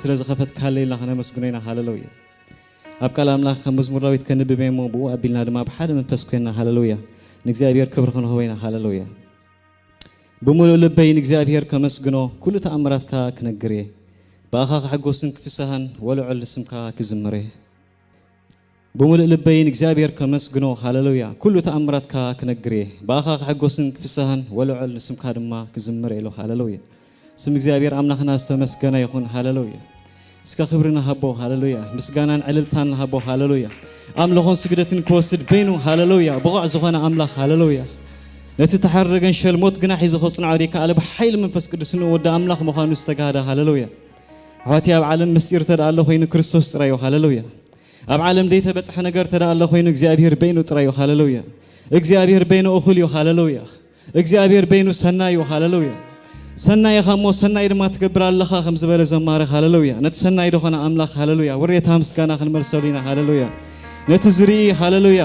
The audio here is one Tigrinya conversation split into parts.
ስለ ዝኸፈትካለይ ኢልና ከነመስግኖ ኢና። ሃለሉያ። ኣብ ቃል ኣምላኽ ካብ መዝሙር ዳዊት ከንብብ እየ እሞ፣ ብኡ ኣቢልና ድማ ብሓደ መንፈስ ኮይና፣ ሃለሉያ፣ ንእግዚኣብሔር ክብሪ ክንህቦ ኢና። ሃለሉያ። ብምሉእ ልበይ ንእግዚኣብሔር ከመስግኖ፣ ኩሉ ተኣምራትካ ክነግር እየ። ብኣኻ ክሕጎስን ክፍስሃን፣ ወልዑል ንስምካ ክዝምር እየ። ብምሉእ ልበይ ንእግዚኣብሔር ከመስግኖ፣ ሃለሉያ፣ ኩሉ ተኣምራትካ ክነግር እየ። ብኣኻ ክሕጎስን ክፍስሃን፣ ወልዑል ንስምካ ድማ ክዝምር እየ ኢሉ። ሃለሉያ። ስም እግዚኣብሔር ኣምላኽና ዝተመስገነ ይኹን። ሃለሉያ። እስከ ክብሪ ንሃቦ። ሃለሉያ። ምስጋናን ዕልልታን ንሃቦ። ሃለሉያ። ኣምልኾን ስግደትን ክወስድ በይኑ። ሃለሉያ። ብቑዕ ዝኾነ ኣምላኽ። ሃለሉያ። ነቲ ተሓረገን ሸልሞት ግና ሒዙ ከጽንዖ ዘይከኣለ ብሓይሊ መንፈስ ቅዱስ ንወዲ ኣምላኽ ምዃኑ ዝተጋህደ። ሃለሉያ። ኣሕዋትይ፣ ኣብ ዓለም ምስጢር ተደኣ ኣሎ ኮይኑ ክርስቶስ ጥራይ እዩ። ሃለሉያ። ኣብ ዓለም ዘይተበጽሐ ነገር ተደኣ ኣሎ ኮይኑ እግዚኣብሔር በይኑ ጥራይ እዩ። ሃለሉያ። እግዚኣብሔር በይኑ እኹል እዩ። ሃለሉያ። እግዚኣብሔር በይኑ ሰናይ እዩ። ሃለሉያ። ሰናይ ኢኻ እሞ ሰናይ ድማ ትገብር ኣለኻ ከም ዝበለ ዘማሪ። ሃለሉያ። ነቲ ሰናይ ዝኾነ ኣምላኽ። ሃለሉያ። ውሬታ ምስጋና ክንመልሰሉ ኢና። ሃለሉያ። ነቲ ዝርኢ። ሃለሉያ።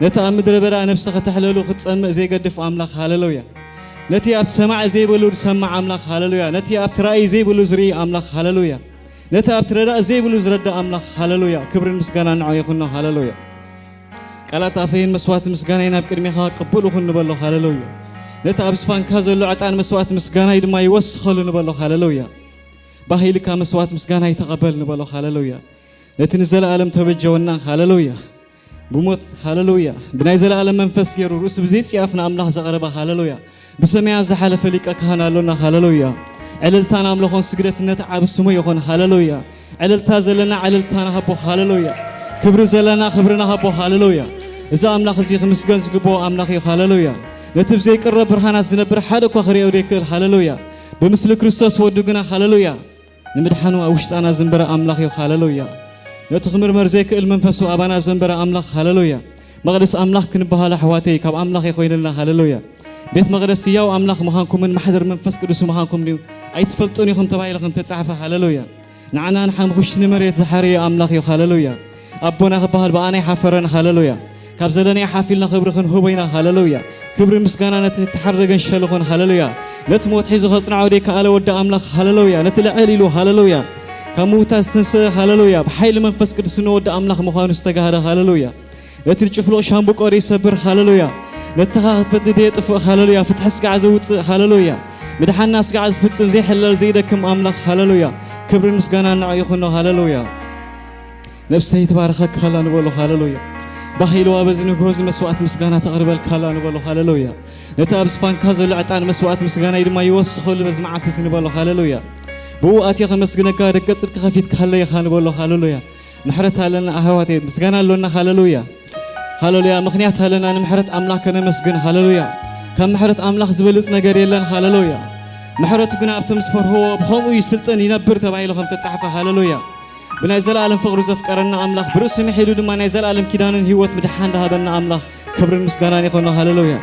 ነቲ ኣብ ምድረ በዳ ነብሲ ከተሕለሉ ክትጸምእ ዘይገድፍ ኣምላኽ። ሃለሉያ። ነቲ ኣብቲ ሰማዕ ዘይብሉ ዝሰምዕ ኣምላኽ። ሃለሉያ። ነቲ ኣብቲ ራእይ ዘይብሉ ዝርኢ ኣምላኽ። ሃለሉያ። ነቲ ኣብቲ ረዳእ ዘይብሉ ዝረዳእ ኣምላኽ። ሃለሉያ። ክብርን ምስጋናን ንዓኡ ይኹኖ። ሃለሉያ። ቃላት ኣፈይን መስዋዕቲ ምስጋናይ ናብ ቅድሜኻ ቅቡል ይኹን ንበሎ። ሃለሉያ። ነቲ ኣብ ዝፋንካ ዘሎ ዕጣን መስዋዕቲ ምስጋናይ ድማ ይወስኸሉ ንበሎ። ሃለሉያ። ባህ ኢልካ መስዋዕቲ ምስጋናይ ተቐበል ንበሎ። ሃለሉያ። ነቲ ንዘለኣለም ተበጀወና። ሃለሉያ። ብሞት። ሃለሉያ። ብናይ ዘለኣለም መንፈስ ገይሩ ርእሱ ብዘይጽያፍ ንኣምላኽ ዘቕረበ። ሃለሉያ። ብሰማያት ዝሓለፈ ሊቀ ካህን ኣሎና። ሃለሉያ። ዕልልታን ኣምልኾን ስግደትን ነቲ ዓቢ ስሙ ይኹን። ሃለሉያ። ዕልልታ ዘለና ዕልልታ ንሃቦ። ሃለሉያ። ክብሪ ዘለና ክብሪ ንሃቦ። ሃለሉያ። እዚ ኣምላኽ እዚ ክምስገን ዝግብኦ ኣምላኽ እዩ። ሃለሉያ። ነቲ ብዘይቅረብ ብርሃናት ዝነብር ሓደ እኳ ክርእዮ ዘይክእል። ሃለሉያ። ብምስሊ ክርስቶስ ወዱ ግና። ሃለሉያ። ንምድሓኑ ኣብ ውሽጣና ዘንበረ ኣምላኽ እዩ። ሃለሉያ። ነቲ ክምርመር ዘይክእል መንፈሱ ኣባና ዘንበረ ኣምላኽ። ሃለሉያ። መቕደስ ኣምላኽ ክንበሃል ኣሕዋተይ ካብ ኣምላኽ እዩ ኮይንልና። ሃለሉያ። ቤት መቕደስ ህያው ኣምላኽ ምዃንኩምን ማሕደር መንፈስ ቅዱስ ምዃንኩም ድዩ ኣይትፈልጡን ኢኹም ተባሂሉ ከም ተጻሕፈ። ሃለሉያ። ንዓና ንሓምኹሽ ንመሬት ዝሓረየ ኣምላኽ እዩ። ሃለሉያ። ኣቦና ክበሃል ብኣና ኣይሓፈረን። ሃለሉያ። ካብ ዘለናዮ ሓፍ ኢልና ክብሪ ክንህቦ ኢና። ሃለሉያ። ክብርን ምስጋና ነቲ ዝተሓረገን ሸልኹን። ሃለሉያ። ነቲ ሞት ሒዙ ከጽንዖ ዘይከኣለ ወዲ ኣምላኽ። ሃለሉያ። ነቲ ልዕል ኢሉ። ሃለሉያ። ካብ ምውታት ዝተንስአ። ሃለሉያ። ብሓይሊ መንፈስ ቅዱስ ንወዲ ኣምላኽ ምዃኑ ዝተጋህደ። ሃለሉያ። ነቲ ጭፍሉቕ ሻምብቆ ዘይሰብር። ሃለሉያ። ነቲ ተኻኽት ፈትሊ ዘየጥፍእ። ሃለሉያ። ፍትሒ ስጋዕ ዘውጽእ። ሃለሉያ። ምድሓንና ስጋዕ ዝፍጽም ዘይሕለል ዘይደክም ኣምላኽ። ሃለሉያ። ክብርን ምስጋናን ንዓኡ ይኹኖ። ሃለሉያ። ነፍሰይ ትባርኸካ ኣላ ንበሎ። ሃለሉያ። ባህ ኢልዋ በዚ ንግሆ እዚ መስዋዕቲ ምስጋና ተቕርበልካ ኣላ ንበሎ። ሃለሉያ። ነቲ ኣብ ዝፋንካ ዘሎ ዕጣን መስዋዕቲ ምስጋናይ ድማ ይወስኸሉ በዚ መዓልቲ እዚ ንበሎ። ሃለሉያ። ብኡ ኣትየ ከመስግነካ ደገ ጽድቂ ከፊትካለይ ኢኻ ንበሎ። ሃለሉያ። ምሕረት ኣለና ኣሕዋተይ፣ ምስጋና ኣሎና። ሃለሉያ። ሃለሉያ። ምኽንያት ኣለና ንምሕረት ኣምላኽ ከነመስግን። ሃለሉያ። ካብ ምሕረት ኣምላኽ ዝበልጽ ነገር የለን። ሃለሉያ። ምሕረቱ ግና ኣብቶም ዝፈርህዎ ብኸምኡ ይስልጥን ይነብር ተባሂሉ ከም ተጻሕፈ። ሃለሉያ። ብናይ ዘለኣለም ፍቕሩ ዘፍቀረና ኣምላኽ ብርእሱ ምሒሉ ድማ ናይ ዘለኣለም ኪዳንን ህይወት ምድሓን ዝሃበና ኣምላኽ ክብርን ምስጋናን ይኾኖ። ሃለሉያ።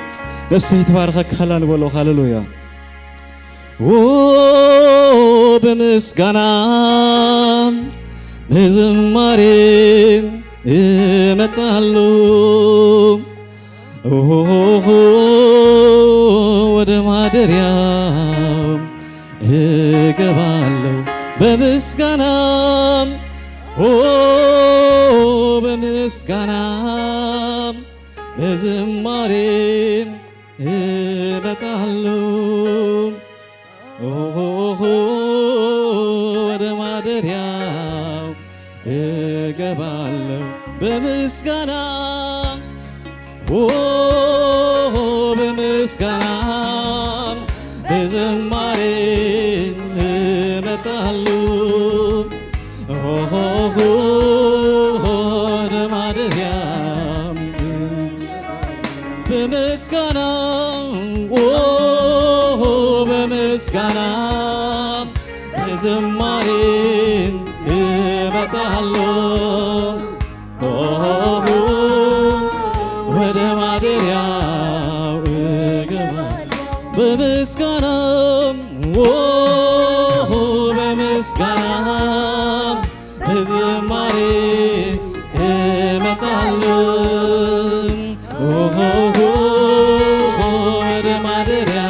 ነፍሰይ ትባርኸካ ኣላ ንበሎ። ሃለሉያ። ኦ ብምስጋና ብዝማሬ እመጣሉ ኦሆሆ ወደ ማደሪያ እገባለሁ በምስጋና ኦ በምስጋና በዝማሬ እመጣለሁ ኦሆሆ ወደ ማደሪያው እገባለሁ በምስጋና ኦ በምስጋና በዝማሬ እመጣለሁ ኦሆሆ ወደ ማደሪያ በምስጋና ኦ በምስጋና በዝማሬ እመጣለሁ ኦሆ ወደ ማደሪያው እገባለሁ በምስጋና ኦሆ በምስጋና በዝማሬ እመጣለሁ ኦሆ ወደ ማደሪያ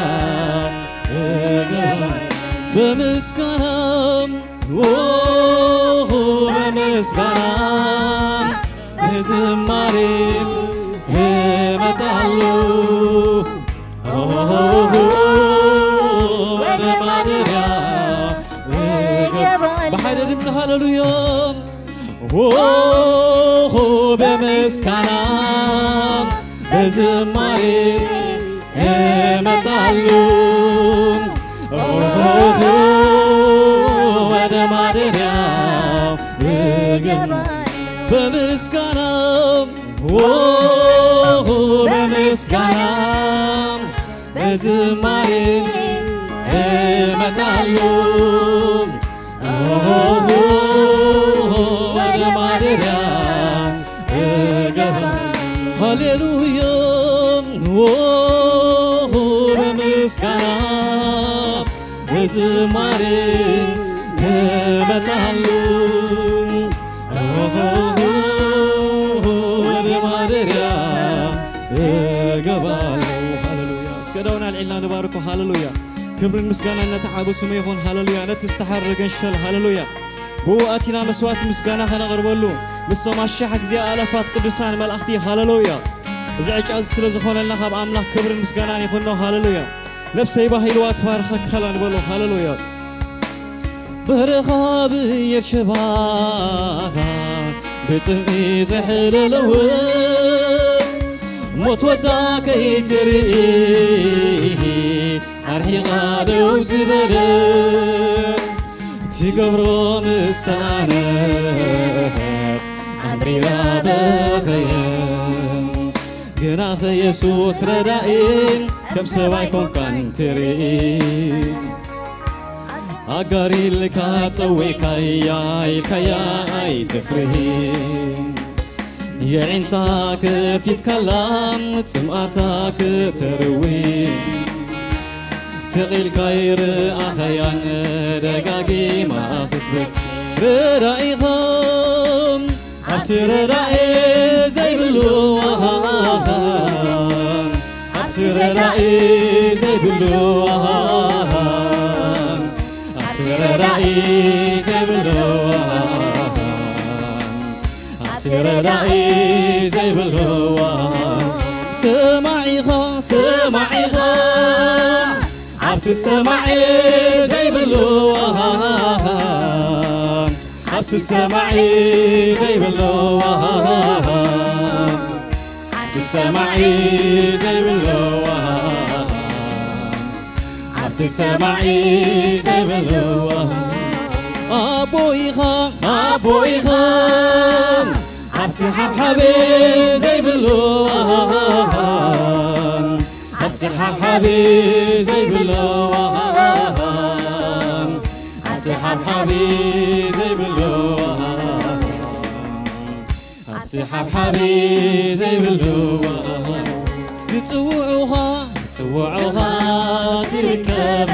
እገባለሁ ምስጋና፣ ኦ፣ በምስጋና በዝማሬ እመጣሉ። ኦ፣ ወደ ማደሪያ እገባለሁ። ብሓደ ድምፂ ሃሌሉያ። ኦ፣ በምስጋና በዝማሬ እመጣሉ። ኦሆሆ፣ ወደ ማደሪያው እገባ በምስጋና፣ ኦሆ፣ በምስጋና በዝማሬ እመጣሉ። ኦሆሆ፣ ወደ ማደሪያ እገባ። ሃሌሉያ። ኦሆ፣ በምስጋና በዝማሬ እመጣሉ። ኦሆሆ፣ ወደ ማደሪያ እገባለሁ። ሃሌሉያ። እስከ ዳውን ኣልዒልና ንባርኮ። ሃሌሉያ። ክብርን ምስጋናን ነቲ ዓቢ ስሙ ይኹን። ሃሌሉያ። ነቲ ዝተሓረገ ንሸል። ሃሌሉያ። ብኡ ኣቲና መስዋዕቲ ምስጋና ኸነቕርበሉ፣ ምስቶም ኣሽሓት ግዜ ኣእላፋት ቅዱሳን መላእኽቲ። ሃሌሉያ። እዚ ዕጫ እዚ ስለ ዝኾነልና ካብ ኣምላኽ ክብርን ምስጋናን ይኹኖ። ሃሌሉያ። ነፍሰይ ባህ ኢልዋ ትባርኸካ ኣላ ንበሎ። ሃሌሉያ። በረኻ ብኤርሸባኻ ብጽምኢ ዘሕለለወ፣ ሞት ወዳ ከይትርኢ ኣርሒቓ ደው ዝበለ፣ ትገብሮ ምስ ሰኣነት ኣምሪራ በኸየ። ግናኸ የሱስ ረዳኢ፣ ከም ሰብ ኣይኮንካን ትርኢ። ኣጋር ኢልካ ጸዊዕካያ፣ ኢልካያ ኣይትፍርሂ። የዒንታ ከፊትካላ፣ ጽምኣታ ከተርዊ። ስቕ ኢልካ ይረኣኻያን ደጋጊማ ክትበኪ። ረዳኢኻ ኣብቲ ረዳኢ ዘይብሉ፣ ኣብቲ ረዳኢ ዘይብሉ፣ ኣብቲ ረዳኢ ዘይብሉ፣ ኣብቲ ረዳኢ ዘይብሉ። ሰማዒኻ፣ ሰማዒኻ ኣብቲ ሰማዒ ዘይብሉ፣ ኣብቲ ሰማዒ ዘይብሉ፣ ኣብቲ ሰማዒ ዘይብሉ፣ ኣብቲ ሰማዒ ዘይብሉ። ኣቦ ኢኻ፣ ኣቦ ኢኻ ኣብቲ ሓብሓብ ዘይብሉ፣ ኣብቲ ሓብሓብ ዘይብሉ፣ ኣብቲ ሓብሓብ ዘይብሉ፣ ኣብቲ ሓብሓብ ዘይብሉ። ዝጽውዑኻ፣ ዝጽውዑኻ ትርከብ።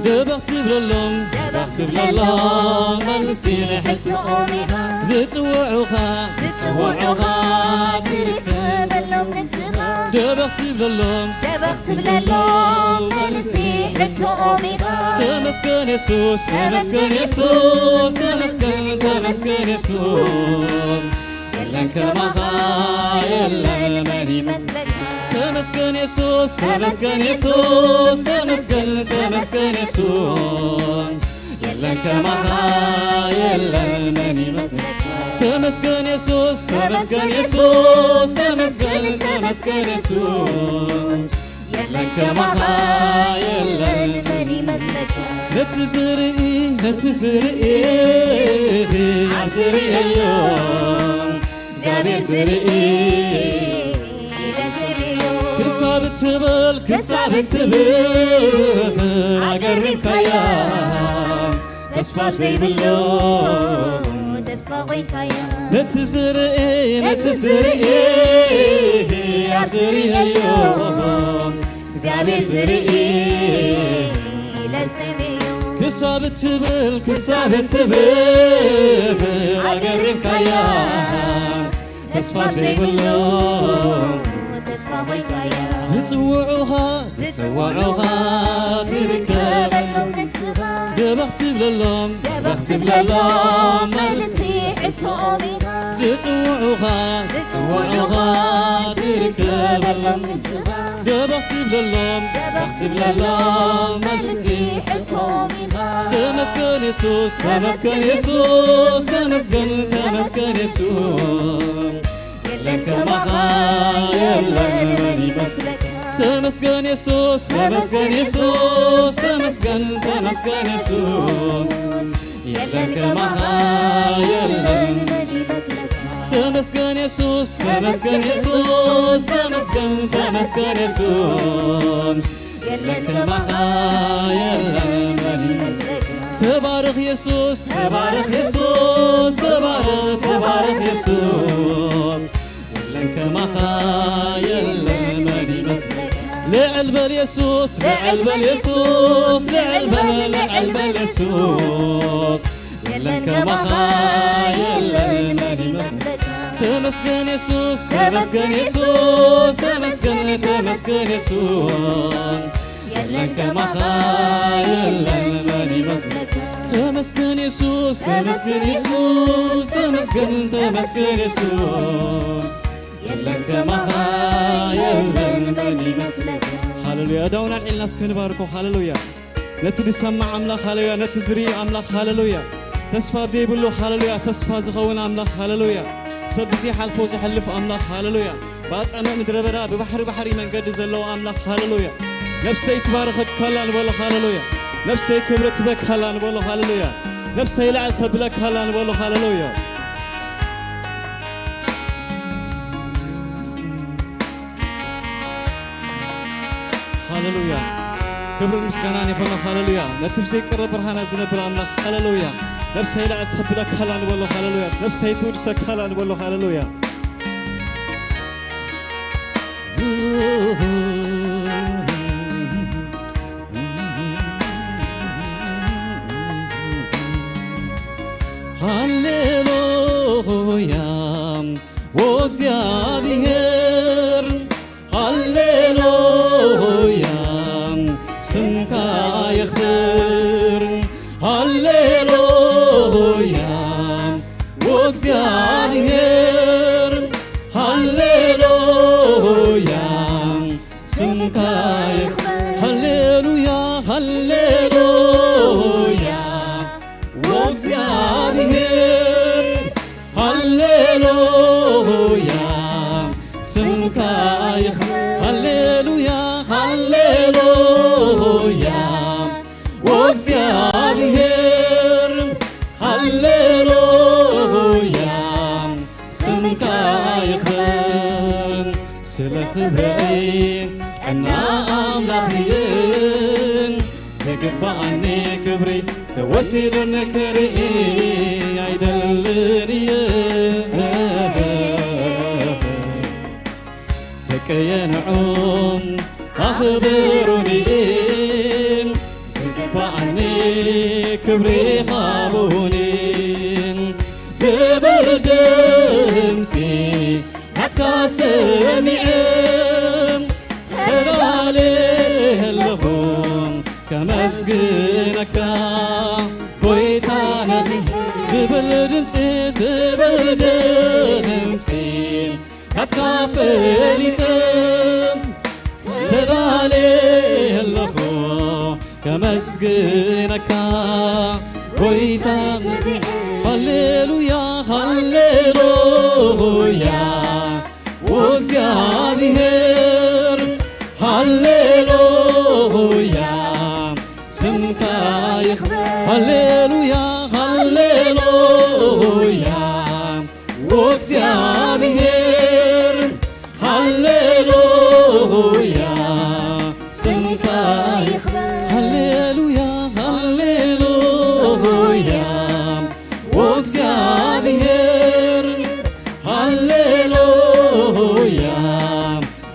ደበኽ ትብለሎም፣ ደበኽ ትብለሎም መልሲ ንሕቶኦም ኢኻ። ዝጽውዑኻ፣ ዝጽውዑኻ ትርከበሎም ንስኻ። ደበኽ ትብለሎም፣ ደበኽ ትብለሎም መልሲ ሕቶኦም ኢኻ። ተመስገን የሱስ፣ ተመስገን የሱስ፣ ተመስገን፣ ተመስገን የሱስ። የለን ከማኻ የለን፣ መን ይመስለካ? ተመስገን የሱስ፣ ተመስገን የሱስ፣ ተመስገን፣ ተመስገን የሱስ። የለን ከማኻ የለን፣ መን ይመስለካ? ተመስገን የሱስ፣ ተመስገን የሱስ፣ ተመስገን፣ ተመስገን የሱስ። የለን ከማኻ የለን፣ መን ይመስለካ? ነቲ ዝርኢ፣ ነቲ ዝርኢ ኣብ ዝርእዮ፣ እግዚኣብሔር ዝርኢ ኢለ ስምዮ። ክሳብ እትብል፣ ክሳብ እትብል ኣገሪምካያ፣ ተስፋ ዘይብሉ ተስፋ ኮይንካያ። ነቲ ዝርኢ፣ ነቲ ዝርኢ ኣብ ዝርእዮ፣ እግዚኣብሔር ዝርኢ ኢለ ስምዮ። ክሳብ እትብል፣ ክሳብ እትብል ኣገሪምካያ፣ ተስፋ ዘይብሉ ተስፋ ኮይንካያ። ዝጽውዑኻ፣ ዝጽውዑኻ ትርከበሎም ንስኻ። ደበኽ ትብለሎም፣ ደበኽ ትብለሎም፣ መልሲ ሕቶኦም ኢኻ። ዝጽውዑኻ፣ ዝጽውዑኻ ትርከበሎም ንስኻ። ደበኽ ትብለሎም፣ ደበኽ ትብለሎም፣ መልሲ ሕቶኦም ኢኻ። ተመስገን የሱስ፣ ተመስገን የሱስ፣ ተመስገን፣ ተመስገን የሱስ። የለን ከማኻ የለን መን ይመስለካ። ተመስገን የሱስ፣ ተመስገን የሱስ፣ ተመስገን፣ ተመስገን የሱስ። የለን ከማኻ የለን መን ይመስለካ። ተመስገን የሱስ፣ ተመስገን የሱስ፣ ተመስገን፣ ተመስገን የሱስ። የለን ከማኻ የለን መን ይመስለካ። ተባረኽ የሱስ፣ ተባረኽ የሱስ፣ ተባረኽ፣ ተባረኽ የሱስ። የለን ከማኻ የለን መን ይመስለካ። ልዕል በል የሱስ፣ ልዕል በል የሱስ፣ ልዕል በል፣ ልዕል በል የሱስ። የለን ከማኻ የለን መን ይመስለካ። ተመስገን የሱስ፣ ተመስገን የሱስ፣ ተመስገን፣ ተመስገን የሱስ። የለን ከማኻ የለን መን ይመስለካ። ተመስገን የሱስ፣ ተመስገን የሱስ፣ ተመስገን፣ ተመስገን የሱስ። የለን ከማኻ የለን መን ይመስለካ። ሃሌሉያ። እዳውና ዒልና እስከ ንባርኮ። ሃሌሉያ። ነቲ ዝሰማዕ ኣምላኽ፣ ሃሌሉያ። ነቲ ዝርኢ ኣምላኽ፣ ሃሌሉያ። ተስፋ ዘይብሉ፣ ሃሌሉያ፣ ተስፋ ዝኸውን ኣምላኽ፣ ሃሌሉያ። ሰብ ብዘይሓልፎ ዘሕልፍ ኣምላኽ፣ ሃሌሉያ። ብኣጻምእ ምድረ በዳ፣ ብባሕሪ ባሕሪ መንገዲ ዘለዎ ኣምላኽ፣ ሃሌሉያ። ነፍሰይ ትባርኸካላ ንበሎ፣ ሃሌሉያ። ነፍሰይ ክብሪ ትበካላ ንበሎ፣ ሃሌሉያ። ነፍሰይ ልዕል ተብለካላ ንበሎ፣ ሃሌሉያ። ሃሌሉያ። ክብርን ምስጋናን ይኹኖ። ሃሌሉያ። ነቲ ብዘይቀርብ ብርሃና ዝነብር ኣምላኽ፣ ሃሌሉያ። ነፍሰይ ልዕል ተብለካላ ንበሎ፣ ሃሌሉያ። ነፍሰይ ትውድሰካላ ንበሎ፣ ሃሌሉያ። ሃሌሉያ ወእግዚኣብሔር፣ ሃሌሉያ ስምካ ይኽበር። ሃሌሉያ ወእግዚኣብሔር፣ ሃሌሉያ ስምካ ይኽበር። ሃሌሉያ፣ ሃሌሉያ ወእግዚኣብሔር፣ ሃሌሉያ ስምካ ይኽበር። ሃሌሉያ፣ ሃሌሉያ ወእግዚኣብሔር፣ ሃሌሉያ ስምካ ይኽበር። ስለ ክብረይ ቀና ኣምላኽ እየ፣ ዝግባኣኒ ክብሪ ተወሲዱኒ ክርኢ ኣይደልን እየ። ደቀየ ንዑ ኣኽብሩኒ፣ ዝግባኣኒ ክብሪ ሃቡኒ ዝብል ድምፂ ናትካ ሰሚዐ ተዳልየ ኣለኹ ከመስግነካ ጎይታ ነቢ ዝብል ድምፂ፣ ዝብል ድምፂ ናትካ ፈሊጠ ተዳልየ ኣለኹ ከመስግነካ ጎይታ። ሃሌሉያ፣ ሃሌሉያ ወእግዚኣብሔር፣ ሃሌሉያ ስምካ ይኽበር። ሃሌሉያ፣ ሃሌሉያ ወእግዚኣብሔር፣ ሃሌሉያ ስምካ ይኽበር። ሃሌሉያ፣ ሃሌሉያ ወእግዚኣብሔር፣ ሃሌሉያ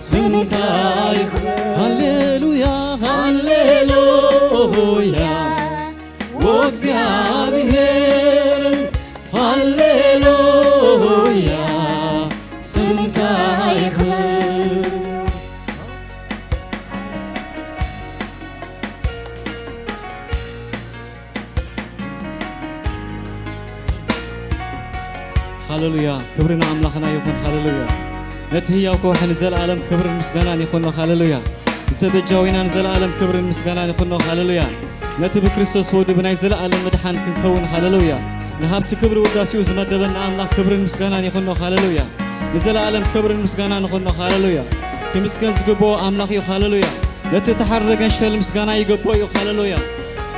ስምካ ይኽበር። ሃሌሉያ፣ ሃሌሉያ ወእግዚኣብሔር፣ ሃሌሉያ ስምካ ይኽበር። ሃሌሉያ፣ ክብሪ ንኣምላኽና ይኹን። ሃሌሉያ፣ ነቲ ህያው ከውሒ ንዘለኣለም ክብርን ምስጋናን ይኹኖ። ሃሌሉያ፣ ንተበጃዊና ንዘለኣለም ክብርን ምስጋናን ይኹኖ። ሃሌሉያ፣ ነቲ ብክርስቶስ ወዱ ብናይ ዘለኣለም ምድሓን ክንከውን። ሃሌሉያ፣ ንሃብቲ ክብሪ ውዳሴኡ ዝመደበና ኣምላኽ ክብርን ምስጋናን ይኹኖ። ሃሌሉያ፣ ንዘለኣለም ክብርን ምስጋናን ይኹኖ። ሃሌሉያ፣ ክምስገን ዝግብኦ ኣምላኽ እዩ። ሃሌሉያ፣ ነቲ ተሓረደ ገንሸል ምስጋና ይገቦ እዩ። ሃሌሉያ፣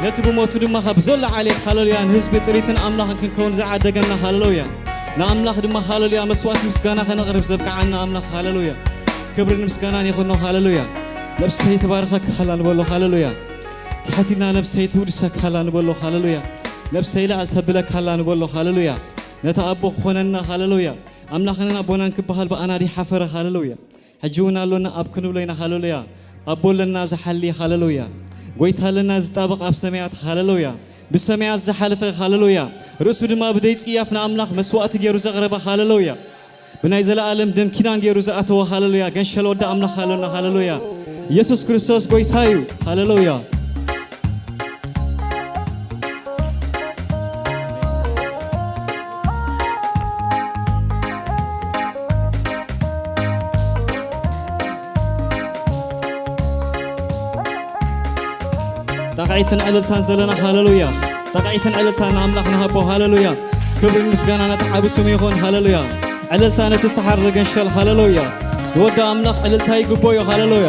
ነቲ ብሞቱ ድማ ካብ ዘሎ ዓሌት። ሃሌሉያ፣ ንህዝቢ ጥሪትን ኣምላኽን ክንከውን ዝዓደገና። ሃሌሉያ፣ ንኣምላኽ ድማ። ሃሌሉያ፣ መስዋዕት ምስጋና ከነቕርብ ዘብቅዓና ኣምላኽ። ሃሌሉያ፣ ክብርን ምስጋናን ይኹኖ። ሃሌሉያ፣ ነብሰይ ትባርኸካ ሃላ ንበሎ። ሃሌሉያ፣ ትሕትና ነብሰይ ትውድሰካ ሃላ ንበሎ። ሃሌሉያ፣ ነብሰይ ልዕል ተብለካ ሃላ ንበሎ። ሃሌሉያ፣ ነቲ ኣቦ ክኾነና። ሃሌሉያ፣ ኣምላኽንን ኣቦናን ክበሃል ብኣና ድሓፈረ። ሃሌሉያ፣ ሕጂ እውን ኣሎና ኣብ ክንብሎ ኢና። ሃሌሉያ፣ ኣቦ ኣለና ዝሓሊ። ሃሌሉያ፣ ጎይታ ኣለና ዝጣበቕ ኣብ ሰማያት። ሃሌሉያ፣ ብሰማያት ዝሓለፈ። ሃሌሉያ፣ ርእሱ ድማ ብደይ ጽያፍ ንኣምላኽ መስዋእቲ ገይሩ ዘቕረበ። ሃሌሉያ፣ ብናይ ዘለኣለም ደም ኪዳን ገይሩ ዝኣተወ። ሃሌሉያ፣ ገንሸል ወዲ ኣምላኽ ኣሎና። ሃሌሉያ፣ ኢየሱስ ክርስቶስ ጎይታ እዩ። ሃሌሉያ። ጣቕዒትን ዕልልታን ዘለና። ሃሌሉያ፣ ጣቕዒትን ዕልልታን ንኣምላኽ ንሃቦ። ሃሌሉያ፣ ክብርን ምስጋና ነቲ ዓቢ ስሙ ይኹን። ሃሌሉያ፣ ዕልልታ ነቲ ዝተሓረደ ገንሸል። ሃሌሉያ፣ ንወዲ ኣምላኽ ዕልልታ ይግቦ እዩ። ሃሌሉያ።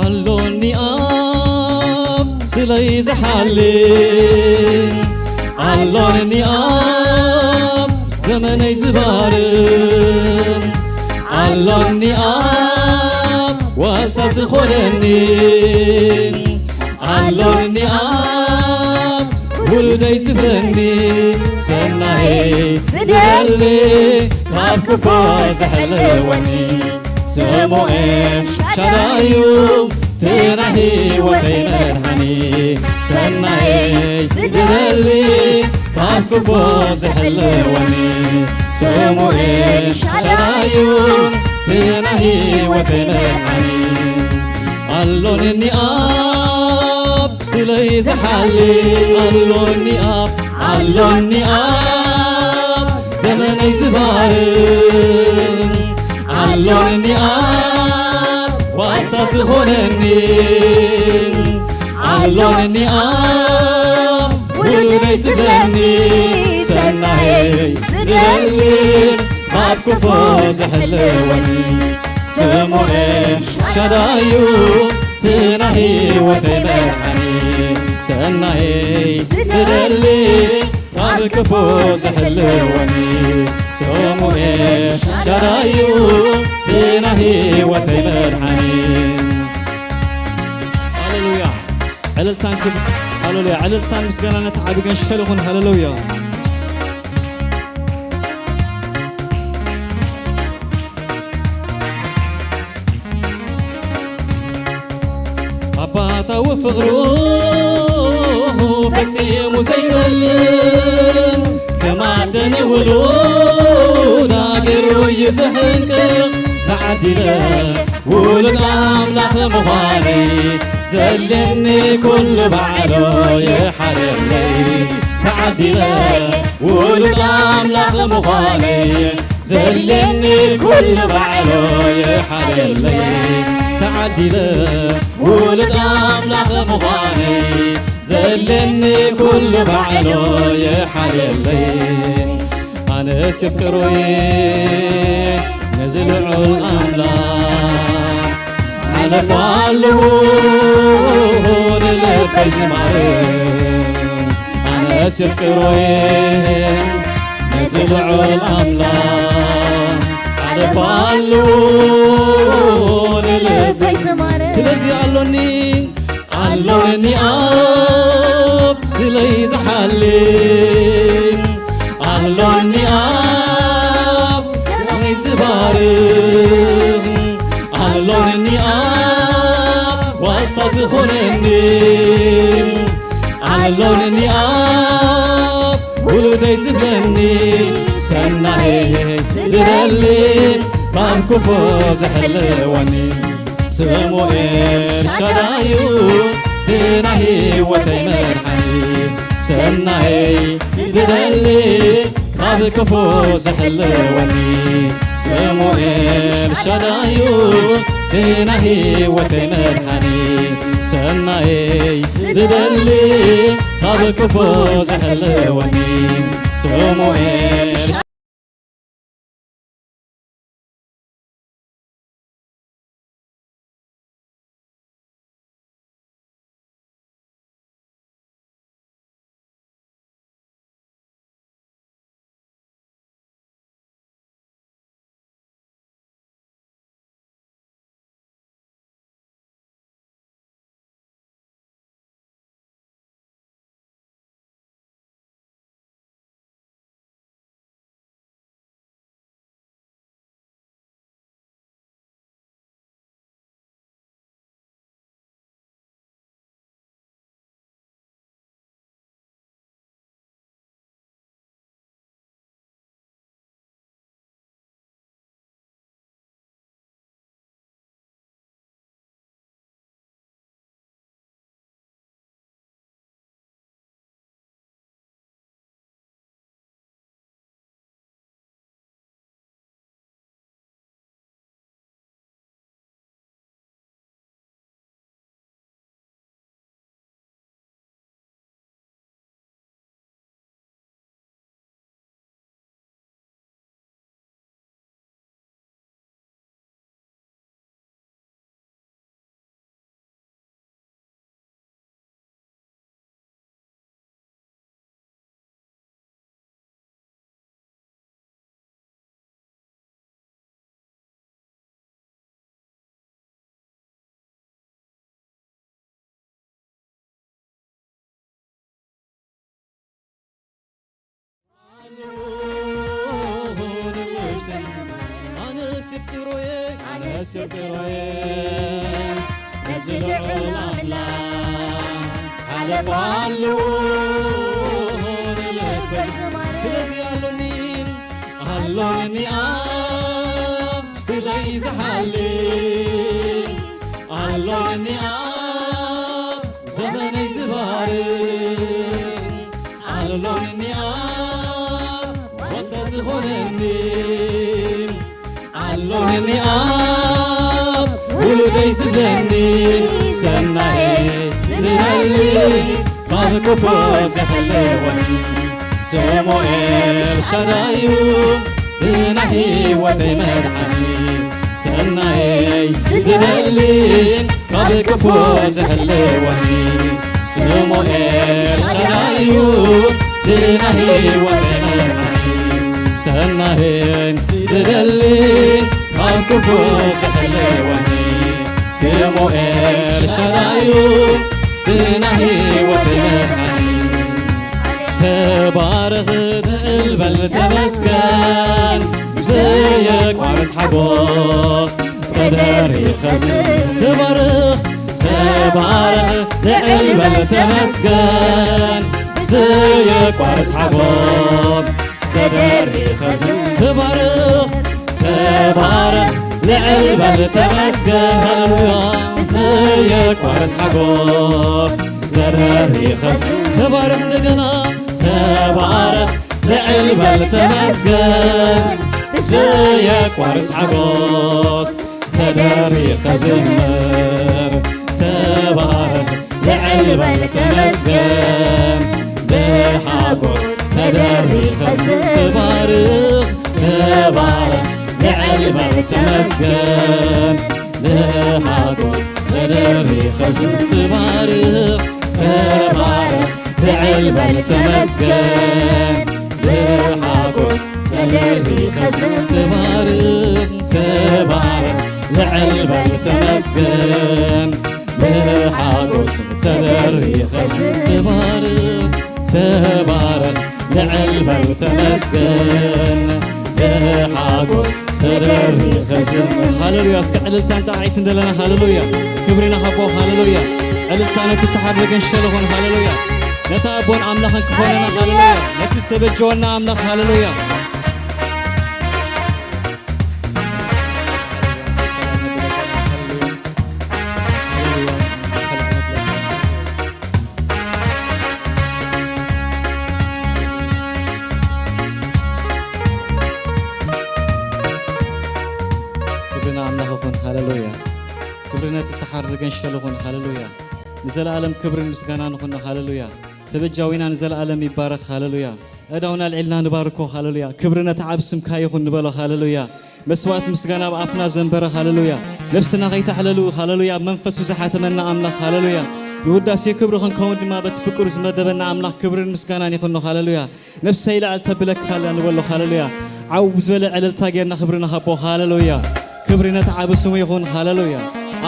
ኣሎኒ ኣብ ስለይ ዝሓሊ፣ ኣሎኒ ኣብ ዘመነይ ዝባርኽ፣ ኣሎኒ ኣብ ዋልታ ዝኾነኒ፣ ኣሎኒ ኣብ ውሉደይ ዝፍረኒ፣ ሰናየይ ዝደሊ ካብ ክፉ ዝሕልወኒ፣ ስሙ ኤልሻዳይ እዩ እቲ ናይ ህይወተይ መድሓኒ፣ ሰናየይ ዝደሊ ካብ ክፉ ዝሕልወኒ፣ ስሙ ኤልሻዳይ እዩ እቲ ናይ ህይወተይ መድሓኒ። ኣሎኒ ኣብ ስለይ ዝሓሊ፣ ኣሎኒ ኣብ፣ ኣሎኒ ኣብ ዘመነይ ዝባርኽ፣ ኣሎኒ ኣብ ዋልታ ዝኾነኒ፣ ኣሎኒ ኣብ ውሉደይ ዝብለኒ፣ ሰናየይ ዝደሊ ካብ ክፉ ዝሕልወኒ፣ ስሙ ኤልሻዳይ እዩ እቲ ናይ ህይወተይ መድሓኒ፣ ሰናየይ ዝደሊ ካብ ክፉ ዝሕልወኒ፣ ስሙ ኤልሻዳይ እዩ እቲ ናይ ህይወተይ መድሓኒ። ሃሌሉያ፣ ዕልልታን ክብ-፣ ሃሌሉያ፣ ዕልልታን ምስጋና ነቲ ዓቢ ገንሸል ይኹን። ሃሌሉያ። ኣባታዊ ፍቕሩ ፈጺሙ ዘይጠልም፣ ከም ኣደ ንውሉዳ ገይሩ እዩ ዝሕንቅቕ። ተዓዲለ ውሉድ ኣምላኽ ምዃነይ፣ ዘድልየኒ ኩሉ ባዕሉ ይሓለለይ። ተዓዲለ ውሉድ ኣምላኽ ምዃነይ፣ ዘድልየኒ ኩሉ ባዕሉ ይሓለለይ። ተዓዲለ ውሉድ ኣምላኽ ምዃነይ፣ ዘድልየኒ ኩሉ ባዕሉ ይሓለለይ። ኣነስ የፍቅሮይ ነዚ ልዑል ኣምላኽ፣ ሓለፋ ኣለዎ ንልበይ ዝማርኽ። ኣነስ የፍቅሮይ ነዚ ልዑል ኣምላኽ፣ ሓለፋ ኣለዎ ንልበይ ዝማርኽ። ስለዚ ኣሎኒ፣ ኣሎኒ ኣብ ስለይ ዝሓሊ፣ ኣሎኒ ኣብ ስለይ ዝባርኽ፣ ኣሎኒ ኣብ ዋልታ ዝኾነኒ፣ ኣሎኒ ኣብ ውሉደይ ዝብለኒ፣ ሰናይ ዝደሊ፣ ካብ ክፉ ዝሕልወኒ። ስሙ ኤልሻዳዩ፣ እቲ ናይ ህይወተይ መድሓኒ። ሰናይ ዝደሊ፣ ካብ ክፉ ዝሕልወኒ። ስሙ ኤልሻዳዩ፣ እቲ ናይ ህይወተይ መድሓኒ። ሰናይ ዝደሊ፣ ካብ ክፉ ዝሕልወኒ። ስሙ ኤልሻዳዩ። ኣነስ ይፍቅሮየ፣ ኣነስ ይፍቅሮየ፣ እዚ ልዑል ኣምላኽ ሓለፋ ኣለዎ ንልበይ። ስለዚ ኣሎኒ፣ ኣሎኒ ኣብ ስለይ ዝሓሊ፣ ኣሎኒ ኣብ ዘመነይ ዝባርኽ፣ ኣሎኒ ኣብ ዋልታ ዝኾነኒ፣ ኣሎኒ ኣብ ውሉደይ ዝብለኒ፣ ሰናየ ዝደሊ፣ ካብ ክፉ ዝሕልወኒ። ስሙ ኤልሻዳዩ፣ ብናይ ህይወተይ መድሓኒ፣ ሰናየይ ዝደሊ፣ ካብ ክፉ ዝሕልወኒ። ስሙ ኤልሻዳዩ፣ እቲ ናይ ህይወተይ መድሓኒ፣ ሰናየይ ዝደሊ፣ ካብ ክፉ ዝሕልወኒ። ስሙ ኤልሻዳዩ፣ እቲ ናይ ህይወተይ መድሓኒ። ተባረኽ፣ ትዕል በል፣ ተመስገን፣ ብዘየቋርጽ ሓጎስ ተደሪኸ ዝም-፣ ተባረኽ፣ ተባረኽ፣ ልዕል በል፣ ተመስገን፣ ብዘየቋርጽ ሓጎስ ተደሪኸ ዝም-፣ ተባረኽ፣ ተባረኽ፣ ልዕል በል፣ ተመስገን፣ ሃሌሉያ፣ ብዘየቋርጽ ሓጎስ ተደሪኸ ዝም-፣ ተባረኽ እንደገና፣ ተባረኽ፣ ልዕል በል፣ ተመስገን፣ ብዘየቋርጽ ሓጎስ ተደሪኸ ዝምር። ተባረኽ፣ ልዕል በል፣ ተመስገን፣ ብሓጎስ ተደሪኸ ዝምር። ተባረኽ፣ ተባረኽ፣ ልዕል በል፣ ተመስገን፣ ብሓጎስ ተደሪኸ ዝምር። ተባረኽ፣ ተባረኽ፣ ልዕል በል፣ ተመስገን፣ ብሓጎስ ተደሪኸ ዝም-፣ ተባረኽ፣ ተባረኽ፣ ልዕል በል፣ ተመስገን፣ ብሓጎስ ተደሪኸ ዝም-፣ ተባረኽ፣ ተባረኽ፣ ልዕል በል፣ ተመስገን፣ ብሓጎስ ተደሪኸ ዝም-፣ ሃሌሉያ። እስከ ዕልልታን ጣቕዒትን ደለና፣ ሃሌሉያ። ክብሪ ንሃቦ፣ ሃሌሉያ። ዕልልታ ነቲ እተሓረገን ሸለኾን፣ ሃሌሉያ። ነቲ ኣቦን ኣምላኽን ክኾነና፣ ሃሌሉያ። ነቲ ዝተበጀወና ኣምላኽ፣ ሃሌሉያ። ክብሪ ንኣምላኽ ይኹን፣ ሃሌሉያ። ክብሪ ነቲ እተሓረደ ገንሸል ይኹን፣ ሃሌሉያ። ንዘለኣለም ክብርን ምስጋናን ይኹን፣ ሃሌሉያ። ተበጃዊና ንዘለኣለም ይባረኽ፣ ሃሌሉያ። ኣእዳውና ኣልዒልና ንባርኮ፣ ሃሌሉያ። ክብሪ ነቲ ዓቢ ስምካ ይኹን ንበሎ፣ ሃሌሉያ። መስዋእቲ ምስጋና ኣብ ኣፍና ዘንበረ፣ ሃሌሉያ። ነፍስና ከይተሕለሉ፣ ሃሌሉያ። ኣብ መንፈሱ ዝሓተመና ኣምላኽ፣ ሃሌሉያ። ንውዳሴ ክብሪ ክንከውን ድማ በቲ ፍቅሩ ዝመደበና ኣምላኽ ክብርን ምስጋናን ይኹኖ፣ ሃሌሉያ። ነፍሰይ ልዕል ተብለካ ኣላ ንበሎ፣ ሃሌሉያ። ዓው ዝበለ ዕልልታ ጌርና ክብሪ ንሃቦ፣ ሃሌሉያ። ክብሪ ነቲ ዓቢ ስሙ ይኹን፣ ሃሌሉያ።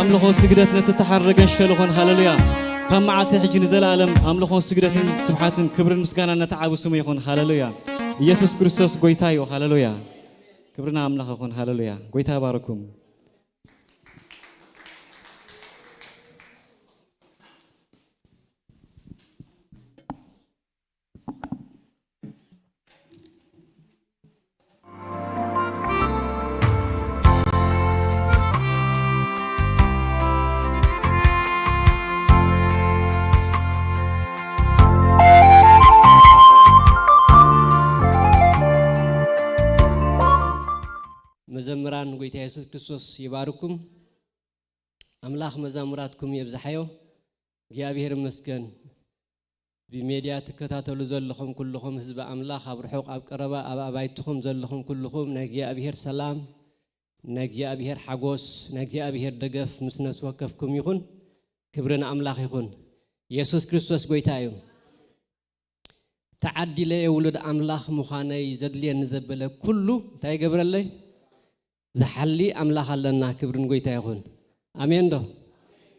ኣምልኾን ስግደት ነቲ እተሓረደ ገንሸል ይኹን፣ ሃሌሉያ። ካብ መዓልቲ ሕጂ ንዘለኣለም ኣምልኾን ስግደትን ስብሓትን ክብርን ምስጋናን ነቲ ዓቢ ስሙ ይኹን፣ ሃሌሉያ። ኢየሱስ ክርስቶስ ጎይታ እዩ፣ ሃሌሉያ። ክብሪ ንኣምላኽ ይኹን፣ ሃሌሉያ። ጎይታ ይባርኩም። መዘምራን፣ ጎይታ የሱስ ክርስቶስ ይባርኩም። ኣምላኽ መዛሙራትኩም የብዝሓዮ። እግዚኣብሔር ይመስገን። ብሜድያ ትከታተሉ ዘለኹም ኩልኹም ህዝቢ ኣምላኽ፣ ኣብ ርሑቕ ኣብ ቀረባ፣ ኣብ ኣባይትኹም ዘለኹም ኩልኹም፣ ናይ እግዚኣብሔር ሰላም፣ ናይ እግዚኣብሔር ሓጎስ፣ ናይ እግዚኣብሔር ደገፍ ምስ ነፍሲ ወከፍኩም ይኹን። ክብሪ ንኣምላኽ ይኹን። የሱስ ክርስቶስ ጎይታ እዩ። ተዓዲለ ውሉድ ኣምላኽ ምዃነይ ዘድልየኒ ዘበለ ኩሉ እንታይ ይገብረለይ? ዝሓሊ ኣምላኽ ኣለና። ክብርን ጎይታ ይኹን። ኣሜን ዶ?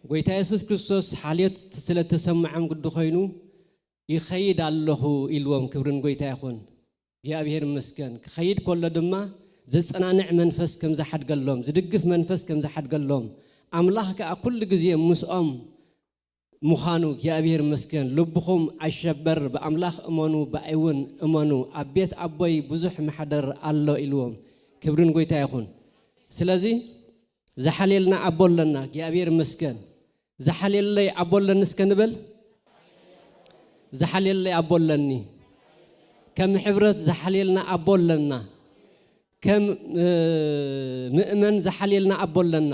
ጎይታ የሱስ ክርስቶስ ሓልዮት ስለ እተሰምዖም ግዲ ኮይኑ፣ "ይኸይድ ኣለኹ" ኢልዎም። ክብርን ጎይታ ይኹን። እግዚኣብሔር ይመስገን። ክኸይድ ከሎ ድማ ዘጸናንዕ መንፈስ ከም ዝሓድገሎም፣ ዝድግፍ መንፈስ ከም ዝሓድገሎም፣ ኣምላኽ ከኣ ኩሉ ግዜ ምስኦም ምዃኑ እግዚኣብሔር ይመስገን። "ልብኹም ኣይሸበር፣ ብኣምላኽ እመኑ፣ ብኣይ እውን እመኑ፣ ኣብ ቤት ኣቦይ ብዙሕ ማሕደር ኣሎ" ኢልዎም። ክብርን ጎይታ ይኹን። ስለዚ ዝሓልየልና ኣቦ ኣለና። እግዚኣብሔር ይመስገን። ዝሓልየለይ ኣቦ ኣለኒ እስከ ንበል። ዝሓልየለይ ኣቦ ኣለኒ። ከም ሕብረት ዝሓልየልና ኣቦ ኣለና። ከም፣ እ፣ ምእመን ዝሓልየልና ኣቦ ኣለና።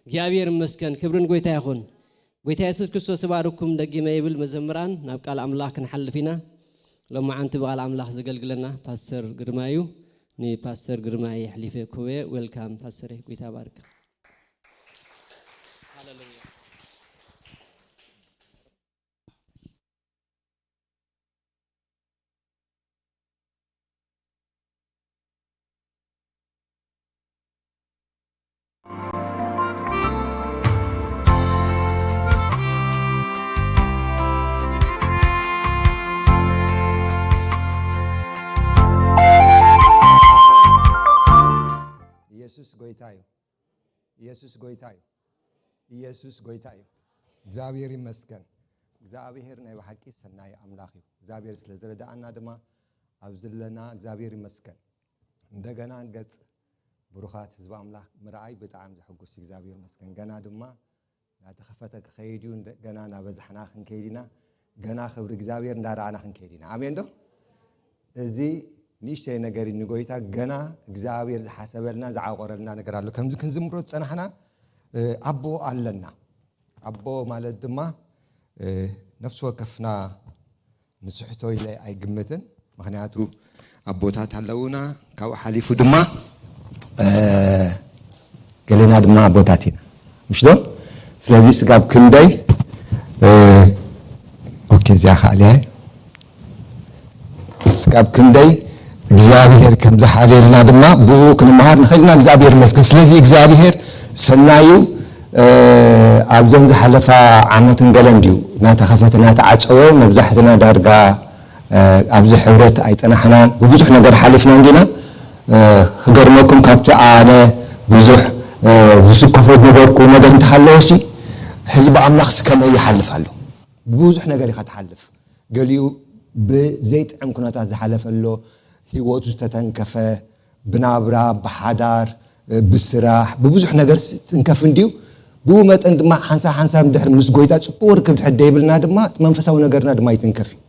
እግዚኣብሔር ይመስገን። ክብርን ጎይታ ይኹን። ጎይታ የሱስ ክርስቶስ ይባርኩም። ደጊመ ይብል መዘምራን፣ ናብ ቃል ኣምላኽ ክንሓልፍ ኢና። ሎማዓንቲ ብቃል ኣምላኽ ዘገልግለና ፓስተር ግርማ እዩ። ንፓስተር ግርማ የሕሊፈ ክህቦ። ዌልካም ፓስተር፣ ጎይታ ባርክ። ሃሌሉያ። ኢየሱስ ጎይታ እዩ። ኢየሱስ ጎይታ እዩ። ኢየሱስ ጎይታ እዩ። እግዚኣብሔር ይመስገን። እግዚኣብሔር ናይ ብሓቂ ሰናይ ኣምላኽ እዩ። እግዚኣብሔር ስለ ዝረዳኣና ድማ ኣብዚ ዘለና እግዚኣብሔር ይመስገን። እንደገና ገጽ ብሩኻት ህዝቢ ኣምላኽ ምርኣይ ብጣዕሚ ዘሐጉስ እዩ። እግዚኣብሔር ይመስገን። ገና ድማ እናተኸፈተ ክኸይድ እዩ። እንደ-፣ ገና እናበዛሕና ክንከይድ ኢና። ገና ክብሪ እግዚኣብሔር እንዳረኣና ክንከይድ ኢና። ኣሜን ዶ? እዚ ንእሽተይ ነገር እዩ ንጎይታ። ገና እግዚኣብሔር ዝሓሰበልና ዝዓቆረልና ነገር ኣሎ። ከምዚ ክንዝምሮ ዝጸናሕና፣ እ፣ ኣቦ ኣለና። ኣቦ ማለት ድማ፣ እ፣ ነፍሲ ወከፍና ንስሕቶ ኢለ ኣይግምትን። ምኽንያቱ ኣቦታት ኣለዉና፣ ካብኡ ሓሊፉ ድማ፣ እ፣ ገሌና ድማ ኣቦታት ኢና። ምሽ ዶ? ስለዚ ስጋብ ክንደይ፣ እ፣ ኦኬ፣ እዚኣ ከኣልያ። ስጋብ ክንደይ እግዚኣብሔር ከም ዝሓልየልና ድማ ብኡ ክንመሃር ንኽእል ኢና። እግዚኣብሔር ይመስገን። ስለዚ እግዚኣብሔር ሰናዩ፣ እ፣ ኣብዘን ዝሓለፋ ዓመትን ገለን ድዩ እናተኸፈተ እናተዓጸወ፣ መብዛሕትና ዳርጋ፣ እ፣ ኣብዚ ሕብረት ኣይጸናሕናን፣ ብብዙሕ ነገር ሓሊፍና እንዲና። እ፣ ክገርመኩም፣ ካብቲ ኣነ ብዙሕ፣ እ፣ ዝስከፎ ዝነበርኩ ነገር እንተሃለወሲ፣ ህዝቢ ኣምላኽሲ ከመይ ይሓልፍ ኣሎ? ብብዙሕ ነገር ኢኻ ትሓልፍ። ገሊኡ ብዘይጥዕም ኩነታት ዝሓለፈ ኣሎ፣ ህይወቱ ዝተተንከፈ፣ ብናብራ፣ ብሓዳር፣ ብስራሕ፣ ብብዙሕ ነገር ዝትንከፍ እንድዩ። ብኡ መጠን ድማ ሓንሳብ ሓንሳብ እንድሕር ምስ ጎይታ ጽቡቕ ርክብ ድሕር ደይብልና ድማ እቲ መንፈሳዊ ነገርና ድማ ይትንከፍ እዩ።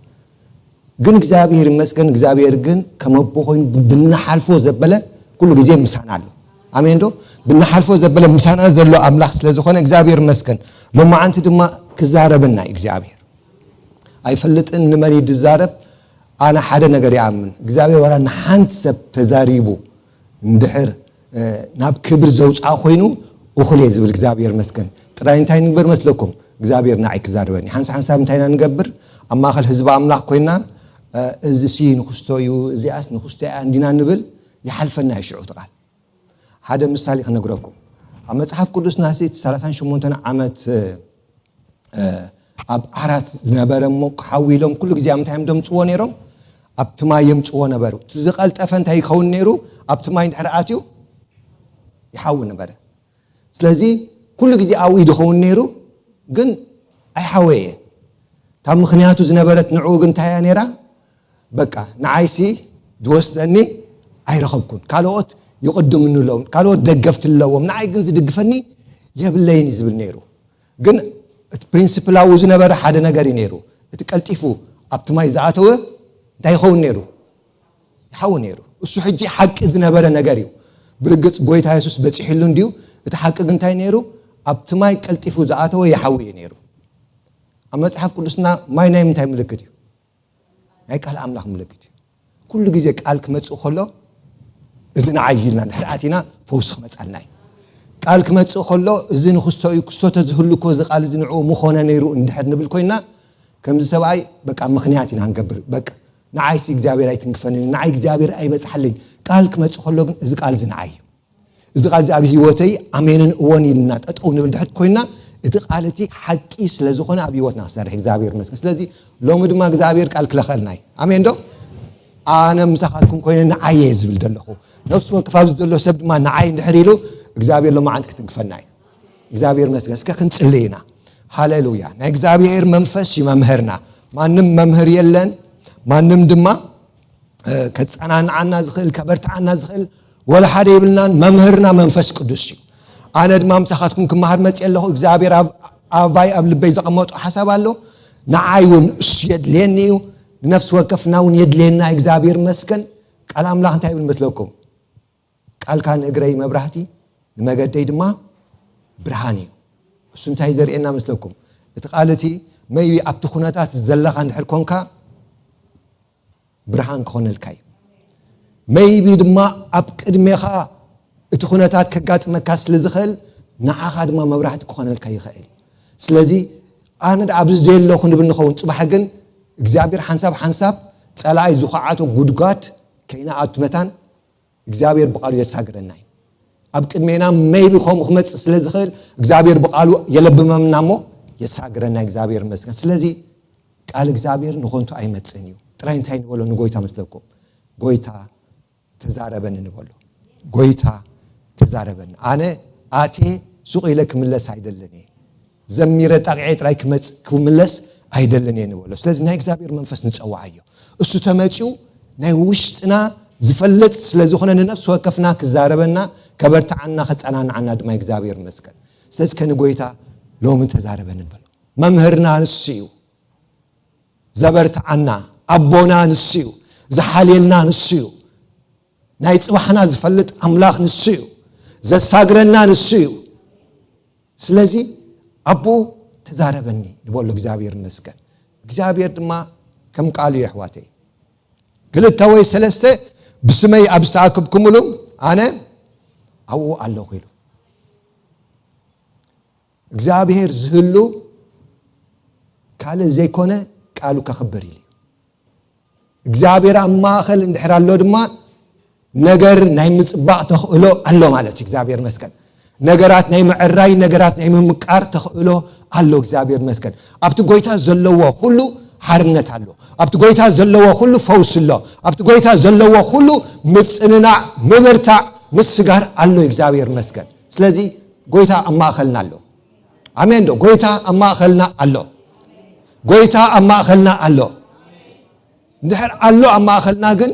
ግን እግዚኣብሔር ይመስገን፣ እግዚኣብሔር ግን ከም ኣቦ ኮይኑ ብንሓልፎ ዘበለ ኩሉ ግዜ ምሳና ኣሎ። ኣሜን ዶ? ብንሓልፎ ዘበለ ምሳና ዘሎ ኣምላኽ ስለ ዝኾነ እግዚኣብሔር ይመስገን። ሎማዓንቲ ድማ ክዛረበና እዩ እግዚኣብሔር። ኣይፈልጥን ንመን እዩ ዝዛረብ። ኣነ ሓደ ነገር ይኣምን፣ እግዚኣብሔር ዋላ ንሓንቲ ሰብ ተዛሪቡ እንድሕር ናብ ክብር ዘውፅኣ ኮይኑ እኹል እየ ዝብል። እግዚኣብሔር መስገን። ጥራይ እንታይ ንግበር መስለኩም? እግዚኣብሔር ንዓይ ክዛርበኒ። ሓንሳ ሓንሳብ እንታይ ኢና ንገብር? ኣብ ማእኸል ህዝቢ ኣምላኽ ኮይና እዚ ሲ ንክስቶ እዩ፣ እዚኣስ ንክስቶ እያ እንዲና ንብል። ይሓልፈና እዩ ሽዑ እቲ ቃል። ሓደ ምሳሌ ክነግረኩም። ኣብ መጽሓፍ ቅዱስና ሲ ሰላሳን ሸሞንተን ዓመት ኣብ ዓራት ዝነበረ እሞ ክሓዊ ኢሎም ኩሉ ግዜ ኣብ ምንታይ እዮም ደምፅዎ ነይሮም? ኣብቲ ማይ የምፅዎ ነበሩ። እቲ ዝቐልጠፈ እንታይ ይኸውን ነይሩ? ኣብቲ ማይ እንድሕር ኣትዩ ይሓዊ ነበረ። ስለዚ ኩሉ ግዜ ኣብኡ ይድኸውን ነይሩ፣ ግን ኣይሓወየ። እታ ምኽንያቱ ዝነበረት ንዕኡ ግን እንታይ እያ ነይራ? በቃ ንዓይሲ ዝወስደኒ ኣይረኸብኩን። ካልኦት ይቕድምኒ ኣለዎም፣ ካልኦት ደገፍቲ ኣለዎም፣ ንዓይ ግን ዝድግፈኒ የብለይን እዩ ዝብል ነይሩ። ግን እቲ ፕሪንስፕላዊ ዝነበረ ሓደ ነገር እዩ ነይሩ። እቲ ቀልጢፉ ኣብቲ ማይ ዝኣተወ እንታይ ይኸውን ነይሩ? ይሓዊ ነይሩ። እሱ ሕጂ ሓቂ ዝነበረ ነገር እዩ። ብርግጽ ጎይታ የሱስ በጺሕሉ እንድዩ። እቲ ሓቂ ግን እንታይ ነይሩ? ኣብቲ ማይ ቀልጢፉ ዝኣተወ ይሓዊ እዩ ነይሩ። ኣብ መጽሓፍ ቅዱስና ማይ ናይ ምንታይ ምልክት እዩ? ናይ ቃል ኣምላኽ ምልክት እዩ። ኩሉ ግዜ ቃል ክመጽእ ከሎ እዚ ንዓይ እዩ ኢልና እንድሕር ኣቲና ፈውሲ ክመጻልና እዩ። ቃል ክመጽእ ከሎ እዚ ንክስቶ እዩ፣ ክስቶ ተዝህሉ እኮ እዚ ቃል እዚ ንዕኡ ምኾነ ነይሩ እንድሕር ንብል ኮይና ከምዚ ሰብኣይ በቃ ምኽንያት ኢና ንገብር። በቃ ንዓይሲ እግዚኣብሔር ኣይትንክፈንን፣ ንዓይ እግዚኣብሔር ኣይበጽሓለይን። ቃል ክመጽእ ከሎ ግን እዚ ቃል እዚ ንዓይ እዩ። እዚ ቃል እዚ ኣብ ህይወተይ ኣሜንን እወን ኢልና ጠጠው ንብል ድሕር ኮይና እቲ ቃል እቲ ሓቂ ስለ ዝኾነ ኣብ ህይወትና ክሰርሕ እግዚኣብሔር ይመስገን። ስለዚ ሎሚ ድማ እግዚኣብሔር ቃል ክለኸልና እዩ። ኣሜን ዶ? ኣነ ምሳኻትኩም ኮይነ ንዓየ ዝብል ዘለኹ። ነፍሲ ወከፍ ኣብዚ ዘሎ ሰብ ድማ ንዓይ እንድሕር ኢሉ እግዚኣብሔር ሎማዓንቲ ክትንክፈና እዩ። እግዚኣብሔር ይመስገን። እስከ ክንጽልይ ኢና። ሃሌሉያ። ናይ እግዚኣብሔር መንፈስ እዩ መምህርና። ማንም መምህር የለን። ማንም ድማ ከጸናንዓና ዝኽእል ከበርትዓና ዝኽእል ወላ ሓደ የብልናን። መምህርና መንፈስ ቅዱስ እዩ። ኣነ ድማ ምሳኻትኩም ክመሃር መጽእ ኣለኹ። እግዚኣብሔር ኣብ ኣባይ ኣብ ልበይ ዘቐመጦ ሓሳብ ኣሎ። ንዓይ እውን እሱ የድልየኒ እዩ። ንነፍሲ ወከፍና እውን የድልየና። እግዚኣብሔር መስገን። ቃል ኣምላኽ እንታይ ይብል መስለኩም? ቃልካ ንእግረይ መብራህቲ ንመገደይ ድማ ብርሃን እዩ። እሱ እንታይ ዘርእየና መስለኩም? እቲ ቃል እቲ መይቢ ኣብቲ ኩነታት ዘለኻ እንድሕር ኮንካ ብርሃን ክኾነልካ እዩ። መይቢ ድማ ኣብ ቅድሜኻ እቲ ኩነታት ከጋጥመካ ስለ ዝኽእል ንዓኻ ድማ መብራህቲ ክኾነልካ ይኽእል እዩ። ስለዚ ኣነ ደኣ ኣብዚ ዘየለኹ ንብል ንኸውን፣ ጽባሕ ግን እግዚኣብሔር ሓንሳብ ሓንሳብ ጸላኢ ዝኹዓቶ ጉድጓድ ከይንኣቱ መታን እግዚኣብሔር ብቃሉ የሳግረና እዩ። ኣብ ቅድሜና መይቢ ከምኡ ክመጽእ ስለ ዝኽእል እግዚኣብሔር ብቃሉ የለብመና እሞ የሳግረና። እግዚኣብሔር ይመስገን። ስለዚ ቃል እግዚኣብሔር ንኾንቱ ኣይመጽእን እዩ። ጥራይ እንታይ ንበሎ ንጎይታ መስለኩም? ጎይታ ተዛረበኒ ንበሎ። ጎይታ ተዛረበኒ። ኣነ ኣቴ ሱቕ ኢለ ክምለስ ኣይደልን እየ። ዘሚረ ጣቕዐ ጥራይ ክመጽእ ክምለስ ኣይደልን እየ ንበሎ። ስለዚ ናይ እግዚኣብሔር መንፈስ ንጸውዓዮ። እሱ ተመጺኡ ናይ ውሽጥና ዝፈልጥ ስለ ዝኾነ ንነፍሲ ወከፍና ክዛረበና፣ ከበርትዓና፣ ከጸናንዓና ድማ እግዚኣብሔር ይመስገን። ስለዚ ከ ንጎይታ ሎሚ ተዛረበኒ ንበሎ። መምህርና ንሱ እዩ። ዘበርትዓና ኣቦና ንሱ እዩ። ዝሓልየልና ንሱ እዩ። ናይ ጽባሕና ዝፈልጥ ኣምላኽ ንሱ እዩ። ዘሳግረና ንሱ እዩ። ስለዚ ኣቦ ተዛረበኒ ንበሎ እግዚኣብሔር ይመስገን። እግዚኣብሔር ድማ ከም ቃሉ እዩ ኣሕዋተይ። ክልተ ወይ ሰለስተ ብስመይ ኣብ ዝተኣከብኩምሉ ኣነ ኣብኡ ኣለኹ ኢሉ። እግዚኣብሔር ዝህሉ ካልእ ዘይኮነ ቃሉ ከኽብር ኢሉ እዩ። እግዚኣብሔር ኣብ ማእኸል እንድሕር ኣሎ ድማ ነገር ናይ ምጽባቕ ተኽእሎ ኣሎ ማለት እዩ። እግዚኣብሔር መስገን። ነገራት ናይ ምዕራይ፣ ነገራት ናይ ምምቃር ተኽእሎ ኣሎ። እግዚኣብሔር መስገን። ኣብቲ ጎይታ ዘለዎ ኩሉ ሓርነት ኣሎ። ኣብቲ ጎይታ ዘለዎ ኩሉ ፈውስ ኣሎ። ኣብቲ ጎይታ ዘለዎ ኩሉ ምጽንናዕ፣ ምብርታዕ፣ ምስጋር ኣሎ። እግዚኣብሔር መስገን። ስለዚ ጎይታ ኣብ ማእኸልና ኣሎ። ኣሜን ዶ? ጎይታ ኣብ ማእኸልና ኣሎ። ጎይታ ኣብ ማእኸልና ኣሎ። እንድሕር ኣሎ ኣብ ማእኸልና ግን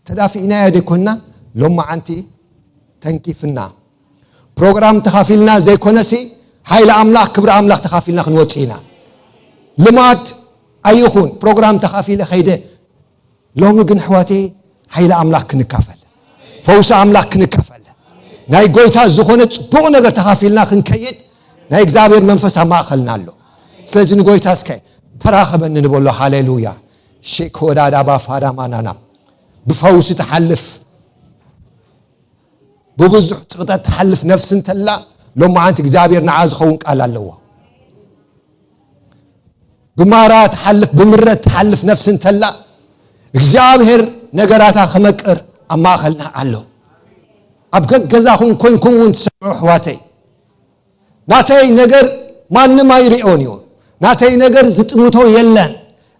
ተዳፊእናዮ ዘይኮንና፣ ሎማዓንቲ ተንኪፍና። ፕሮግራም ተኻፊልና ዘይኮነሲ፣ ሓይሊ ኣምላኽ፣ ክብሪ ኣምላኽ ተኻፊልና ክንወጽእ ኢና። ልማድ ኣይኹን፣ ፕሮግራም ተኻፊለ ኸይደ። ሎሚ ግን ኣሕዋተይ፣ ሓይሊ ኣምላኽ ክንካፈል፣ ፈውሲ ኣምላኽ ክንካፈል፣ ናይ ጎይታ ዝኾነ ጽቡቕ ነገር ተኻፊልና ክንከይድ ናይ እግዚኣብሔር መንፈስ ኣብ ማእኸልና ኣሎ። ስለዚ ንጎይታ እስከ ተራኸበኒ ንበሎ። ሃሌሉያ። ሼኮዳዳ ባፋዳ ማናና። ብፈውሲ ትሓልፍ፣ ብብዙሕ ጽቕጠት ትሓልፍ ነፍሲ እንተላ፣ ሎማዓንቲ እግዚኣብሔር ንዓ ዝኸውን ቃል ኣለዎ። ብማራ ትሓልፍ፣ ብምረት ትሓልፍ ነፍሲ እንተላ፣ እግዚኣብሔር ነገራታ ክመቅር ኣብ ማእኸልና ኣሎ። ኣብ ገገዛኹም ኮይንኩም እውን ትሰምዑ ኣሕዋተይ፣ ናተይ ነገር ማንም ኣይርእዮን እዩ። ናተይ ነገር ዝጥምቶ የለን።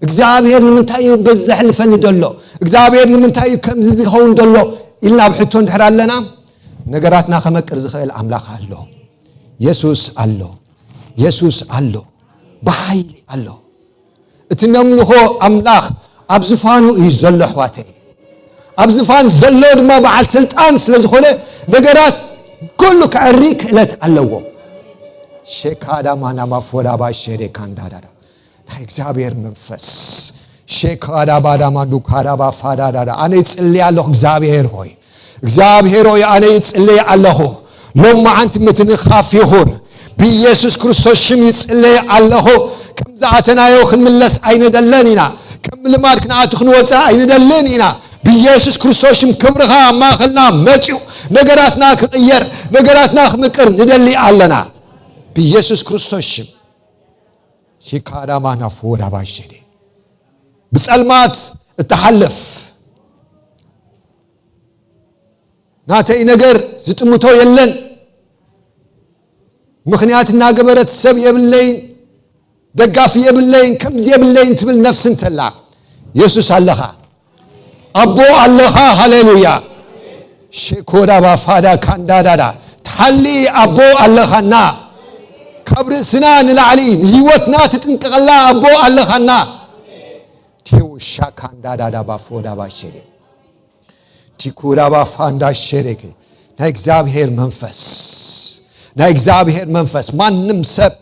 እግዚኣብሔር ንምንታይ እዩ በዚ ዘሕልፈኒ ዘሎ? እግዚኣብሔር ንምንታይ እዩ ከምዚ ዝኸውን ዘሎ? ኢልና ኣብ ሕቶ እንድሕር ኣለና፣ ነገራትና ከመቅር ዝኽእል ኣምላኽ ኣሎ። የሱስ ኣሎ። የሱስ ኣሎ። ብሓይሊ ኣሎ። እቲ ነምልኾ ኣምላኽ ኣብ ዝፋኑ እዩ ዘሎ፣ ኣሕዋተይ። ኣብ ዝፋን ዘሎ ድማ በዓል ስልጣን ስለ ዝኾነ፣ ነገራት ኩሉ ክዕሪ ክእለት ኣለዎ። ሼካዳ ማናማ ፎዳባ ሼዴ ካንዳዳዳ። ናይ እግዚኣብሔር መንፈስ። ሼካዳ ባዳማ ዱካዳባ ፋዳዳዳ። ኣነ ይጽሊ ኣለኹ፣ እግዚኣብሔር ሆይ። እግዚኣብሔር ሆይ፣ ኣነ ይጽሊ ኣለኹ። ሎማዓንቲ ምትንኻፍ ይኹን። ብኢየሱስ ክርስቶስ ሽም ይጽለይ ኣለኹ። ከም ዝኣተናዮ ክንምለስ ኣይንደለን ኢና። ከም ልማድ ክንኣቱ ክንወጽእ ኣይንደልን ኢና። ብኢየሱስ ክርስቶስ ሽም ክብርኻ ኣብ ማእኸልና መጺኡ፣ ነገራትና ክቕየር፣ ነገራትና ክምቅር ንደሊ ኣለና። ብኢየሱስ ክርስቶስ ሽም። ሺካዳማ ናፎዳ ባሸዴ። ብጸልማት እትሓልፍ፣ ናተይ ነገር ዝጥምቶ የለን። ምኽንያት እናገበረት ሰብ የብለይን፣ ደጋፊ የብለይን፣ ከምዚ የብለይን ትብል ነፍሲ እንተላ፣ የሱስ ኣለኻ፣ ኣቦ ኣለኻ። ሃሌሉያ። ሼኮዳ ባፋዳ ካንዳዳዳ። ትሓሊ ኣቦ ኣለኻና። ካብ ርእስና ንላዕሊ ንህይወትና ትጥንቀቐላ ኣቦ ኣለኻና። ቴውሻ ካንዳዳዳ ባፎዳ ባሸዴ። ቲኩዳ ባፋንዳ ሸሬኬ። ናይ እግዚኣብሔር መንፈስ፣ ናይ እግዚኣብሔር መንፈስ። ማንም ሰብ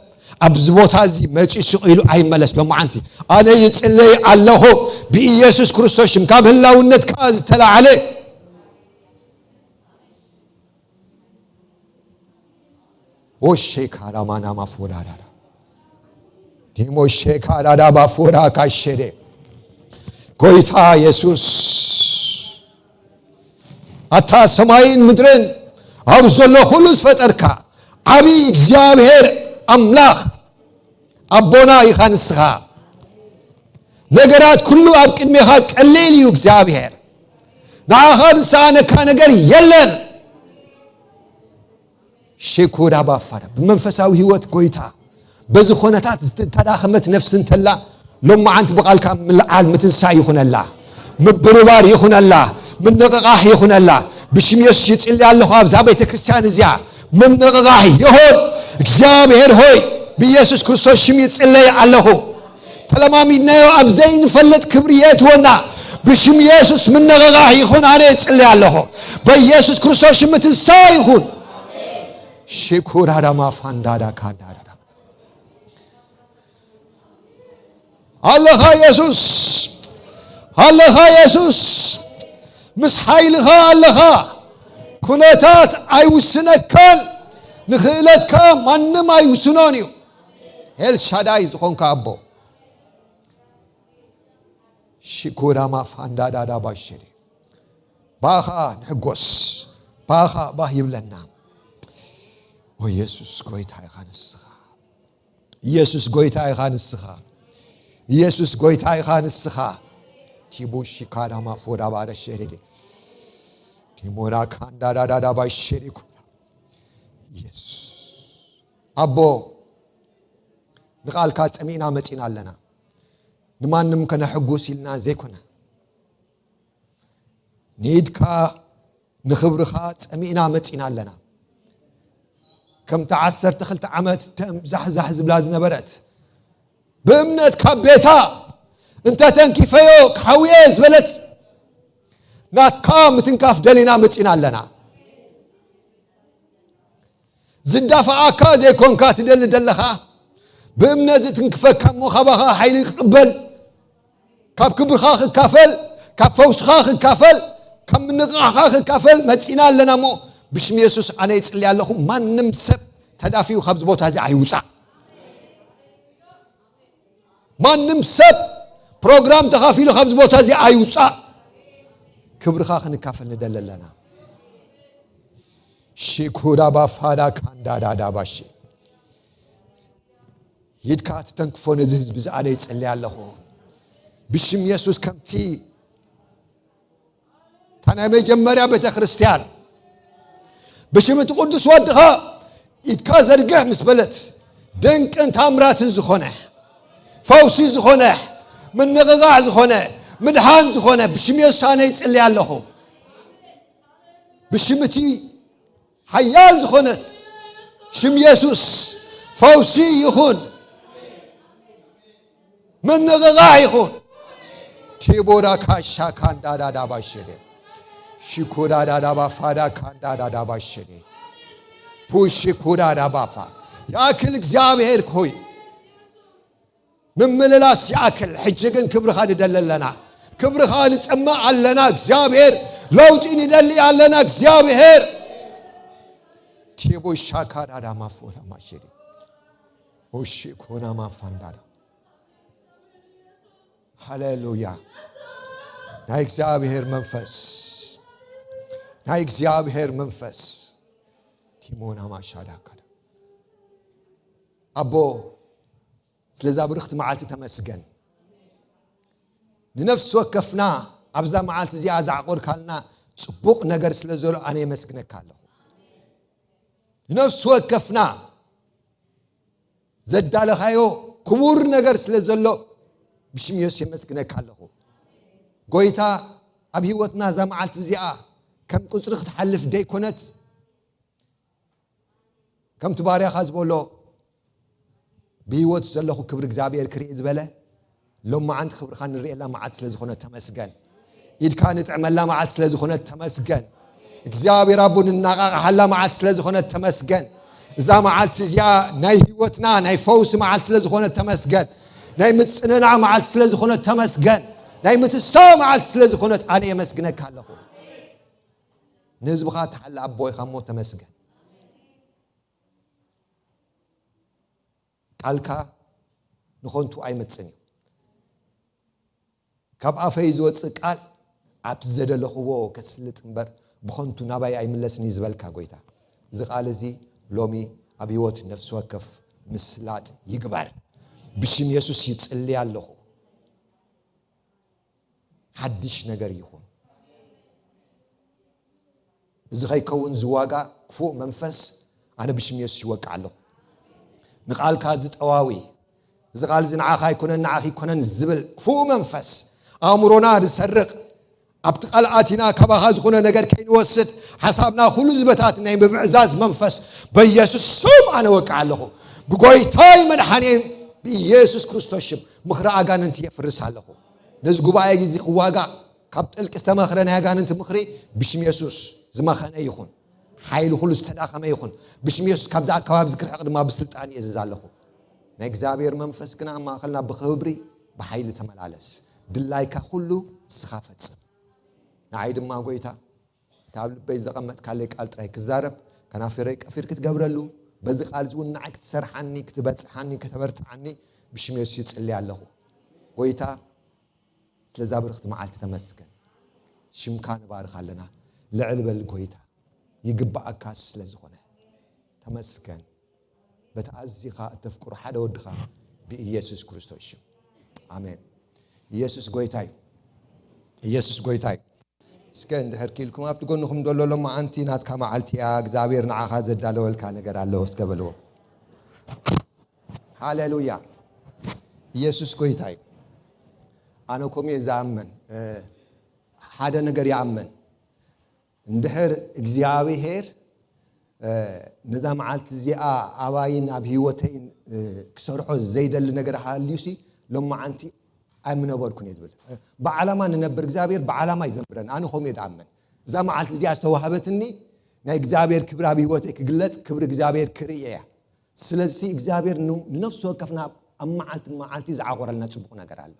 ኣብዚ ቦታ እዚ መጺኡ ስቕ ኢሉ ኣይመለስ። ሎማዓንቲ ኣነ ይጽለይ ኣለኹ ብኢየሱስ ክርስቶስ ሽም፣ ካብ ህላውነት ከኣ ዝተላዕለ። ኦሼ ካዳማና ማፎዳዳዳ። ዲሞ ሼካዳዳ ባፎዳ ካሸዴ። ጎይታ የሱስ፣ ኣታ ሰማይን ምድርን ኣብ ዘሎ ኩሉ ዝፈጠርካ ዓብዪ እግዚኣብሔር ኣምላኽ ኣቦና ኢኻ ንስኻ። ነገራት ኩሉ ኣብ ቅድሜኻ ቀሊል እዩ እግዚኣብሔር። ንዓኻ ዝሰኣነካ ነገር የለን። ሼኮዳ ባፋዳ ብመንፈሳዊ ህይወት ጎይታ በዚ ኾነታት ዝተዳኸመት ነፍሲ እንተላ፣ ሎማዓንቲ ብቓልካ ምልዓል ምትንሳእ ይኹነላ፣ ምብርባር ይኹነላ፣ ምንቕቓሕ ይኹነላ። ብሽም የሱስ ይጽሊ ኣለኹ ኣብዛ ቤተ ክርስቲያን እዚኣ ምንቕቓሕ ይኹን። እግዚኣብሔር ሆይ ብኢየሱስ ክርስቶስ ሽም ይጽለይ ኣለኹ። ተለማሚድናዮ ኣብ ዘይንፈልጥ ክብሪ የእትወና። ብሽም የሱስ ምንቕቓሕ ይኹን። ኣነ እጽሊ ኣለኹ በኢየሱስ ክርስቶስ ሽም ምትንሳእ ይኹን። ሽኩራዳማ ፋንዳዳ ካንዳዳዳ። ኣለኻ የሱስ፣ ኣለኻ የሱስ፣ ምስ ሓይልኻ ኣለኻ። ኩነታት ኣይውስነካን፣ ንኽእለትካ ማንም ኣይውስኖን እዩ። ኤልሻዳይ ዝኾንካ ኣቦ። ሽኮዳማ ፋንዳዳዳ ባሸዴ። ባኻ ንሕጎስ፣ ባኻ ባህ ይብለና። ኦ የሱስ ጎይታ ኢኻ ንስኻ። ኢየሱስ ጎይታ ኢኻ ንስኻ። ኢየሱስ ጎይታ ኢኻ ንስኻ። ቲቡሺ ካዳማ ፎዳ ባዳ ሸሬዴ። ቲሞና ካንዳ ዳዳ ዳባ ሸሪኩ። ኢየሱስ። ኣቦ፣ ንቓልካ ጸሚእና መጺና ኣለና። ንማንም ከነሕጉስ ኢልና ዘይኮነ። ንኢድካ ንኽብርኻ ጸሚእና መጺና ኣለና። ከምቲ ዓሰርተ ክልተ ዓመት ተም ዛሕዛሕ ዝብላ ዝነበረት፣ ብእምነት ካብ ቤታ እንተ ተንኪፈዮ ክሓውየ ዝበለት ናትካ ምትንካፍ ደሊና መጺና ኣለና። ዝዳፈኣካ ዘይኮንካ ትደሊ ደለኻ፣ ብእምነት ዝትንክፈካ እሞ ካባኻ ሓይሊ ክቕበል፣ ካብ ክብርኻ ክካፈል፣ ካብ ፈውስኻ ክካፈል፣ ካብ ምንቕቓሕኻ ክካፈል መጺና ኣለና። እሞ ብሽም የሱስ ኣነ ይጽሊ ኣለኹ። ማንም ሰብ ተዳፊኡ ካብዚ ቦታ እዚ ኣይውጻእ። ማንም ሰብ ፕሮግራም ተኻፊሉ ካብዚ ቦታ እዚ ኣይውጻእ። ክብርኻ ክንካፈል ንደሊ ኣለና። ሺኩዳ ባፋዳ ካንዳዳዳ ባሺ። ሂድካ ትተንክፎ ነዚ ህዝቢ እዚ ኣነ ይጽሊ ኣለኹ። ብሽም የሱስ ከምቲ እታ ናይ መጀመርያ ቤተ ክርስቲያን ብሽም እቲ ቅዱስ ወድኻ ኢድካ ዘርግሕ ምስ በለት፣ ድንቅን ታምራትን ዝኾነ፣ ፈውሲ ዝኾነ፣ ምንቕቓዕ ዝኾነ፣ ምድሓን ዝኾነ ብሽም የሱስ ኣነ ይጽሊ ኣለኹ። ብሽም እቲ ሓያል ዝኾነት ሽም የሱስ ፈውሲ ይኹን፣ ምንቕቓሕ ይኹን። ቲቦዳ ካሻ ካንዳዳዳ ባሸደ ሽኩዳዳዳ ባፋዳ ካንዳዳዳ ባሸደ ፑሽኩዳዳ ባፋ። ይኣክል እግዚኣብሔር ሆይ፣ ምምልላስ ይኣክል። ሕጂ ግን ክብርኻ ንደሊ ኣለና፣ ክብርኻ ንጸምእ ኣለና እግዚኣብሔር። ለውጢ ንደሊ ኣለና እግዚኣብሔር። ቴቦ ሻካዳዳ ማፎላ ማሸዲ ኦሺ ኮና ማፋንዳዳ። ሃሌሉያ። ናይ እግዚኣብሔር መንፈስ፣ ናይ እግዚኣብሔር መንፈስ። ቲሞና ማሻዳ ካዳ። ኣቦ፣ ስለዛ ብርኽቲ መዓልቲ ተመስገን። ንነፍሲ ወከፍና ኣብዛ መዓልቲ እዚኣ ዘዕቆርካልና ጽቡቕ ነገር ስለ ዘሎ ኣነ የመስግነካ ኣለኹ። ንነፍሲ ወከፍና ዘዳለኻዮ ክቡር ነገር ስለ ዘሎ ብሽም የሱስ የመስግነካ ኣለኹ። ጎይታ፣ ኣብ ህይወትና እዛ መዓልቲ እዚኣ ከም ቁጽሪ ክትሓልፍ ደይኮነት፣ ከምቲ ባርያኻ ዝበሎ፣ ብህይወት ዘለኹ ክብሪ እግዚኣብሔር ክርኢ ዝበለ፣ ሎማዓንቲ ክብርኻ ንርእየላ መዓልቲ ስለ ዝኾነት ተመስገን። ኢድካ ንጥዕመላ መዓልቲ ስለ ዝኾነት ተመስገን። እግዚኣብሔር ኣቦ፣ ንናቓቕሓላ መዓልቲ ስለ ዝኾነት ተመስገን። እዛ መዓልቲ እዚኣ ናይ ህይወትና ናይ ፈውሲ መዓልቲ ስለ ዝኾነት ተመስገን። ናይ ምጽንናዕ መዓልቲ ስለ ዝኾነት ተመስገን። ናይ ምትሳእ መዓልቲ ስለ ዝኾነት ኣነ የመስግነካ ኣለኹ። ንህዝብኻ ትሓሊ ኣቦ ኢኻ እሞ ተመስገን። ቃልካ ንኾንቱ ኣይመጽን እዩ። ካብ ኣፈይ ዝወጽእ ቃል ኣብቲ ዘደለኽዎ ከስልጥ እምበር ብኾንቱ ናባይ ኣይምለስን እዩ ዝበልካ ጎይታ። እዚ ቃል እዚ ሎሚ ኣብ ህይወት ነፍሲ ወከፍ ምስላጥ ይግበር። ብሽም የሱስ ይጽሊ ኣለኹ። ሓድሽ ነገር ይኹን። እዚ ኸይከውን ዝዋጋ ክፉእ መንፈስ ኣነ ብሽም የሱስ ይወቅዕ ኣለኹ። ንቓልካ ዝጠዋዊ፣ እዚ ቃል እዚ ንዓኻ ኣይኮነን፣ ንዓኺ ኣይኮነን ዝብል ክፉእ መንፈስ፣ ኣእምሮና ዝሰርቕ፣ ኣብቲ ቃል ኣቲና ካባኻ ዝኾነ ነገር ከይንወስድ፣ ሓሳብና ኩሉ ዝበታት ናይ ምብዕዛዝ መንፈስ በኢየሱስ ስም ኣነ ወቅዕ ኣለኹ። ብጎይታይ መድሓኔን ብኢየሱስ ክርስቶስ ሽም ምኽሪ ኣጋንንቲ የፍርስ ኣለኹ። ነዚ ጉባኤ እዚ ክዋጋእ ካብ ጥልቂ ዝተመኽረ ናይ ኣጋንንቲ ምኽሪ ብሽም የሱስ ዝመኸነ ይኹን። ሓይሊ ኩሉ ዝተዳኸመ ይኹን። ብሽም የሱስ ካብዚ ኣከባቢ እዚ ክርሕቕ ድማ ብስልጣን የእዝዝ ኣለኹ። ናይ እግዚኣብሔር መንፈስ ግና ኣብ ማእኸልና ብኽብሪ ብሓይሊ ተመላለስ። ድላይካ ኩሉ ንስኻ ፈጽም። ንዓይ ድማ ጎይታ፣ እቲ ኣብ ልበይ ዘቐመጥካለይ ቃል ጥራይ ክዛረብ፣ ከናፍረይ ቀፊር ክትገብረሉ፣ በዚ ቃል እዚ እውን ንዓይ ክትሰርሓኒ፣ ክትበጽሓኒ፣ ከተበርትዓኒ ብሽም የሱስ ይጽሊ ኣለኹ። ጎይታ፣ ስለዛ ብርኽቲ መዓልቲ ተመስገን። ሽምካ ንባርኽ ኣለና። ልዕል በል ጎይታ፣ ይግብኣካ ስለ ዝኾነ። ተመስገን። በቲ ኣዚኻ እተፍቅሮ ሓደ ወድኻ ብኢየሱስ ክርስቶስ ሽም። ኣሜን። ኢየሱስ ጎይታ እዩ። ኢየሱስ ጎይታ እዩ። እስከ እንድሕር ኪልኩም ኣብቲ ጎንኹም ዘሎ ሎማዓንቲ ናትካ መዓልቲ እያ፣ እግዚኣብሔር ንዓኻ ዘዳለወልካ ነገር ኣለዎ እስከ በልዎ። ሃሌሉያ። ኢየሱስ ጎይታ እዩ። ኣነ ከምኡ እየ ዝኣምን። እ፣ ሓደ ነገር ይኣምን። እንድሕር እግዚኣብሔር፣ እ፣ ነዛ መዓልቲ እዚኣ ኣባይን ኣብ ህይወተይን፣ እ፣ ክሰርሖ ዘይደሊ ነገር ሃልዩሲ፣ ሎማዓንቲ ኣይምነበርኩን እየ ዝብል። ብዓላማ ንነብር እግዚኣብሔር ብዓላማ ይዘምረን። ኣነ ከምኡ እየ ዝኣምን። እዛ መዓልቲ እዚኣ ዝተዋህበትኒ ናይ እግዚኣብሔር ክብሪ ኣብ ህይወተይ ክግለጽ፣ ክብሪ እግዚኣብሔር ክርኢ እያ። ስለዚ እግዚኣብሔር ን-፣ ንነፍሲ ወከፍና ኣብ መዓልቲ መዓልቲ ዝዓቆረልና ጽቡቕ ነገር ኣሎ።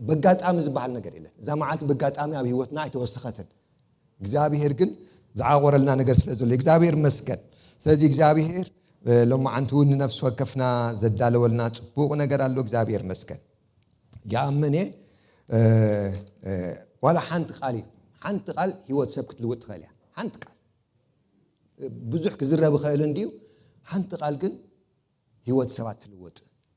በጋጣሚ ዝበሃል ነገር የለን። እዛ መዓልቲ በጋጣሚ ኣብ ህይወትና ኣይተወሰኸትን። እግዚኣብሔር ግን ዝዓቆረልና ነገር ስለ ዘሎ እግዚኣብሔር መስገን። ስለዚ እግዚኣብሔር እ፣ ሎማዓንቲ እውን ንነፍሲ ወከፍና ዘዳለወልና ጽቡቕ ነገር ኣሎ። እግዚኣብሔር መስገን። ይኣምን እየ። እ፣ እ፣ ዋላ ሓንቲ ቃል እዩ፣ ሓንቲ ቃል ህይወት ሰብ ክትልውጥ ትኽእል እያ። ሓንቲ ቃል ብዙሕ ክዝረብ ይኽእል እንድዩ። ሓንቲ ቃል ግን ህይወት ሰባት ትልውጥ፣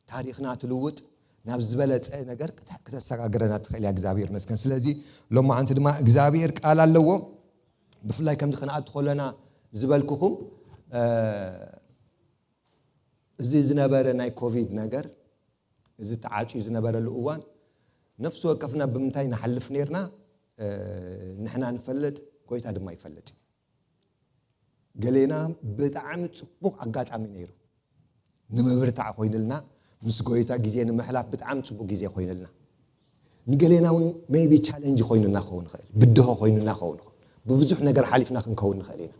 ታሪኽና ትልውጥ፣ ናብ ዝበለጸ ነገር ክተ-፣ ክተሰጋግረና ትኽእል እያ። እግዚኣብሔር መስገን። ስለዚ ሎማዓንቲ ድማ እግዚኣብሔር ቃል ኣለዎ። ብፍላይ ከምዚ ክንኣቱ ከለና ዝበልኩኹም፣ እ፣ እዚ ዝነበረ ናይ ኮቪድ ነገር፣ እዚ ተዓጽዩ ዝነበረሉ እዋን፣ ነፍሲ ወከፍና ብምንታይ ንሓልፍ ነርና፣ እ፣ ንሕና ንፈልጥ፣ ጎይታ ድማ ይፈልጥ እዩ። ገሌና ብጣዕሚ ጽቡቕ ኣጋጣሚ ነይሩ። ንምብርታዕ ኮይንልና፣ ምስ ጎይታ ግዜ ንምሕላፍ ብጣዕሚ ጽቡቕ ግዜ ኮይንልና። ንገሌና እውን ሜይቢ ቻለንጅ ኮይኑና ክኸውን ይኽእል፣ ብድሆ ኮይኑና ክኸውን ይኽእል። ብብዙሕ ነገር ሓሊፍና ክንከውን ንኽእል ኢና።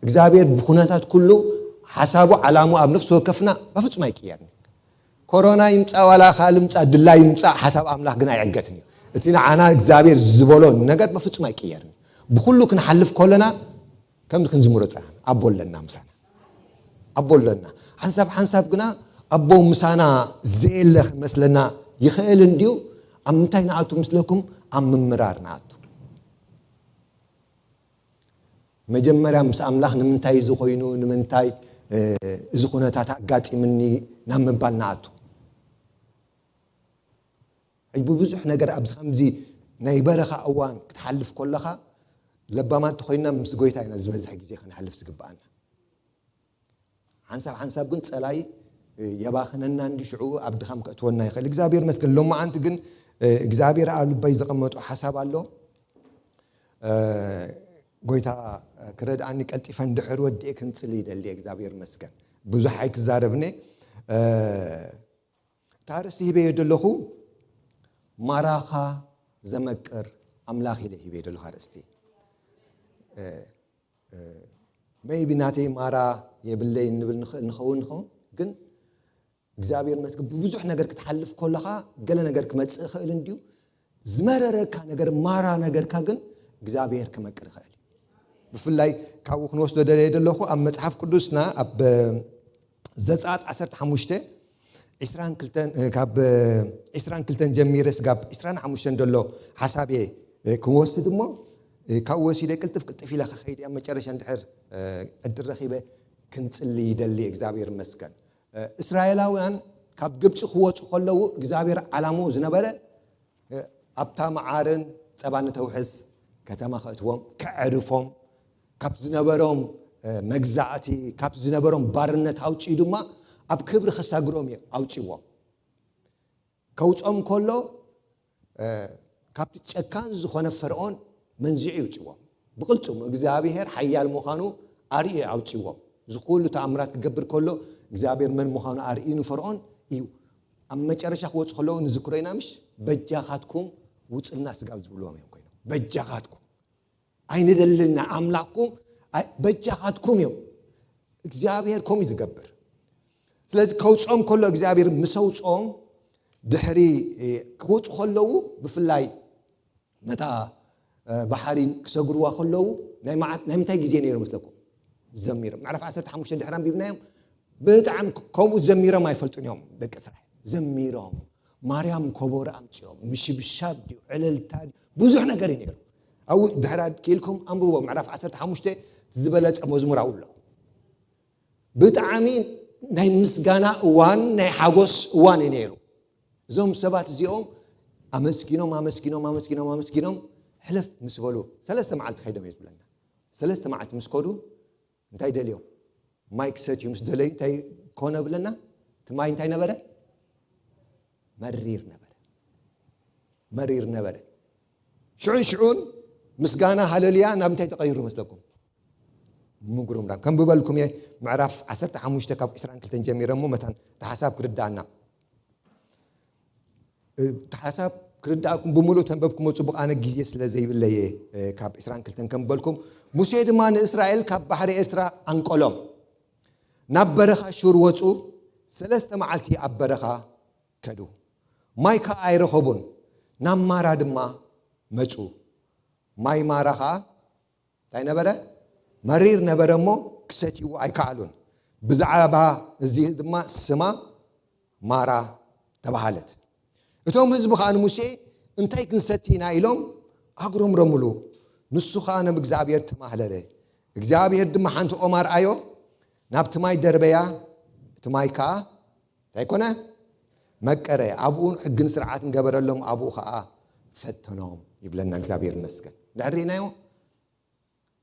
እግዚኣብሔር ብኩነታት ኩሉ ሓሳቡ፣ ዓላሙ ኣብ ነፍሲ ወከፍና በፍጹም ኣይቅየርን። ኮሮና ይምጻእ ዋላ ካልእ ይምጻእ፣ ድላይ ይምጻእ፣ ሓሳብ ኣምላኽ ግን ኣይዕገትን እዩ። እቲ ንዓና እግዚኣብሔር ዝበሎ ነገር በፍጹም ኣይቅየርን። ብኩሉ ክንሓልፍ ከለና ከምዚ ክንዝምሮ ጸናን፣ ኣቦ ኣለና ምሳና። ኣቦ ኣለና። ሓንሳብ ሓንሳብ ግና ኣቦ ምሳና ዘየለ ክመስለና ይኽእል እንድዩ። ኣብ ምንታይ ንኣቱ ምስለኩም? ኣብ ምምራር ንኣቱ። መጀመርያ ምስ ኣምላኽ ንምንታይ እዚ ኮይኑ፣ ንምንታይ፣ እ፣ እዚ ኩነታት ኣጋጢምኒ ናብ ምባል ንኣቱ። ሕጂ ብብዙሕ ነገር ኣብዚ ከምዚ ናይ በረኻ እዋን ክትሓልፍ ከለኻ፣ ለባማት ተኾይንና ምስ ጎይታ ኢና ዝበዝሕ ግዜ ክንሓልፍ ዝግብኣና። ሓንሳብ ሓንሳብ ግን ጸላይ፣ እ፣ የባኽነና እንዲ ሽዑ ኣብ ድኻም ከእትወና ይኽእል። እግዚኣብሔር መስገን። ሎማዓንቲ ግን፣ እ፣ እግዚኣብሔር ኣብ ልበይ ዘቐመጦ ሓሳብ ኣሎ። እ፣ ጎይታ ክረድኣኒ ቀልጢፈ እንድሕር ወዲኤ ክንጽሊ ይደሊ እየ። እግዚኣብሔር መስገን። ብዙሕ ኣይክዛረብኒ። እ፣ እታ ኣርእስቲ ሂበዮ ዘለኹ ማራኻ ዘመቅር ኣምላኽ ኢለ ሂበዮ ዘለኹ ኣርእስቲ። እ፣ እ፣ ሜይቢ ናተይ ማራ የብለይ እንብል ንኽእል ንኸውን ንኸውን፣ ግን እግዚኣብሔር መስገን ብብዙሕ ነገር ክትሓልፍ ከለኻ ገለ ነገር ክመጽእ ይኽእል እንድዩ። ዝመረረካ ነገር ማራ ነገርካ ግን እግዚኣብሔር ክመቅር ይኽእል እዩ። ብፍላይ ካብኡ ክንወስዶ ደለየ ዘለኹ ኣብ መጽሓፍ ቅዱስና ኣብ ዘጸኣት ዓሰርተ ሓሙሽተ ዕስራን ክልተን፣ እ፣ ካብ፣ እ፣ ዕስራን ክልተን ጀሚረ ስጋብ ዕስራን ሓሙሽተን ዘሎ ሓሳብ እየ፣ እ፣ ክወስድ እሞ፣ እ፣ ካብኡ ወሲደ ቅልጥፍ ቅልጥፍ ኢለ ክኸይድ እየ። ኣብ መጨረሻ እንድሕር፣ እ፣ ዕድል ረኺበ ክንጽሊ ይደሊ። እግዚኣብሔር ይመስገን። እ፣ እስራኤላውያን ካብ ግብጺ ክወጹ ከለዉ እግዚኣብሔር ዓላምኡ ዝነበረ፣ እ፣ ኣብታ መዓርን ጸባን እተውሕዝ ከተማ ከእትዎም፣ ከዕርፎም፣ ካብ ዝነበሮም፣ እ፣ መግዛእቲ፣ ካብ ዝነበሮም ባርነት ኣውጺኡ ድማ ኣብ ክብሪ ከሳግሮም እዩ ኣውጺዎም። ከውጾም ከሎ፣ እ፣ ካብቲ ጨካን ዝኾነ ፈርዖን መንዚዑ ይውጽዎም። ብቕልጽሙ እግዚኣብሔር ሓያል ምዃኑ ኣርእዩ ኣውጽዎም። እዚ ኩሉ ተኣምራት ክገብር ከሎ እግዚኣብሔር መን ምዃኑ ኣርእዩ ንፈርዖን እዩ። ኣብ መጨረሻ ክወጹ ከለዉ ንዝክሮ ኢና ምሽ? በጃኻትኩም ውጹልና ስጋብ ዝብልዎም እዮም ኮይኖም። በጃኻትኩም ኣይንደልና ኣምላኽኩም፣ ኣይ-፣ በጃኻትኩም እዮም። እግዚኣብሔር ከምኡ እዩ ዝገብር። ስለዚ ከውጾም ከሎ እግዚኣብሔር ምስ ኣውጽኦም ድሕሪ፣ እ፣ ክወጹ ከለዉ ብፍላይ ነታ፣ እ፣ ባሕሪ ክሰግርዋ ከለዉ ናይ መዓት-፣ ናይ ምንታይ ግዜ ነይሩ መስለኩም? ዘሚሮም። ምዕራፍ ዓሰርተ ሓሙሽተ ድሕሪ ኣንቢብናዮም ብጣዕሚ ክ-፣ ከምኡ ዘሚሮም ኣይፈልጡን እዮም ደቂ እስራኤል። ዘሚሮም፣ ማርያም ከበሮ ኣምጺኦም፣ ምሽብሻብ ድዩ፣ ዕልልታ ድዩ፣ ብዙሕ ነገር እዩ ነይሩ። ኣብኡ ድሕሪ ክኢልኩም ኣንብቦ፣ ምዕራፍ ዓሰርተ ሓሙሽተ ዝበለጸ መዝሙር ኣብኡ ኣሎ። ብጣዕሚ ናይ ምስጋና እዋን፣ ናይ ሓጎስ እዋን እዩ ነይሩ። እዞም ሰባት እዚኦም ኣመስጊኖም፣ ኣመስጊኖም፣ ኣመስጊኖም፣ ኣመስጊኖም ሕልፍ ምስ በሉ፣ ሰለስተ መዓልቲ ከይዶም እዩ ዝብለና። ሰለስተ መዓልቲ ምስ ከዱ እንታይ ደልዮም? ማይ ክሰትዩ ምስ ደለዩ እንታይ ኮነ ብለና? እቲ ማይ እንታይ ነበረ? መሪር ነበረ። መሪር ነበረ። ሽዑን ሽዑን ምስጋና ሃለሉያ ናብ እንታይ ተቐይሩ መስለኩም? ምጉርምራም። ከም ብበልኩም እየ፣ ምዕራፍ ዓሰርተ ሓሙሽተ ካብ ዕስራን ክልተን ጀሚረ እሞ መታን እቲ ሓሳብ ክርዳኣና። እቲ ሓሳብ ክርዳእኩም ብምሉእ ተንበብኩሞ ጽቡቕ፣ ኣነ ግዜ ስለ ዘይብለየ፣ እ፣ ካብ ዕስራን ክልተን ከም በልኩም። ሙሴ ድማ ንእስራኤል ካብ ባሕሪ ኤርትራ ኣንቀሎም። ናብ በረኻ ሹር ወጹ፣ ሰለስተ መዓልቲ ኣብ በረኻ ከዱ። ማይ ከኣ ኣይረኸቡን፣ ናብ ማራ ድማ መጹ። ማይ ማራ ኸኣ እንታይ ነበረ? መሪር ነበረ እሞ ክሰትይዎ ኣይከኣሉን። ብዛዕባ እዚ ድማ ስማ ማራ ተባሃለት። እቶም ህዝቢ ኸኣ ንሙሴ፣ "እንታይ ክንሰቲ ኢና?" ኢሎም ኣጉረምረምሉ። ንሱ ኸኣ ናብ እግዚኣብሔር ተማህለለ። እግዚኣብሔር ድማ ሓንቲ ኦም ኣርኣዮ፣ ናብቲ ማይ ደርበያ፣ እቲ ማይ ከኣ እንታይ ኮነ? መቀረ። ኣብኡ ሕግን ስርዓትን ገበረሎም፣ ኣብኡ ኸኣ ፈተኖም ይብለና። እግዚኣብሔር ይመስገን። ድሕሪ ርኢናዮ፣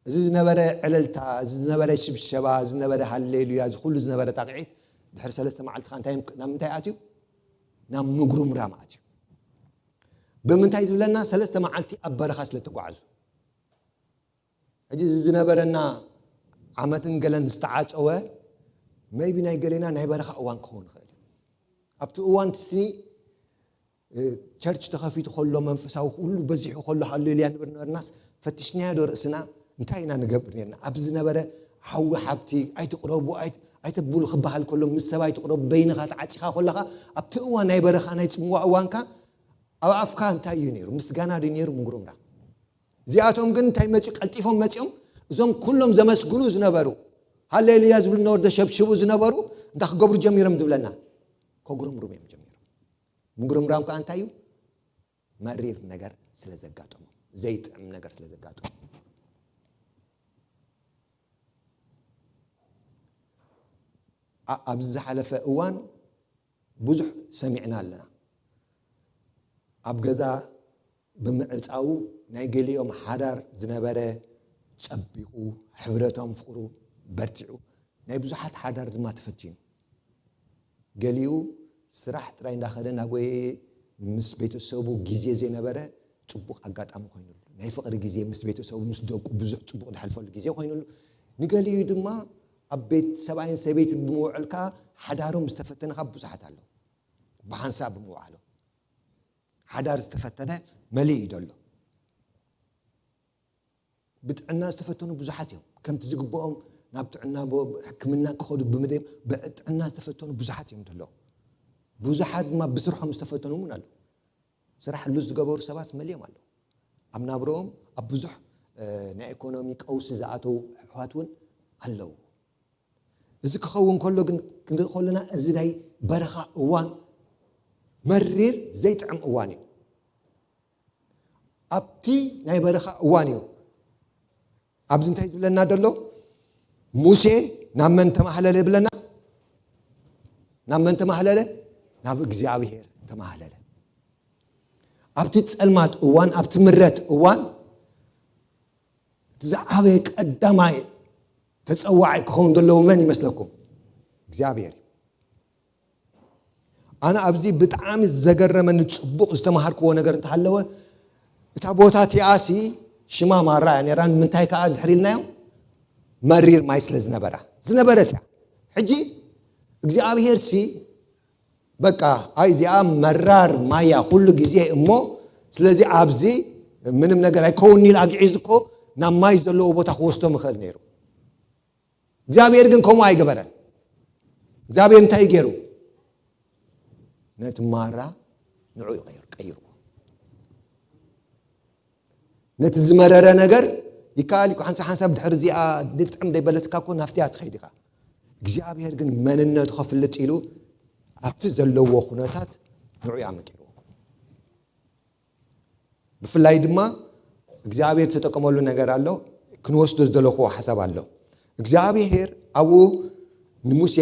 እዚ ዝነበረ ዕለልታ፣ እዚ ዝነበረ ሽብሸባ፣ እዚ ዝነበረ ሃሌሉያ፣ እዚ ኩሉ ዝነበረ ጣቕዒት፣ ድሕሪ ሰለስተ መዓልቲ ኸኣ እንታይ፣ ናብ ምንታይ ኣትዩ? ናብ ምጉርምራም ኣትዩ። ብምንታይ ዝብለና? ሰለስተ መዓልቲ ኣብ በረኻ ስለ ተጓዕዙ። ሕጂ እዚ ዝነበረና ዓመትን ገለን ዝተዓጸወ፣ maybe ናይ ገሌና ናይ በረኻ እዋን ክኸውን ይኽእል እዩ። ኣብቲ እዋን እቲ ስኒ፣ እ፣ ቸርች ተኸፊቱ ከሎ፣ መንፈሳዊ ኩሉ በዚሑ ከሎ፣ ሃሌሉያ ንብል ነበርናስ፣ ፈቲሽናዮ ዶ ርእስና? እንታይ ኢና ንገብር ነርና? ኣብ ዝነበረ ሓዊ ሓብቲ፣ ኣይትቕረቡ፣ ኣይት-፣ ኣይተብሉ ክበሃል ከሎ፣ ምስ ሰብ ኣይትቕረቡ፣ በይንኻ ተዓጺኻ ከለኻ፣ ኣብቲ እዋን ናይ በረኻ ናይ ጽምዋ እዋንካ፣ ኣብ ኣፍካ እንታይ እዩ ነይሩ? ምስጋና ድዩ ነይሩ? ምጉርምራም። እዚኣቶም ግን እንታይ መጺኡ? ቀልጢፎም መጺኦም፣ እዞም ኩሎም ዘመስግኑ ዝነበሩ፣ ሃሌሉያ ዝብሉ ዝነበሩ፣ ዘሸብሽቡ ዝነበሩ፣ እንታይ ክገብሩ ጀሚሮም ዝብለና? ከጉረምርሙ እዮም ጀሚሮም። ምጉርምራም ከኣ እንታይ እዩ? መሪር ነገር ስለ ዘጋጠሞም፣ ዘይጥዕም ነገር ስለ ዘጋጠሞም። ኣ-፣ ኣብዚ ዝሓለፈ እዋን ብዙሕ ሰሚዕና ኣለና። ኣብ ገዛ ብምዕጻዉ ናይ ገሊኦም ሓዳር ዝነበረ ጸቢቑ፣ ሕብረቶም ፍቕሩ በርቲዑ፣ ናይ ብዙሓት ሓዳር ድማ ተፈቲኑ። ገሊኡ ስራሕ ጥራይ እንዳኸደ እናጎየየ ምስ ቤተሰቡ ግዜ ዘይነበረ ጽቡቕ ኣጋጣሚ ኮይኑሉ። ናይ ፍቕሪ ግዜ ምስ ቤተሰቡ፣ ምስ ደቁ ብዙሕ ጽቡቕ ዝሓልፈሉ ግዜ ኮይኑሉ። ንገሊኡ ድማ ኣብ ቤት ሰብኣይን ሰበይቲ ብምውዕል ከኣ ሓዳሮም ዝተፈተነ ካብ ብዙሓት ኣለዉ። ብሓንሳብ ብምውዓሎም። ሓዳር ዝተፈተነ መሊኡ እዩ ዘሎ። ብጥዕና ዝተፈተኑ ብዙሓት እዮም። ከምቲ ዝግብኦም ናብ ጥዕና ቦ-፣ ሕክምና ክኸዱ ብምድዮም ብጥዕና ዝተፈተኑ ብዙሓት እዮም ዘለዉ። ብዙሓት ድማ ብስርሖም ዝተፈተኑ እውን ኣለዉ። ስራሕ ሉዝ ዝገበሩ ሰባት መሊኦም ኣለዉ። ኣብ ናብረኦም ኣብ ብዙሕ፣ እ፣ ናይ ኢኮኖሚ ቀውሲ ዝኣተዉ ኣሕዋት እውን ኣለዉ። እዚ ክኸውን ከሎ ግን ክንርኢ ከለና፣ እዚ ናይ በረኻ እዋን መሪር ዘይጥዕም እዋን እዩ። ኣብቲ ናይ በረኻ እዋን እዩ። ኣብዚ እንታይ ዝብለና ዘሎ? ሙሴ ናብ መን ተማህለለ ይብለና? ናብ መን ተማህለለ? ናብ እግዚኣብሔር ተማህለለ። ኣብቲ ጸልማት እዋን፣ ኣብቲ ምረት እዋን፣ እቲ ዝዓበየ ቀዳማይ ተጸዋዒ ክኸውን ዘለዎ መን ይመስለኩም? እግዚኣብሔር እዩ። ኣነ ኣብዚ ብጣዕሚ ዘገረመኒ ጽቡቕ ዝተማሃርክዎ ነገር እንተሃለወ፣ እታ ቦታ እቲኣሲ ሽማ ማራ እያ ነይራ። ንምንታይ ከኣ ድሕሪ ኢልናዮ? መሪር ማይ ስለ ዝነበራ፣ ዝነበረት እያ። ሕጂ እግዚኣብሄርሲ በቃ፣ ኣይ እዚኣ መራር ማይ እያ ኩሉ ግዜ እሞ፣ ስለዚ ኣብዚ ምንም ነገር ኣይከውን ኢሉ ኣግዒዙ እኮ ናብ ማይ ዘለዎ ቦታ ክወስዶ ምኽእል ነይሩ። እግዚኣብሔር ግን ከምኡ ኣይገበረን። እግዚኣብሔር እንታይ ገይሩ? ነቲ ማራ ንዑ ይቐይር-፣ ቀይርዎ። ነቲ ዝመረረ ነገር ይከኣል እዩ። ሓንሳብ ሓንሳብ ድሕሪ እዚኣ ድጥዕም ደይበለትካ እኮ ናፍቲ እያ ትኸይድ ኢኻ። እግዚኣብሔር ግን መንነቱ ከፍልጥ ኢሉ ኣብቲ ዘለዎ ኩነታት ንዑ እዩ ኣመቂርዎ። ብፍላይ ድማ እግዚኣብሔር ዝተጠቀመሉ ነገር ኣሎ፣ ክንወስዶ ዝደለኹዎ ሓሳብ ኣሎ። እግዚኣብሔር ኣብኡ ንሙሴ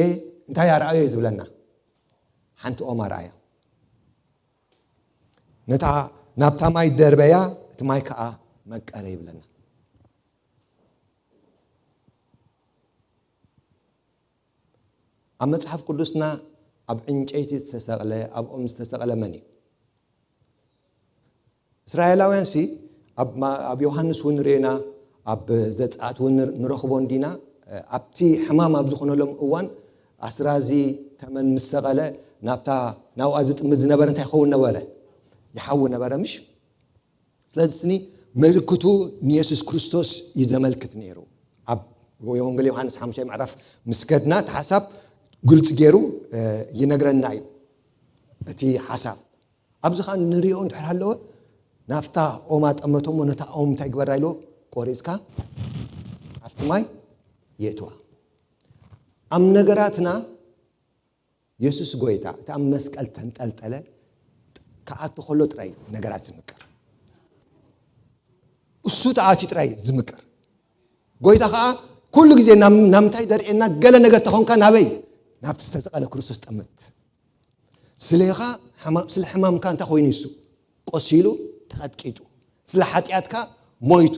እንታይ ኣርኣዮ እዩ ዝብለና? ሓንቲ ኦም ኣርኣዮ። ነታ፣ ናብታ ማይ ደርበያ፣ እቲ ማይ ከዓ መቀረ ይብለና። ኣብ መጽሓፍ ቅዱስና ኣብ ዕንጨይቲ ዝተሰቕለ፣ ኣብ ኦም ዝተሰቕለ መን እዩ? እስራኤላውያንሲ ኣብ ማ-፣ ኣብ ዮሃንስ እውን ርኤና፣ ኣብ ዘጸኣት እውን ንር-፣ ንረኽቦ እንዲና። ኣብቲ ሕማም ኣብ ዝኾነሎም እዋን ኣስራዚ ተመን ምስ ሰቐለ ናብታ፣ ናብኣ ዝጥምት ዝነበረ እንታይ ክኸውን ነበረ? ይሓዊ ነበረ፣ ምሽ? ስለዚ ስኒ ምልክቱ ንየሱስ ክርስቶስ እዩ ዘመልክት ነይሩ። ኣብ ወንጌል ዮሃንስ ሓሙሽተ ምዕራፍ ምስ ከድና እቲ ሓሳብ ግልፂ ገይሩ፣ እ፣ ይነግረና እዩ። እቲ ሓሳብ ኣብዚ ኸዓ ንሪኦ እንድሕር ሃለወ፣ ናብታ ኦም ኣጠመቶ እሞ ነታ ኦም እንታይ ግበራ ኢልዎ? ቆሪፅካ ኣብቲ ማይ የእትዋ። ኣብ ነገራትና የሱስ ጎይታ እቲ ኣብ መስቀል ተንጠልጠለ ክኣቱ ከሎ ጥራይ ነገራት ዝምቅር። እሱ ተኣትዩ ጥራይ ዝምቅር። ጎይታ ኸዓ ኩሉ ግዜ ናብ፣ ናብ ምንታይ ደርእየና? ገለ ነገር ተኾንካ ናበይ? ናብቲ ዝተሰቐለ ክርስቶስ ጠምት። ስለኻ ሕማ-፣ ስለ ሕማምካ እንታይ ኮይኑ እሱ? ቆሲሉ፣ ተቐጥቂጡ። ስለ ሓጢኣትካ ሞይቱ።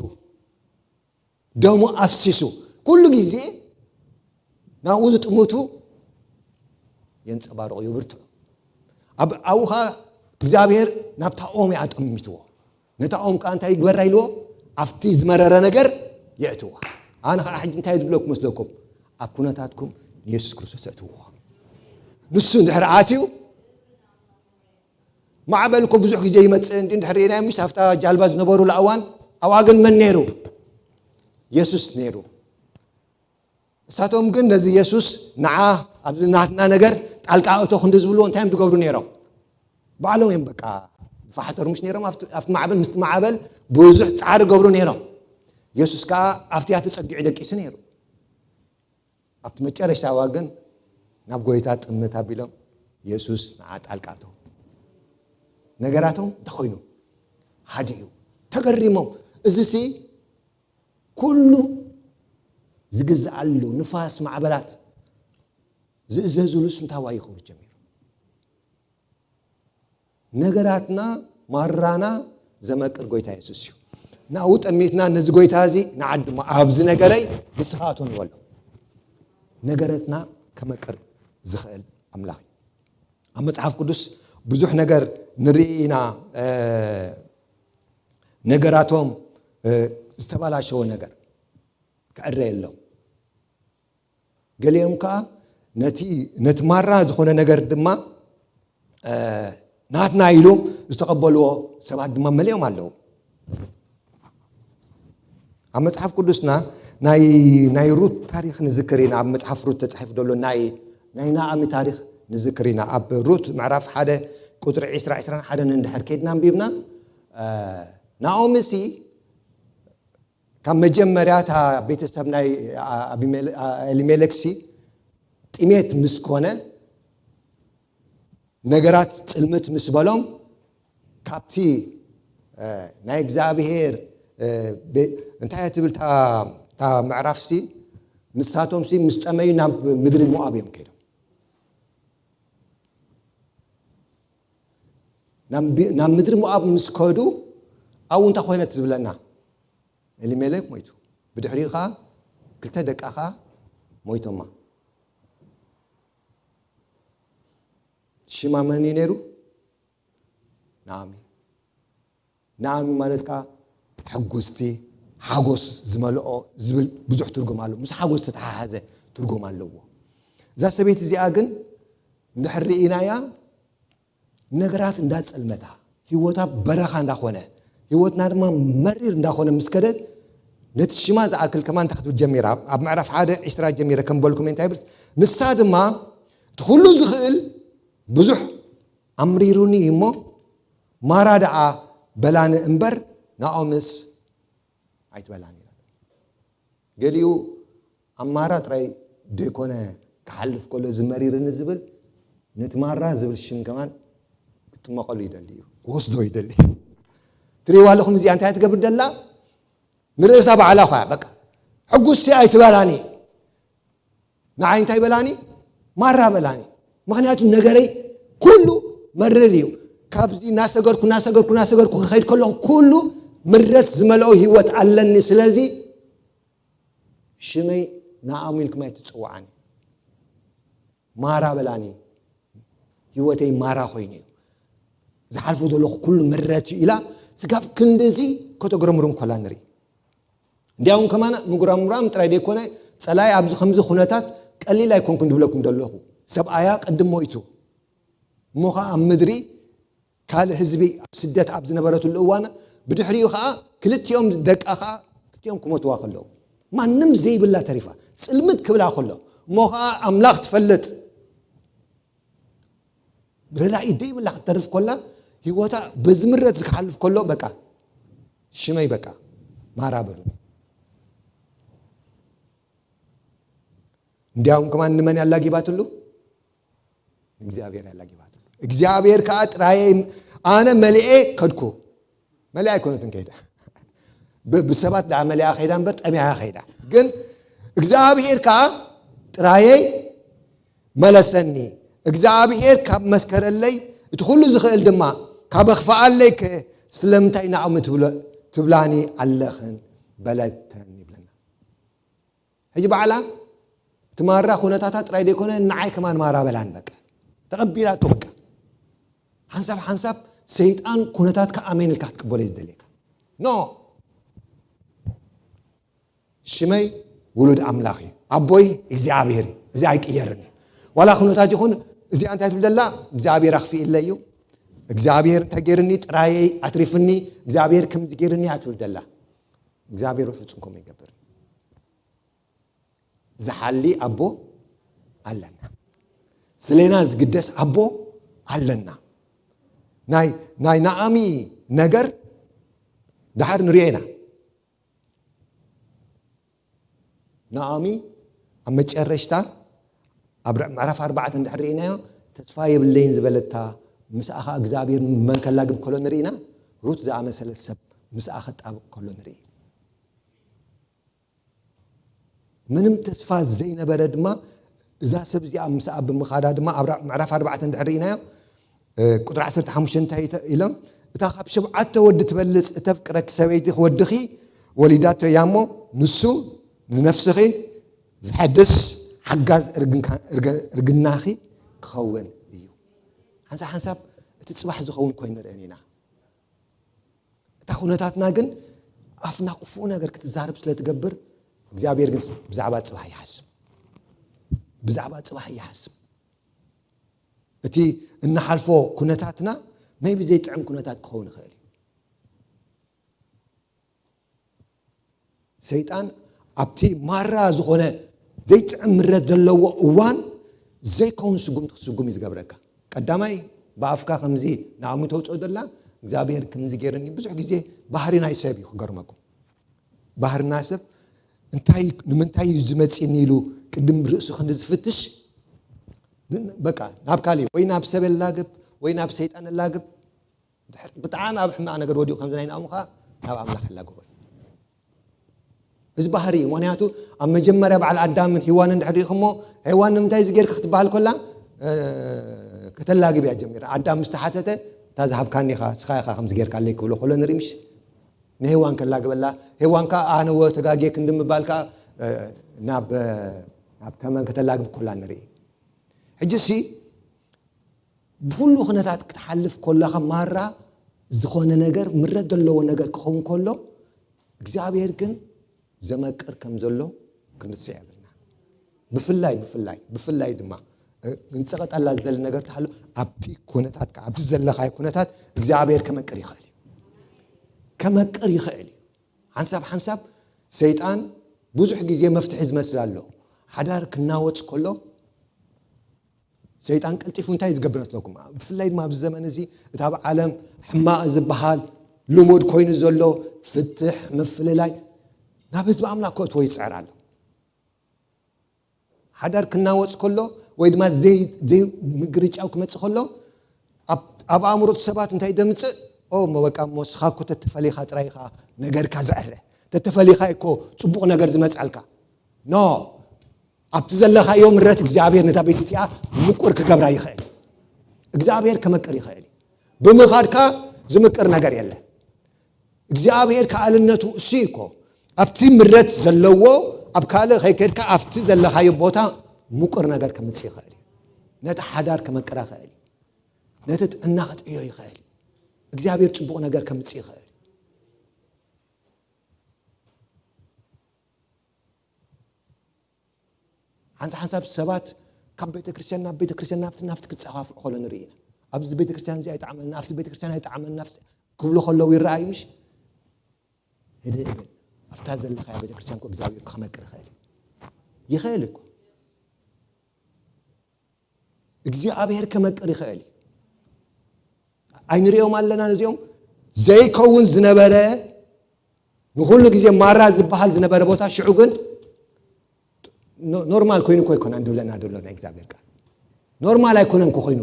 ደሙ ኣፍሲሱ። ኩሉ ግዜ ናብኡ ዝጥምቱ የንጸባርቑ፣ የብርትዑ። ኣብ፣ ኣብኡ ኸዓ እግዚኣብሔር ናብታ ኦም እያ ኣጠሚትዎ። ነታ ኦም ከኣ እንታይ ይግበራ ኢልዎ? ኣብቲ ዝመረረ ነገር የእትዎ። ኣነ ኸዓ ሕጂ እንታይ ዝብለኩም መስለኩም? ኣብ ኩነታትኩም ንየሱስ ክርስቶስ እትዎ። ንሱ እንድሕር ኣትዩ፣ ማዕበል እኮ ብዙሕ ግዜ ይመጽእ እንዲ እንድሕር ርኢናዮ፣ ምሽ ኣብታ ጃልባ ዝነበሩላ እዋን፣ ኣብኣ ግን መን ነይሩ? የሱስ ነይሩ። እሳቶም ግን ነዚ የሱስ ንዓ ኣብዚ ናትና ነገር ጣልቃ እቶ ክንዲ ዝብልዎ እንታይ እዮም ዝገብሩ ነይሮም? ባዕሎም እዮም በቃ ዝፈሓተሩ ምሽ ነይሮም። ኣብቲ፣ ኣብቲ ማዕበል፣ ምስቲ ማዕበል ብዙሕ ጻዕሪ ገብሩ ነይሮም። የሱስ ከኣ ኣብቲያ ተጸጊዑ ደቂሱ ነይሩ። ኣብቲ መጨረሽታ እዋን ግን ናብ ጎይታ ጥምት ኣቢሎም የሱስ ንዓ ጣልቃ እቶ። ነገራቶም እንታይ ኮይኑ? ሃዲኡ። ተገሪሞም። እዚሲ ኩሉ ዝግዝኣሉ ንፋስ ማዕበላት ዝእዘዙሉ ስንታዋይ ክብሉ ጀሚሩ። ነገራትና ማራና ዘመቅር ጎይታ የሱስ እዩ። ናብኡ ጠሚትና ነዚ ጎይታ እዚ ንዓ ድማ ኣብዚ ነገረይ ንስኻ ኣቶ ንበሎ። ነገረትና ከመቅር ዝኽእል ኣምላኽ እዩ። ኣብ መጽሓፍ ቅዱስ ብዙሕ ነገር ንርኢ ኢና። እ፣ ነገራቶም፣ እ፣ ዝተበላሸወ ነገር ክዕረ የሎም። ገሊኦም ከኣ ነቲ፣ ነቲ ማራ ዝኾነ ነገር ድማ፣ እ፣ ናትና ኢሉ ዝተቐበልዎ ሰባት ድማ መሊኦም ኣለዉ። ኣብ መጽሓፍ ቅዱስና ናይ፣ ናይ ሩት ታሪኽ ንዝክር ኢና። ኣብ መጽሓፍ ሩት ተጻሒፉ ዘሎ ናይ፣ ናይ ናኦሚ ታሪኽ ንዝክር ኢና። ኣብ ሩት ምዕራፍ ሓደ ቁጽሪ ዕስራ፣ ዕስራን ሓደን እንድሕር ከይድና ኣንቢብና፣ እ፣ ናኦሚሲ ካብ መጀመርያ እታ ቤተሰብ ናይ ኣቢሜለ-፣ ኤሊሜሌክሲ ጥሜት ምስ ኮነ፣ ነገራት ጽልምት ምስ በሎም፣ ካብቲ፣ እ፣ ናይ እግዚኣብሔር፣ እ፣ ቤ-፣ እንታይ እያ ትብል እታ፣ እታ ምዕራፍሲ? ንሳቶምሲ ምስ ጠመዩ ናብ ምድሪ ሞኣብ እዮም ከይዶም። ናብ ቢ-፣ ናብ ምድሪ ሞኣብ ምስ ከዱ፣ ኣብኡ እንታይ ኮይነት ዝብለና? ኤሊሜሌክ ሞይቱ። ብድሕሪኡ ኸዓ ክልተ ደቃ ኸዓ ሞይቶማ። ሽማ መን እዩ ነይሩ? ናኦሚ። ናኦሚ ማለት ከኣ ሕጉስቲ፣ ሓጎስ ዝመልኦ ዝብል ብዙሕ ትርጉም ኣሎ። ምስ ሓጎስ ዝተተሓሓዘ ትርጉም ኣለዎ። እዛ ሰበይቲ እዚኣ ግን እንድሕር ርኢናያ፣ ነገራት እንዳጸልመታ፣ ህይወታ በረኻ እንዳኾነ፣ ህይወትና ድማ መሪር እንዳኾነ ምስ ከደ፣ ነቲ ሽማ ዝኣክል ከማን እንታይ ክትብል ጀሚራ? ኣብ ምዕራፍ ሓደ ዕስራ ጀሚረ ከም በልኩም እንታይ ይብል? ንሳ ድማ እቲ ኩሉ ዝኽእል ብዙሕ ኣምሪሩኒ እሞ ማራ ደኣ በላኒ እምበር ናኦምስ ኣይትበላን ኢላ። ገሊኡ ኣብ ማራ ጥራይ ደይኮነ ክሓልፍ ከሎ ዝመሪርኒ ዝብል፣ ነቲ ማራ ዝብል ሽም ከማን ክጥመቐሉ ይደሊ እዩ፣ ክወስዶ ይደሊ እዩ። ትርእይዋ ኣለኹም፣ እዚኣ እንታይ ትገብር ደላ? ንርእሳ ባዕላ ኳ በቃ ሕጉስቲ ኣይትበላኒ። ንዓይ እንታይ በላኒ? ማራ በላኒ። ምኽንያቱ ነገረይ ኩሉ መርር እዩ። ካብዚ እናሰገርኩ፣ እናሰገርኩ፣ እናሰገርኩ ክኸይድ ከለኹ ኩሉ ምረት ዝመልኦ ህይወት ኣለኒ። ስለዚ ሽመይ ናኦሚ ኢልኩም ኣይትጽውዓኒ። ማራ በላኒ። ህይወተይ ማራ ኮይኑ እዩ። ዝሓልፎ ዘለኹ ኩሉ ምረት እዩ ኢላ ስጋብ ክንድዚ ከተጉረምርም ከላ ንርኢ። እንዲያውም ከማን ምጉራምራም ጥራይ ደይኮነ፣ ጸላይ ኣብዚ ከምዚ ኩነታት ቀሊል ኣይኮንኩን ዝብለኩም ዘለኹ። ሰብኣያ ቅድም ሞይቱ። እሞ ኸዓ ኣብ ምድሪ ካልእ ህዝቢ ኣብ ስደት ኣብ ዝነበረትሉ እዋን፣ ብድሕሪኡ ከዓ ክልቲኦም ደቃ ከዓ ክልቲኦም ክሞትዋ ከለዉ፣ ማንም ዘይብላ ተሪፋ፣ ጽልምት ክብላ ከሎ፣ እሞ ከዓ ኣምላኽ ትፈልጥ፣ ረዳኢ ደይብላ ክትተርፍ ከላ፣ ህይወታ በዚ ምረት ዝክሓልፍ ከሎ፣ በቃ ሽመይ በቃ ማራ በሉ። እንዲያውም ከማን ንመን ያላጊባትሉ? እግዚኣብሔር ያላጊባትሉ። እግዚኣብሔር ከዓ ጥራየይ ኣነ መሊኤ ከድኩ። መሊኣ ኣይኮነትን ከይዳ። ብ-፣ ብሰባት ደኣ መሊኣ ከይዳ እምበር ጠሚያ ከይዳ። ግን እግዚኣብሔር ከዓ ጥራየይ መለሰኒ። እግዚኣብሔር ካብ መስከረለይ እቲ ኩሉ ዝኽእል ድማ ካብ ኣኽፍኣለይ ከ ስለምንታይ ናኦሚ ትብሎ-፣ ትብላኒ ኣለኽን በለተን ይብለና። ሕጂ ባዕላ እቲ ማራ ኩነታታ ጥራይ ዘይኮነ ንዓይ ከማን ማራ በላን በቃ። ተቐቢላቶ በቃ። ሓንሳብ ሓንሳብ ሰይጣን ኩነታትካ ኣሜን ኢልካ ክትቅበሎ እዩ ዝደልየካ። ኖ። ሽመይ ውሉድ ኣምላኽ እዩ። ኣቦይ እግዚኣብሔር እዩ። እዚ ኣይቅየርን እዩ። ዋላ ኩነታት ይኹን እዚኣ እንታይ ትብል ደላ? እግዚኣብሔር ኣኽፊእለይ እዩ። እግዚኣብሔር እንታይ ገይርኒ? ጥራየይ ኣትሪፍኒ። እግዚኣብሔር ከምዚ ገይርኒ እያ ትብል ደላ። እግዚኣብሔር በፍጹም ከምኡ ይገብር። ዝሓሊ ኣቦ ኣለና። ስሌና ዝግደስ ኣቦ ኣለና። ናይ፣ ናይ ናኦሚ ነገር ደሓር ንሪኦ ኢና። ናኦሚ ኣብ መጨረሽታ ኣብ ር-፣ ምዕራፍ ኣርባዕተ እንድሕር ርኢናዮ፣ ተስፋ የብለይን ዝበለታ፣ ምስኣ ኸኣ እግዚኣብሔር መን ከላግብ ከሎ ንርኢ ኢና? ሩት ዝኣመሰለ ሰብ ምስኣ ኸጣብቕ ከሎ ንርኢ። ምንም ተስፋ ዘይነበረ ድማ፣ እዛ ሰብ እዚኣ ምስኣ ብምኻዳ ድማ፣ ኣብ ራ-፣ ምዕራፍ ኣርባዕተ እንድሕር ርኢናዮ፣ እ፣ ቁጥሪ ዓሰርተ ሓሙሽተ እንታይ ተ-፣ ኢሎም? "እታ ካብ ሸብዓተ ወዲ ትበልጽ እተፍቅረኪ ሰበይቲ ክወድኺ ወሊዳቶ እያ እሞ፣ ንሱ ንነፍስኺ ዝሐድስ ሓጋዝ እርግንካ-፣ እርገ-፣ እርግናኺ ክኸውን እዩ።" ሓንሳብ ሓንሳብ እቲ ጽባሕ ዝኸውን ኮይኑ ንርእየን ኢና። እታ ኩነታትና ግን ኣፍና ክፉእ ነገር ክትዛረብ ስለ ትገብር፣ እግዚኣብሔር ግን ብዛዕባ ጽባሕ ይሓስብ። ብዛዕባ ጽባሕ ይሓስብ። እቲ እንሓልፎ ኩነታትና maybe ዘይጥዕም ኩነታት ክኸውን ይኽእል እዩ። ሰይጣን ኣብቲ ማራ ዝኾነ ዘይጥዕም ምረት ዘለዎ እዋን ዘይከውን ስጉምቲ ክትስጉም እዩ ዝገብረካ። ቀዳማይ ብኣፍካ ከምዚ ንኣሙ ተውፅኦ ዘላ እግዚኣብሔር ከምዚ ገይርኒ። ብዙሕ ግዜ ባህሪ ናይ ሰብ እዩ ክገርመኩም። ባህርና ሰብ እንታይ ንምንታይ እዩ ዝመፅኒ ኢሉ ቅድም ርእሱ ክንዲ ዝፍትሽ በቃ ናብ ካሊእ ወይ ናብ ሰብ የላግብ ወይ ናብ ሰይጣን የላግብ። ድሕር ብጣዕሚ ኣብ ሕማቕ ነገር ወዲቑ ከምዚ ናይ ናኦሚ ኸዓ ናብ ኣምላኽ የላግቦ እዩ። እዚ ባህሪ እዩ። ምኽንያቱ ኣብ መጀመርያ በዓል ኣዳምን ሄዋንን ድሕር ሪኢኹሞ፣ ሄዋን ንምንታይ እዚ ጌርካ ክትበሃል ኮላ፣ እ፣ ከተላግብ እያ ጀሚራ። ኣዳም ምስ ተሓተተ፣ "እታ ዝሃብካኒ ኢኻ፣ ስኻ ኢኻ ከምዚ ጌርካለይ" ክብሎ ኮሎ ንርኢ ምሽ? ንሄዋን ከላግበላ፣ ሄዋን ከኣ ኣነ ወ ተጋግየ ክንዲ ምባል ከኣ፣ እ፣ ናብ፣ እ፣ ናብ ተመን ከተላግብ ኮላ ንርኢ። ሕጂ ሲ ብኹሉ ኩነታት ክትሓልፍ ኮላኻ ማራ ዝኾነ ነገር ምረት ዘለዎ ነገር ክኸውን ከሎ እግዚኣብሔር ግን ዘመቅር ከም ዘሎ ክንርስዕ የብልና። ብፍላይ፣ ብፍላይ፣ ብፍላይ ድማ፣ እ፣ ክንጸቐጠላ ዝደሊ ነገር ተሃሉ ኣብቲ ኩነታት፣ ኣብቲ ዘለኻዮ ኩነታት እግዚኣብሔር ከመቅር ይኽእል እዩ። ከመቅር ይኽእል እዩ። ሓንሳብ ሓንሳብ ሰይጣን ብዙሕ ግዜ መፍትሒ ዝመስል ኣሎ። ሓዳር ክናወጽ ከሎ ሰይጣን ቀልጢፉ እንታይ ዝገብር መስለኩም? ብፍላይ ድማ ኣብዚ ዘመን እዚ እቲ ኣብ ዓለም ሕማቕ ዝበሃል ልሙድ ኮይኑ ዘሎ ፍትሕ፣ ምፍልላይ ናብ ህዝቢ ኣምላኽ ከእትዎ ይጽዕር ኣሎ። ሓዳር ክናወጽ ከሎ ወይ ድማ ዘይ-፣ ዘይ-፣ ምግርጫው ክመጽእ ከሎ ኣብ፣ ኣብ ኣእምሮ እቲ ሰባት እንታይ ደምጽእ? "ኦ፣ እሞ በቃ፣ እሞ ንስኻ እኮ ተተፈሊኻ ጥራይ ኢኻ ነገርካ ዘዕረ። ተተፈሊኻ እኮ ጽቡቕ ነገር ዝመጽኣልካ።" ኖ። ኣብቲ ዘለኻዮ ምረት እግዚኣብሔር ነታ ቤት እቲኣ ምቁር ክገብራ ይኽእል። እግዚኣብሔር ከመቅር ይኽእል። ብምኻድካ ዝምቅር ነገር የለ። እግዚኣብሔር ከኣልነቱ እሱ እኮ ኣብቲ ምረት ዘለዎ ኣብ ካልእ ከይከድካ ኣብቲ ዘለኻዮ ቦታ ምቁር ነገር ከምጽእ ይኽእል እዩ። ነቲ ሓዳር ከመቅራ ይኽእል እዩ። ነቲ ጥዕና ከጥዕዮ ይኽእል እዩ። እግዚኣብሔር ጽቡቕ ነገር ከምጽእ ይኽእል እዩ። ሓንሳ ሓንሳብ ሰባት ካብ ቤተ ክርስቲያን ናብ ቤተ ክርስቲያን ናብቲ ናብቲ ክጸፋፍዑ ከሎ ንርኢ ኢና። ኣብዚ ቤተክርስትያን እዚ ኣይጠዓመና፣ ኣብቲ ቤተክርስትያን ኣይጠዓመና፣ ኣብቲ ክብሉ ከለዉ ይረኣዩ፣ ምሽ? ህድእ እብል። ኣብታ ዘለኻያ ቤተክርስትያን እኮ እግዚኣብሔር ከመቅር ይኽእል እዩ። ይኽእል እኮ። እግዚኣብሔር ከመቅር ይኽእል እዩ። ኣይንሪኦም ኣለና ነዚኦም? ዘይከውን ዝነበረ፣ ንኹሉ ግዜ ማራ ዝበሃል ዝነበረ ቦታ፣ ሽዑ ግን ኖ-፣ ኖርማል ኮይኑ እኮ ኣይኮነን ዝብለና ዘሎ ናይ እግዚኣብሔር ቃል። ኖርማል ኣይኮነን እኮ ኮይኑ፣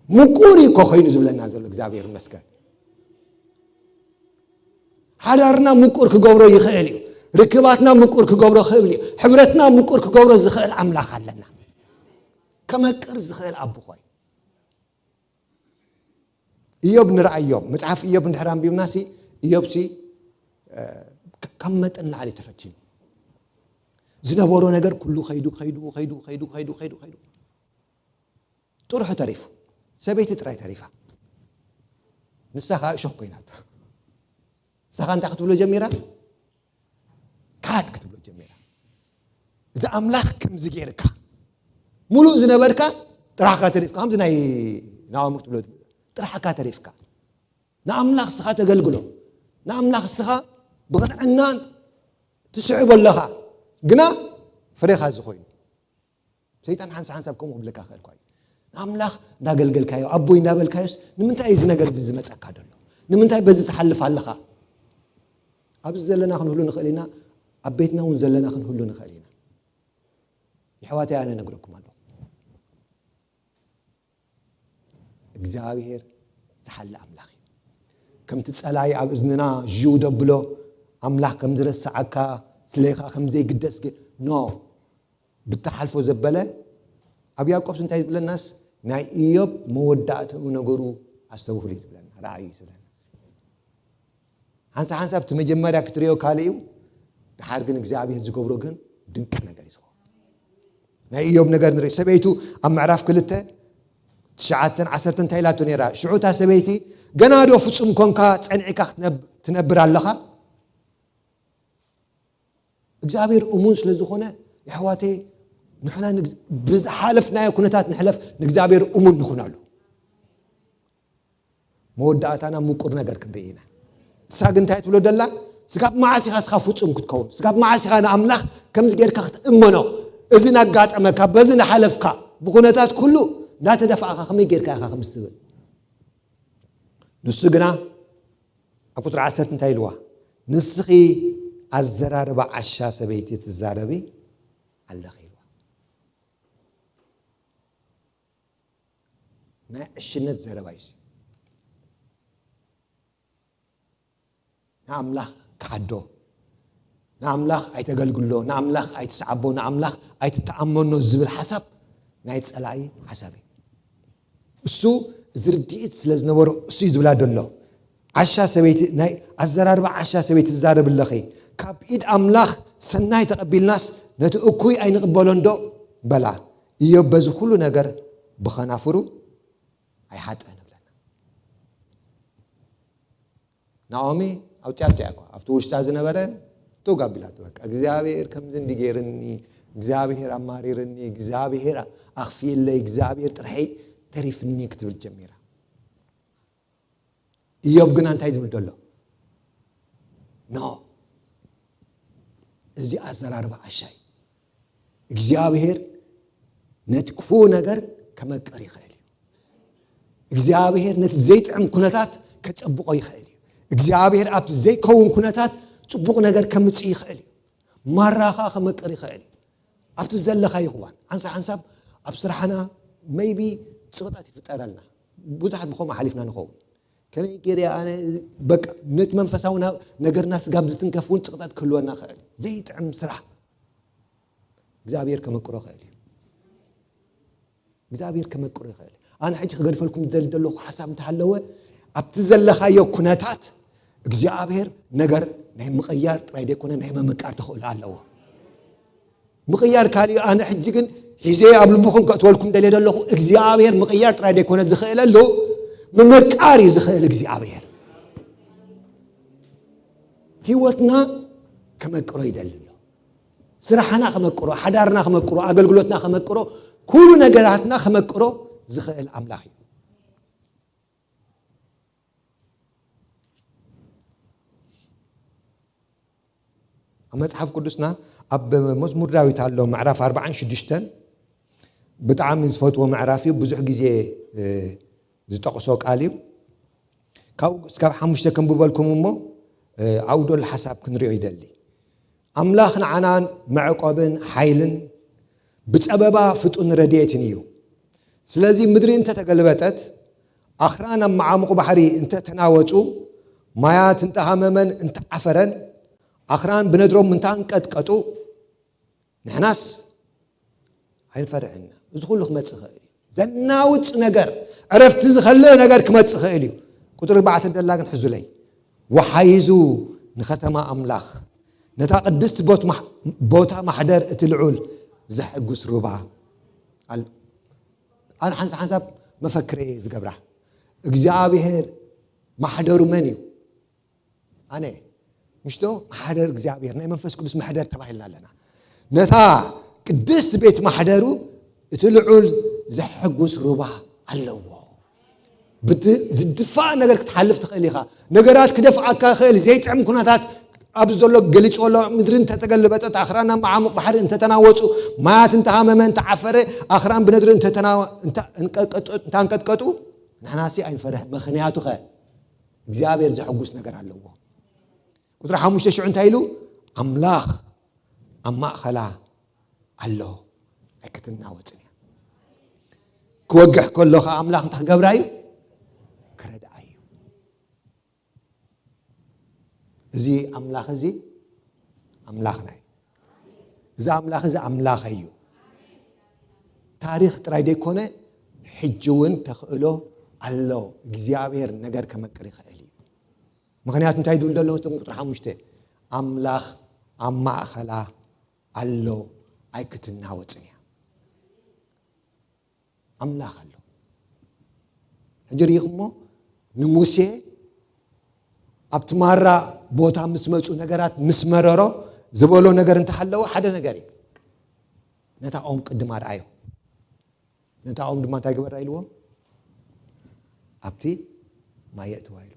ምቁር እዩ እኮ ኮይኑ ዝብለና ዘሎ። እግዚኣብሔር ይመስገን። ሓዳርና ምቁር ክገብሮ ይኽእል እዩ። ርክባትና ምቁር ክገብሮ ይኽእል እዩ። ሕብረትና ምቁር ክገብሮ ዝኽእል ኣምላኽ ኣለና። ከመቅር ዝኽእል ኣቦ እኮ እዩ። ኢዮብ ንርኣዮ። መጽሓፍ ኢዮብ እንድሕር ኣንቢብናሲ፣ ኢዮብሲ፣ እ፣ ካ-፣ ካብ መጠን ንላዕሊ ተፈቲኑ። ዝነበሮ ነገር ኩሉ ከይዱ፣ ከይዱ፣ ከይዱ፣ ከይዱ፣ ከይዱ፣ ከይዱ፣ ከይዱ። ጥርሑ ተሪፉ። ሰበይቲ ጥራይ ተሪፋ። ንሳ ኸኣ እሾኽ ኮይናቶ። ንሳ ኸኣ እንታይ ክትብሎ ጀሚራ? ካድ ክትብሎ ጀሚራ። እቲ ኣምላኽ ከምዚ ገይርካ፣ ሙሉእ ዝነበርካ ጥራሕካ ተሪፍካ፣ ከምዚ ናይ ናኦሚ ክትብሎ፣ ጥራሕካ ተሪፍካ። ንኣምላኽ እስኻ ተገልግሎ። ንኣምላኽ እስኻ ብቕንዕና ትስዕቦ ኣለኻ። ግና ፍሬኻ እዚ ኮይኑ። ሰይጣን ሓንሳብ ሓንሳብ ከምኡ ክብለካ ክእል እኳ እዩ። ንኣምላኽ እንዳገልገልካዮ፣ ኣቦይ እንዳበልካዮስ፣ ንምንታይ እዚ ነገር እዚ ዝመጸካ ዘሎ? ንምንታይ በዚ ትሓልፍ ኣለኻ? ኣብዚ ዘለና ክንህሉ ንኽእል ኢና፣ ኣብ ቤትና እውን ዘለና ክንህሉ ንኽእል ኢና። የሕዋተይ፣ ኣነ እነግረኩም ኣለኹ። እግዚኣብሔር ዝሓሊ ኣምላኽ እዩ። ከምቲ ጸላኢ ኣብ እዝንና ዥው ደብሎ፣ ኣምላኽ ከም ዝረስዓካ፣ ስለኻ ከም ዘይግደስ ግን፣ ኖ፣ ብትሓልፎ ዘበለ፣ ኣብ ያዕቆብስ እንታይ ዝብለናስ፣ ናይ ኢዮብ መወዳእትኡ ነገሩ ኣስተውህሉ እዩ ዝብለና፣ ረኣዩ እዩ ዝብለና። ሓንሳብ ሓንሳብ እቲ መጀመርያ ክትሪኦ ካልእ እዩ፣ ድሓር ግን እግዚኣብሔር ዝገብሮ ግን ድንቂ ነገር እዩ ዝኸውን። ናይ ኢዮብ ነገር ንርኢ። ሰበይቱ ኣብ ምዕራፍ ክልተ፣ ትሽዓተን ዓሰርተን እንታይ ኢላቶ ነይራ? ሽዑ እታ ሰበይቲ፣ "ገና ዶ ፍጹም ኮንካ ጸኒዕካ ክትነብ-፣ ትነብር ኣለኻ?" እግዚኣብሔር እሙን ስለ ዝኾነ፣ የሕዋተይ፣ ንሕና ንግዝ-፣ ብዝሓለፍናዮ ኩነታት ንሕለፍ፣ ንእግዚኣብሔር እሙን ንኹነሉ። መወዳእታና ምቁር ነገር ክንርኢ ኢና። እሳ ግን እንታይ ትብሎ ደላ? ስጋብ መዓስ ኢኻ እስኻ ፍጹም ክትከውን? ስጋብ መዓስ ኢኻ ንኣምላኽ ከምዚ ጌርካ ክትእመኖ? እዚ ናጋጠመካ፣ በዚ ናሓለፍካ፣ ብኹነታት ኩሉ እናተደፋእካ ከመይ ጌርካ ኢኻ ከምዚ ትብል? ንሱ ግና ኣብ ቁጽሪ ዓሰርተ እንታይ ኢልዋ? "ንስኺ ኣዘራርባ ዓሻ ሰበይቲ ትዛረቢ ኣለኺ" ኢልዋ። ናይ ዕሽነት ዘረባ እዩ። ንኣምላኽ ክሓዶ፣ ንኣምላኽ ኣይተገልግሎ፣ ንኣምላኽ ኣይትስዓቦ፣ ንኣምላኽ ኣይትተኣመኖ ዝብል ሓሳብ ናይ ጸላኢ ሓሳብ እዩ። እሱ እዚ ርድኢት ስለ ዝነበሮ እሱ እዩ ዝብላ ዘሎ። ዓሻ ሰበይቲ፣ ናይ ኣዘራርባ ዓሻ ሰበይቲ ትዛረብ ኣለኺ። ካብ ኢድ ኣምላኽ ሰናይ ተቐቢልናስ ነቲ እኩይ ኣይንቕበሎን ዶ? በላ። ኢዮብ በዚ ኩሉ ነገር ብኸናፍሩ ኣይሓጠን እብለና። ናኦሚ ኣውጢኣቶ እያ እኮ። ኣብቲ ውሽጣ ዝነበረ ቱግ ኣቢላቶ። በቃ እግዚኣብሔር ከምዚ እንዲ ገይርኒ፣ እግዚኣብሔር ኣማሪርኒ፣ እግዚኣብሔር ኣኽፊእለይ፣ እግዚኣብሔር ጥርሐይ ተሪፍኒ ክትብል ጀሚራ። ኢዮብ ግና እንታይ ዝብል ዘሎ? ኖ፣ እዚ ኣዘራርባ ዓሻ እዩ። እግዚኣብሔር ነቲ ክፉእ ነገር ከመቅር ይኽእል እዩ። እግዚኣብሔር ነቲ ዘይጥዕም ኩነታት ከጸብቆ ይኽእል እዩ። እግዚኣብሔር ኣብቲ ዘይከውን ኩነታት ጽቡቕ ነገር ከምጽእ ይኽእል እዩ። ማራ ኸኣ ከመቅር ይኽእል እዩ። ኣብቲ ዘለኻዮ እዋን፣ ሓንሳብ ሓንሳብ ኣብ ስራሕና maybe ጽቕጠት ይፍጠረልና። ብዙሓት ብኸምኡ ሓሊፍና ንኸውን። ከመይ ገይረ ኣነ፣ በቃ፣ ነቲ መንፈሳዊ ና-፣ ነገርና ስጋብ ዝትንከፍ እውን ጽቕጠት ክህልወና ይኽእል። ዘይጥዕም ስራሕ እግዚኣብሔር ከመቅሮ ይኽእል እዩ። እግዚኣብሔር ከመቅሮ ይኽእል። ኣነ ሕጂ ክገድፈልኩም ዝደሊ ዘለኹ ሓሳብ እንተሃለወ፣ ኣብቲ ዘለኻዮ ኩነታት እግዚኣብሔር ነገር ናይ ምቕያር ጥራይ ዘይኮነ ናይ ምምቃር ተኽእሎ ኣለዎ። ምቕያር ካልእ፣ ኣነ ሕጂ ግን ሒዘ ኣብ ልብኹም ከእትወልኩም ደልየ ዘለኹ፣ እግዚኣብሔር ምቕያር ጥራይ ዘይኮነ ዝኽእለሉ፣ ምምቃር እዩ ዝኽእል እግዚኣብሔር። ህይወትና ከመቅሮ ይደሊ ኣሎ። ስራሕና ከመቅሮ፣ ሓዳርና ከመቅሮ፣ ኣገልግሎትና ከመቅሮ፣ ኩሉ ነገራትና ከመቅሮ ዝኽእል ኣምላኽ እዩ። መጽሓፍ ቅዱስና ኣብ መዝሙር ዳዊት ኣሎ፣ ምዕራፍ ኣርባዓን ሽዱሽተን፣ ብጣዕሚ ዝፈትዎ ምዕራፍ እዩ። ብዙሕ ግዜ ዝጠቕሶ ቃል እዩ። ካብኡ እስካብ ሓሙሽተ ከንብበልኩም እሞ ኣብኡ ደሎ ሓሳብ ክንሪኦ ይደሊ። ኣምላኽ ንዓናን መዕቆብን ሓይልን ብጸበባ ፍጡን ረድኤትን እዩ። ስለዚ ምድሪ እንተተገልበጠት፣ ኣኽራን ኣብ መዓሙቕ ባሕሪ እንተተናወጹ፣ ማያት እንተሃመመን እንተዓፈረን፣ ኣኽራን ብነድሮም እንተኣንቀጥቀጡ፣ ንሕናስ ኣይንፈርሕና። እዚ ኩሉ ክመጽእ ይኽእል እዩ። ዘናውጽ ነገር፣ ዕረፍቲ ዝኸልእ ነገር ክመጽእ ይኽእል እዩ። ቁጽሪ ኣርባዕተ ደላ ግን ሕዙለይ። ወሓይዙ ንኸተማ ኣምላኽ፣ ነታ ቅድስቲ ቦት ማሕ-፣ ቦታ ማሕደር እቲ ልዑል ዘሐጉስ ሩባ ኣሎ። ኣነ ሓንሳ ሓንሳብ መፈክረ ዝገብራ፣ እግዚኣብሔር ማሕደሩ መን እዩ? ኣነ ምሽቶ ማሕደር እግዚኣብሔር፣ ናይ መንፈስ ቅዱስ ማሕደር ተባሂልና ኣለና። ነታ ቅድስቲ ቤት ማሕደሩ እቲ ልዑል ዘሐጉስ ሩባ ኣለዎ። ብቲ ዝድፋእ ነገር ክትሓልፍ ትኽእል ኢኻ። ነገራት ክደፍኣካ ይኽእል። ዘይጥዕም ኩነታት ኣብዚ ዘሎ ገሊጽዎ ኣሎ። ምድሪ እንተተገልበጠት፣ ኣኽራን ኣብ መዓሙቕ ባሕሪ እንተተናወጹ፣ ማያት እንተሃመመ፣ እንተዓፈረ፣ ኣኽራን ብነድሪ እንተተናወ-፣ እንተ-፣ እንቀጥቀጡ-፣ እንታንቀጥቀጡ፣ ንሕናሲ ኣይንፈርሕ። ምኽንያቱ ኸ እግዚኣብሔር ዘሐጉስ ነገር ኣለዎ። ቁጽሪ ሓሙሽተ ሽዑ እንታይ ኢሉ? ኣምላኽ ኣብ ማእኸላ ኣሎ፣ ኣይክትናወጽን እያ። ክወግሕ ከሎ ኸዓ ኣምላኽ እንታይ ክገብራ እዩ? ክረድኣ እዩ። እዚ ኣምላኽ እዚ ኣምላኽና እዩ። እዚ ኣምላኽ እዚ ኣምላኸይ እዩ። ታሪኽ ጥራይ ዘይኮነ፣ ሕጂ እውን ተኽእሎ ኣሎ። እግዚኣብሔር ነገር ከመቅር ይኽእል እዩ። ምኽንያቱ እንታይ ድብል ዘሎ? እቶም ቁጥሪ ሓሙሽተ፣ ኣምላኽ ኣብ ማእኸላ ኣሎ፣ ኣይክትናወጽን እያ። ኣምላኽ ኣሎ። ሕጂ ርኢኹሞ፣ ንሙሴ ኣብቲ ማራ ቦታ ምስ መጹ፣ ነገራት ምስ መረሮ፣ ዝበሎ ነገር እንተሃለወ ሓደ ነገር እዩ። ነታ ኦም ቅድም ኣርኣዮ። ነታ ኦም ድማ እንታይ ግበራ ኢልዎም? ኣብቲ ማይ የእትዋ ኢልዎ።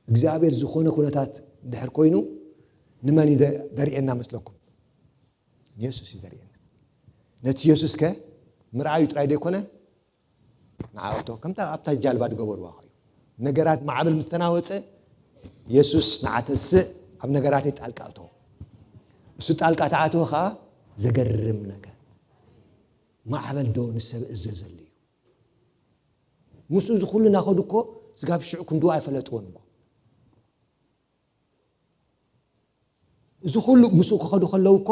እግዚኣብሔር ዝኾነ ኩነታት እንድሕር ኮይኑ፣ ንመን እዩ ዘ-፣ ዘርእየና መስለኩም? ንየሱስ እዩ ዘርእየና። ነቲ የሱስ ከ ምርኣዩ ጥራይ ዘይኮነ፣ ንዓ እቶ፣ ከምታ ኣብታ ጃልባ ዝገበርዋ እዩ። ነገራት ማዕበል ምስ ተናወጸ፣ የሱስ ንዓ ተስእ፣ ኣብ ነገራተይ ጣልቃ እቶ። እሱ ጣልቃ ተኣተወ ኸዓ፣ ዘገርም ነገር። ማዕበል ዶ ንሰብ እዘዘሉ እዩ? ምስኡ እዚ ኩሉ እናኸዱ እኮ፣ ስጋብ ሽዑ ክንድኡ ኣይፈለጥዎን እኮ። እዚ ኩሉ ምስኡ ክኸዱ ከለዉ እኮ፣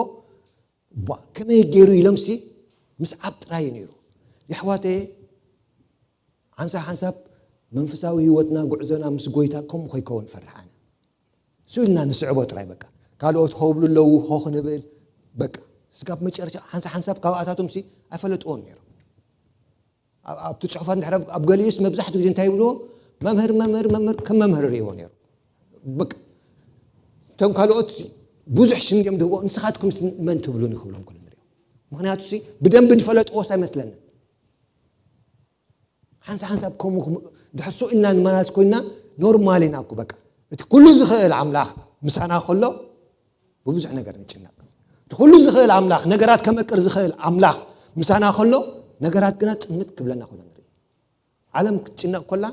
ቧ፣ ከመይ ገይሩ ኢሎምሲ ምስዓብ ጥራይ እዩ ነይሩ። የሕዋተየ፣ ሓንሳብ ሓንሳብ መንፈሳዊ ህይወትና፣ ጉዕዞና ምስ ጎይታ ከምኡ ከይከውን እፈርሕ ኣነ። እሱ ኢልና ንስዕቦ ጥራይ በቃ። ካልኦት ሆ ብሉ ኣለዉ፣ ሆ ክንብል በቃ። ስጋብ መጨረሻ ሓንሳብ ሓንሳብ ካብኣታቶምሲ ኣይፈለጥዎን ነይሮም። ኣብ-፣ ኣብቲ ጽሑፋት እንድሕር ኣብ-፣ ኣብ ገሊኡስ መብዛሕትኡ ግዜ እንታይ ይብልዎ? መምህር፣ መምህር፣ መምህር፣ ከም መምህር ይርእይዎ ነይሩ። በቃ። እቶም ካልኦት ብዙሕ ሽም እዮም ዝህብዎ፣ ንስኻትኩም መን ትብሉኒ ክብሎም ከሎ ንሪኦ። ምኽንያቱ ሲ ብደንቢ ዝፈለጥዎስ ኣይመስለንን። ሓንሳብ ሓንሳብ ከምኡ ክም-፣ ድሕር ስቕ ኢልና ንመላለስ ኮይና ኖርማል ኢና እኮ በቃ። እቲ ኩሉ ዝኽእል ኣምላኽ ምሳና ከሎ ብብዙሕ ነገር ንጭነቕ። እቲ ኩሉ ዝኽእል ኣምላኽ፣ ነገራት ከመቅር ዝኽእል ኣምላኽ ምሳና ከሎ፣ ነገራት ግና ጽምት ክብለና ከሎ ንርኢ። ዓለም ክትጭነቕ ከላ፣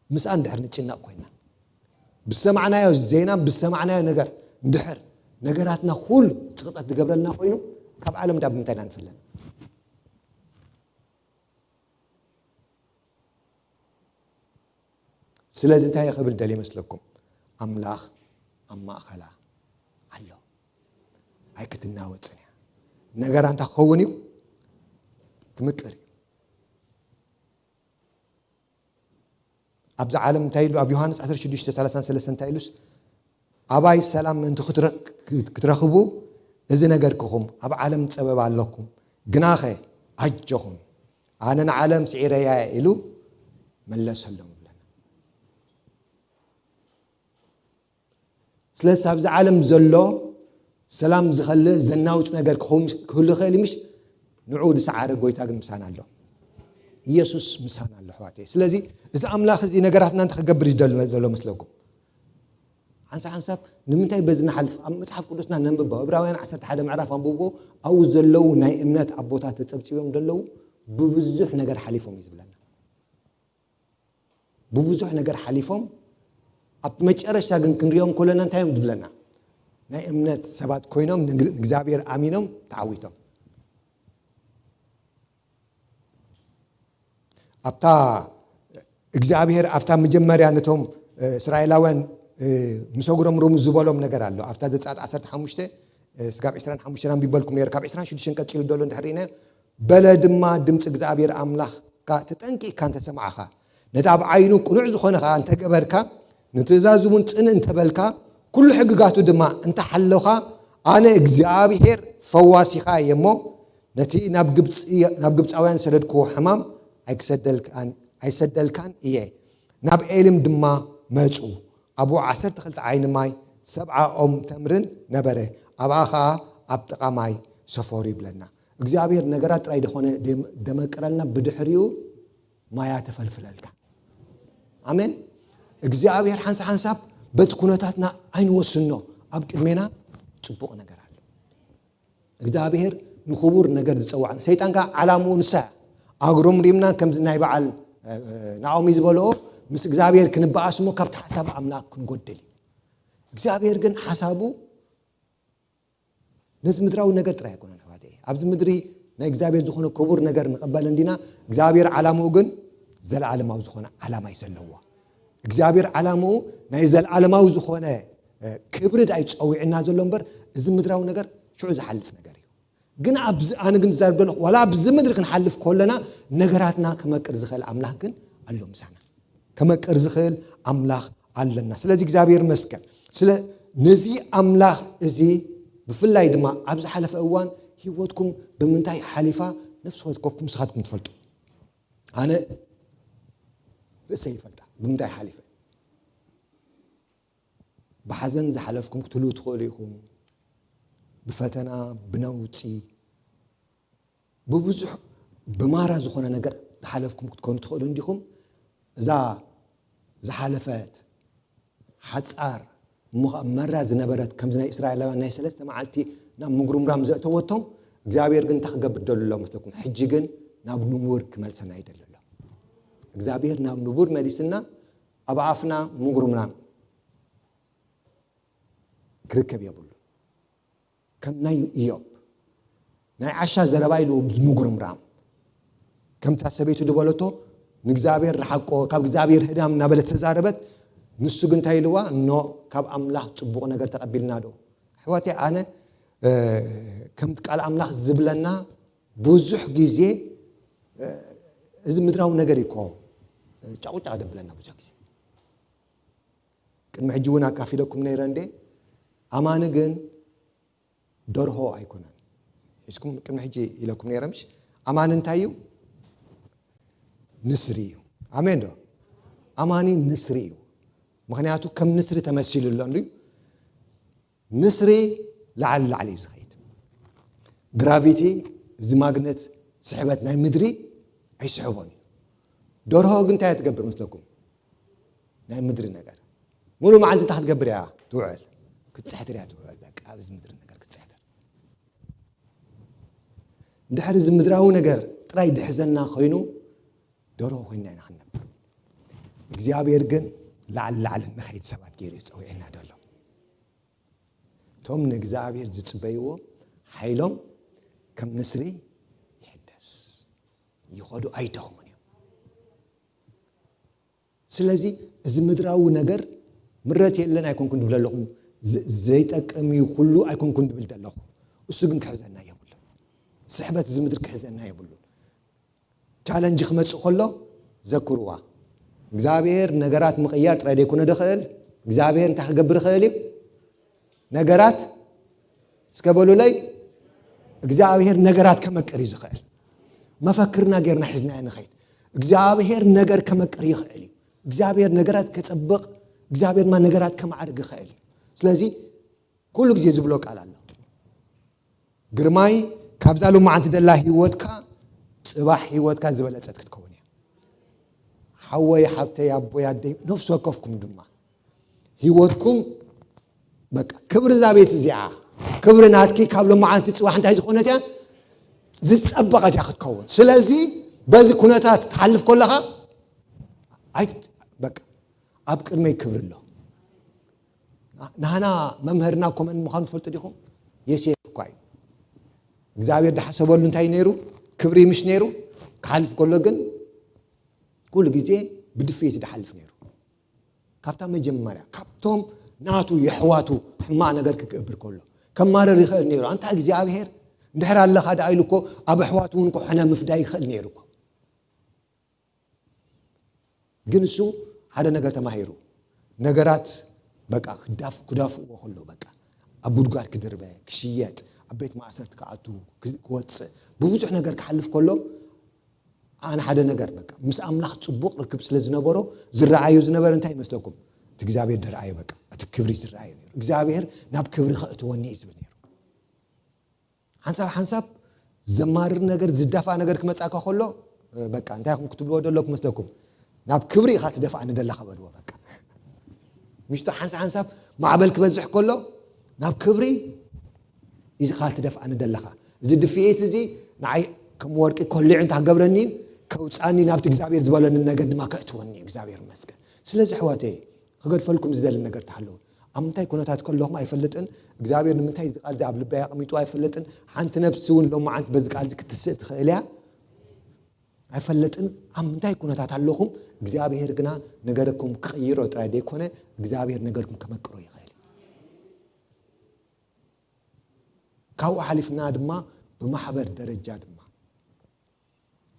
ምስኣ እንድሕር ንጭነቕ ኮይና፣ ብዝሰማዕናዮ ዜና፣ ብዝሰማዕናዮ ነገር እንድሕር ነገራትና ኩሉ ጽቕጠት ዝገብረልና ኮይኑ፣ ካብ ዓለም ዳ ብምንታይ ኢና ንፍለ? ስለዚ እንታይ ክብል ደልየ መስለኩም? ኣምላኽ ኣብ ማእኸላ ኣሎ። ኣይክትናወጽን እያ። ነገራ እንታይ ክኸውን እዩ? ክምቅር እዩ። ኣብዚ ዓለም እንታይ ኢሉ? ኣብ ዮሃንስ ዓሰርተ ሽዱሽተ ሰላሳን ሰለስተን እንታይ ኢሉስ? ኣባይ ሰላም ምእንቲ ክትረ-፣ ክትረኽቡ እዚ ነገርክኹም፣ ኣብ ዓለም ጸበባ ኣለኩም፣ ግናኸ ኣጆኹም፣ ኣነ ንዓለም ስዒረያ እየ ኢሉ መለሰሎም ይብለና። ስለዚ ኣብዚ ዓለም ዘሎ ሰላም ዝኸልእ ዘናውጽ ነገር ክኸውን፣ ክህሉ ይኽእል እዩ፣ ምሽ? ንዑ ዝሰዓረ ጎይታ ግን ምሳና ኣሎ። ኢየሱስ ምሳና ኣሎ፣ ኣሕዋተይ። ስለዚ እዚ ኣምላኽ እዚ ነገራትና እንታይ ክገብር እዩ ዘሎ፣ ዘሎ መስለኩም? ሓንሳብ ሓንሳብ ንምንታይ በዚ ንሓልፍ? ኣብ መጽሓፍ ቅዱስና ነንብቦ። ዕብራውያን ዓሰርተ ሓደ ምዕራፍ ኣንብቦ። ኣብኡ ዘለዉ ናይ እምነት ኣቦታት ተጸብጺቦም ዘለዉ ብብዙሕ ነገር ሓሊፎም እዩ ዝብለና። ብብዙሕ ነገር ሓሊፎም ኣብ መጨረሽታ ግን ክንሪኦም ከለና እንታይ እዮም ዝብለና? ናይ እምነት ሰባት ኮይኖም ንግ- ንእግዚኣብሔር ኣሚኖም ተዓዊቶም። ኣብታ እግዚኣብሔር ኣብታ መጀመርያ ነቶም እ፣ እስራኤላውያን እ፣ ምስ ኣጉረምረሙ ዝበሎም ነገር ኣሎ። ኣብታ ዘጸኣት ዓሰርተ ሓሙሽተ እ፣ ስጋብ ዕስራን ሓሙሽተን ኣንቢበልኩም ነይረ። ካብ ዕስራን ሽዱሽተን ቀጺሉ ዘሎ እንድሕር ርኢና፣ በለ ድማ ድምፂ እግዚኣብሔር ኣምላኽካ ተጠንቂቕካ እንተሰማዕኻ፣ ነቲ ኣብ ዓይኑ ቅኑዕ ዝኾነ ኸዓ እንተገበርካ፣ ንትእዛዙ እውን ጽንእ እንተበልካ፣ ኩሉ ሕግጋቱ ድማ እንተሓለኻ፣ ኣነ እግዚኣብሔር ፈዋሲኻ እየ እሞ፣ ነቲ ናብ ግብፂ- ናብ ግብፃውያን ዝሰደድክዎ ሕማም ኣይክሰደልካን ኣይሰደልካን እየ። ናብ ኤሊም ድማ መፁ። ኣብኡ ዓሰርተ ክልተ ዓይኒ ማይ፣ ሰብዓ ኦም ተምርን ነበረ። ኣብኣ ኸዓ ኣብ ጥቓ ማይ ሰፈሩ ይብለና። እግዚኣብሔር ነገራት ጥራይ ደኾነ ደም- ደመቅረልና፣ ብድሕሪኡ ማያ ተፈልፍለልካ። ኣሜን። እግዚኣብሔር ሓንሳ ሓንሳብ በቲ ኩነታትና ኣይንወስኖ። ኣብ ቅድሜና ጽቡቕ ነገር ኣሎ። እግዚኣብሔር ንኽቡር ነገር ዝጸዋዕና። ሰይጣን ከኣ ዓላምኡ ንሳ ኣግሮምሪምና፣ ከምዚ ናይ በዓል እ፣ እ፣ ናኦሚ ዝበልኦ፣ ምስ እግዚኣብሔር ክንበኣስ እሞ ካብቲ ሓሳብ ኣምላኽ ክንጎድል እዩ። እግዚኣብሔር ግን ሓሳቡ ነዚ ምድራዊ ነገር ጥራይ ኣይኮነን፣ ኣሕዋተይ። ኣብዚ ምድሪ ናይ እግዚኣብሔር ዝኾነ ክቡር ነገር ንቐበል እንዲና። እግዚኣብሔር ዓላምኡ ግን ዘለዓለማዊ ዝኾነ ዓላማ እዩ ዘለዎ። እግዚኣብሔር ዓላምኡ ናይ ዘለዓለማዊ ዝኾነ እ፣ ክብሪ ዳይ ጸዊዕና ዘሎ እምበር፣ እዚ ምድራዊ ነገር ሽዑ ዝሓልፍ ነገር እዩ። ግን ኣብዚ ኣነ ግን ዝዛረብ ዘለኹ፣ ዋላ ኣብዚ ምድሪ ክንሓልፍ ከለና ነገራትና ክመቅር ዝኽእል ኣምላኽ ግን ኣሎ ምሳና። ከመቅር ዝኽእል ኣምላኽ ኣለና። ስለዚ እግዚኣብሔር ይመስገን። ስለ ነዚ ኣምላኽ እዚ ብፍላይ ድማ ኣብ ዝሓለፈ እዋን ህይወትኩም ብምንታይ ሓሊፋ ነፍሲ ወከፍኩም ንስኻትኩም ትፈልጡ። ኣነ ርእሰይ ይፈልጣ ብምንታይ ሓሊፈ። ብሓዘን ዝሓለፍኩም ክትህልዉ ትኽእሉ ኢኹም። ብፈተና፣ ብነውጺ፣ ብብዙሕ ብማራ ዝኾነ ነገር ዝሓለፍኩም ክትኮኑ ትኽእሉ እንዲኹም። እዛ ዝሓለፈት ሓጻር እሞ ኸኣ መራ ዝነበረት፣ ከምዚ ናይ እስራኤላውያን ናይ ሰለስተ መዓልቲ ናብ ምጉርምራም ዘእተወቶም፣ እግዚኣብሔር ግን እንታይ ክገብር ደሉ ኣሎ መስለኩም? ሕጂ ግን ናብ ንቡር ክመልሰና ይደሊ ኣሎ። እግዚኣብሔር ናብ ንቡር መሊስና፣ ኣብ ኣፍና ምጉርምራም ክርከብ የብሉን። ከም ናይ ኢዮብ ናይ ዓሻ ዘረባ ኢሉ ዝምጉርምራም፣ ከምታ ሰበይቱ ዝበለቶ፣ ንእግዚኣብሔር ረሓቆ፣ ካብ እግዚኣብሔር ህዳም እናበለት ተዛረበት። ንሱ ግን እንታይ ኢልዋ? እኖ፣ ካብ ኣምላኽ ጽቡቕ ነገር ተቐቢልና ዶ? ኣሕዋተይ፣ ኣነ እ፣ ከምቲ ቃል ኣምላኽ ዝብለና፣ ብዙሕ ግዜ እ፣ እዚ ምድራዊ ነገር እዩ እኮ እ፣ ጫቑጫቕ ደብለና ብዙሕ ግዜ። ቅድሚ ሕጂ እውን ኣካፊለኩም ነይረ እንዴ? ኣማኒ ግን ደርሆ ኣይኮነን። ሒዝኩም ቅድሚ ሕጂ ኢለኩም ነይረ ምሽ? ኣማኒ እንታይ እዩ? ንስሪ እዩ። ኣሜን ዶ? ኣማኒ ንስሪ እዩ። ምኽንያቱ ከም ንስሪ ተመሲሉ ኣሎ እንድዩ። ንስሪ ላዕሊ ላዕሊ እዩ ዝኸይድ። ግራቪቲ፣ እዚ ማግነት፣ ስሕበት ናይ ምድሪ ኣይስሕቦን እዩ። ደርሆ ግን እንታይ እያ ትገብር መስለኩም? ናይ ምድሪ ነገር። ሙሉ መዓልቲ እንታይ ክትገብር እያ ትውዕል? ክትጽሕትር እያ ትውዕል። በቃ ኣብዚ ምድሪ ነገር ክትጽሕትር። እንድሕር እዚ ምድራዊ ነገር ጥራይ ድሕዘና ኮይኑ፣ ደርሆ ኮይንና ኢና ክንነብር። እግዚኣብሔር ግን ላዕሊ ላዕሊ ንኸይድ ሰባት ገይሩ እዩ ጸዊዕና ዘሎ። እቶም ንእግዚኣብሔር ዝጽበይዎ ሓይሎም ከም ንስሪ ይሕደስ፣ ይኸዱ ኣይደኽሙን እዮም። ስለዚ እዚ ምድራዊ ነገር ምረት የለን ኣይኮንኩን ድብል ኣለኹ፣ ዘ- ዘይጠቅም እዩ ኩሉ ኣይኮንኩን ድብል ደለኹ። እሱ ግን ክሕዘና የብሉን። ስሕበት እዚ ምድሪ ክሕዘና የብሉን። ቻለንጅ ክመጽእ ከሎ ዘክርዋ፣ እግዚኣብሔር ነገራት ምቕያር ጥራይ ደይኮነ ደኽእል፣ እግዚኣብሔር እንታይ ክገብር ይኽእል እዩ? ነገራት እስከ በሉለይ፣ እግዚኣብሔር ነገራት ከመቅር እዩ ዝኽእል። መፈክርና ጌርና ሒዝናዮ ንኸይድ። እግዚኣብሔር ነገር ከመቅር ይኽእል እዩ። እግዚኣብሔር ነገራት ከጸብቕ፣ እግዚኣብሔር ድማ ነገራት ከማዕርግ ይኽእል እዩ። ስለዚ ኩሉ ግዜ ዝብሎ ቃል ኣሎ። ግርማይ፣ ካብዛ ሎማዓንቲ ደላ ህይወትካ ጽባሕ ህይወትካ ዝበለጸት ክትከውን እያ። ሓወይ፣ ሓብተይ፣ ኣቦይ፣ ኣደይ፣ ነፍሲ ወከፍኩም ድማ ህይወትኩም በቃ ክብሪ እዛ ቤት እዚኣ፣ ክብሪ ናትኪ ካብ ሎማዓንቲ ጽባሕ እንታይ ዝኾነት እያ? ዝጸበቐት እያ ክትከውን። ስለዚ በዚ ኩነታት ትሓልፍ ከለኻ ኣይት-፣ በቃ ኣብ ቅድመይ ክብሪ ኣሎ። ናህና መምህርና እኮ መን ምዃኑ ትፈልጡ ዲኹም? ዮሴፍ እኳ እዩ። እግዚኣብሔር ድሓሰበሉ እንታይ ነይሩ? ክብሪ ምሽ ነይሩ? ክሓልፍ ከሎ ግን ኩሉ ግዜ ብድፍኢት ድሓልፍ ነይሩ። ካብታ መጀመርያ ካብቶም ናቱ የሕዋቱ ሕማቕ ነገር ክገብር ከሎ ከማረር ይኽእል ነይሩ። ኣንታ እግዚኣብሔር እንድሕር ኣለኻ ደኣ ኢሉ እኮ ኣብ ኣሕዋቱ እውን ኮሕነ ምፍዳይ ይኽእል ነይሩ እኮ። ግን እሱ ሓደ ነገር ተማሂሩ። ነገራት በቃ ክዳፍ-፣ ክዳፍእዎ ከሎ በቃ ኣብ ጉድጓድ ክድርበ፣ ክሽየጥ፣ ኣብ ቤት ማእሰርቲ ክኣቱ፣ ክ-፣ ክወጽእ፣ ብብዙሕ ነገር ክሓልፍ ከሎ ኣነ ሓደ ነገር በቃ ምስ ኣምላኽ ጽቡቕ ርክብ ስለ ዝነበሮ ዝረኣዮ ዝነበረ እንታይ ይመስለኩም? እቲ እግዚኣብሔር ዝረኣዮ በቃ እቲ ክብሪ ዝረኣዮ ነይሩ። እግዚኣብሔር ናብ ክብሪ ከእትወኒ እዩ ዝብል ነይሩ። ሓንሳብ ሓንሳብ ዘማርር ነገር ዝዳፋእ ነገር ክመጻካ ከሎ በቃ እንታይ ኢኹም ክትብልዎ ዘለኩም መስለኩም? ናብ ክብሪ ኢኻ ትደፍኣኒ ዘለኻ በልዎ በቃ። ምሽቱ ሓንሳብ ሓንሳብ ማዕበል ክበዝሕ ከሎ ናብ ክብሪ ኢኻ ትደፍኣኒ ዘለኻ። እዚ ድፍኢት እዚ ንዓይ ከም ወርቂ ኮሊዑ እንተ ክገብረኒ ከውጻኒ ናብቲ እግዚኣብሔር ዝበለኒ ነገር ድማ ከእትወኒ እዩ። እግዚኣብሔር ይመስገን። ስለዚ ኣሕዋተይ ክገድፈልኩም ዝደሊ ነገር ተሃለዉ ኣብ ምንታይ ኩነታት ከለኹም ኣይፈልጥን። እግዚኣብሔር ንምንታይ እዚ ቃል እዚ ኣብ ልበይ ኣቐሚጡ ኣይፈልጥን። ሓንቲ ነብሲ እውን ሎማዓንቲ በዚ ቃል እዚ ክትስእ ትኽእል እያ። ኣይፈልጥን ኣብ ምንታይ ኩነታት ኣለኹም። እግዚኣብሔር ግና ነገርኩም ክቕይሮ ጥራይ ዘይኮነ እግዚኣብሔር ነገርኩም ከመቅሮ ይኽእል እዩ። ካብኡ ሓሊፍና ድማ ብማሕበር ደረጃ ድማ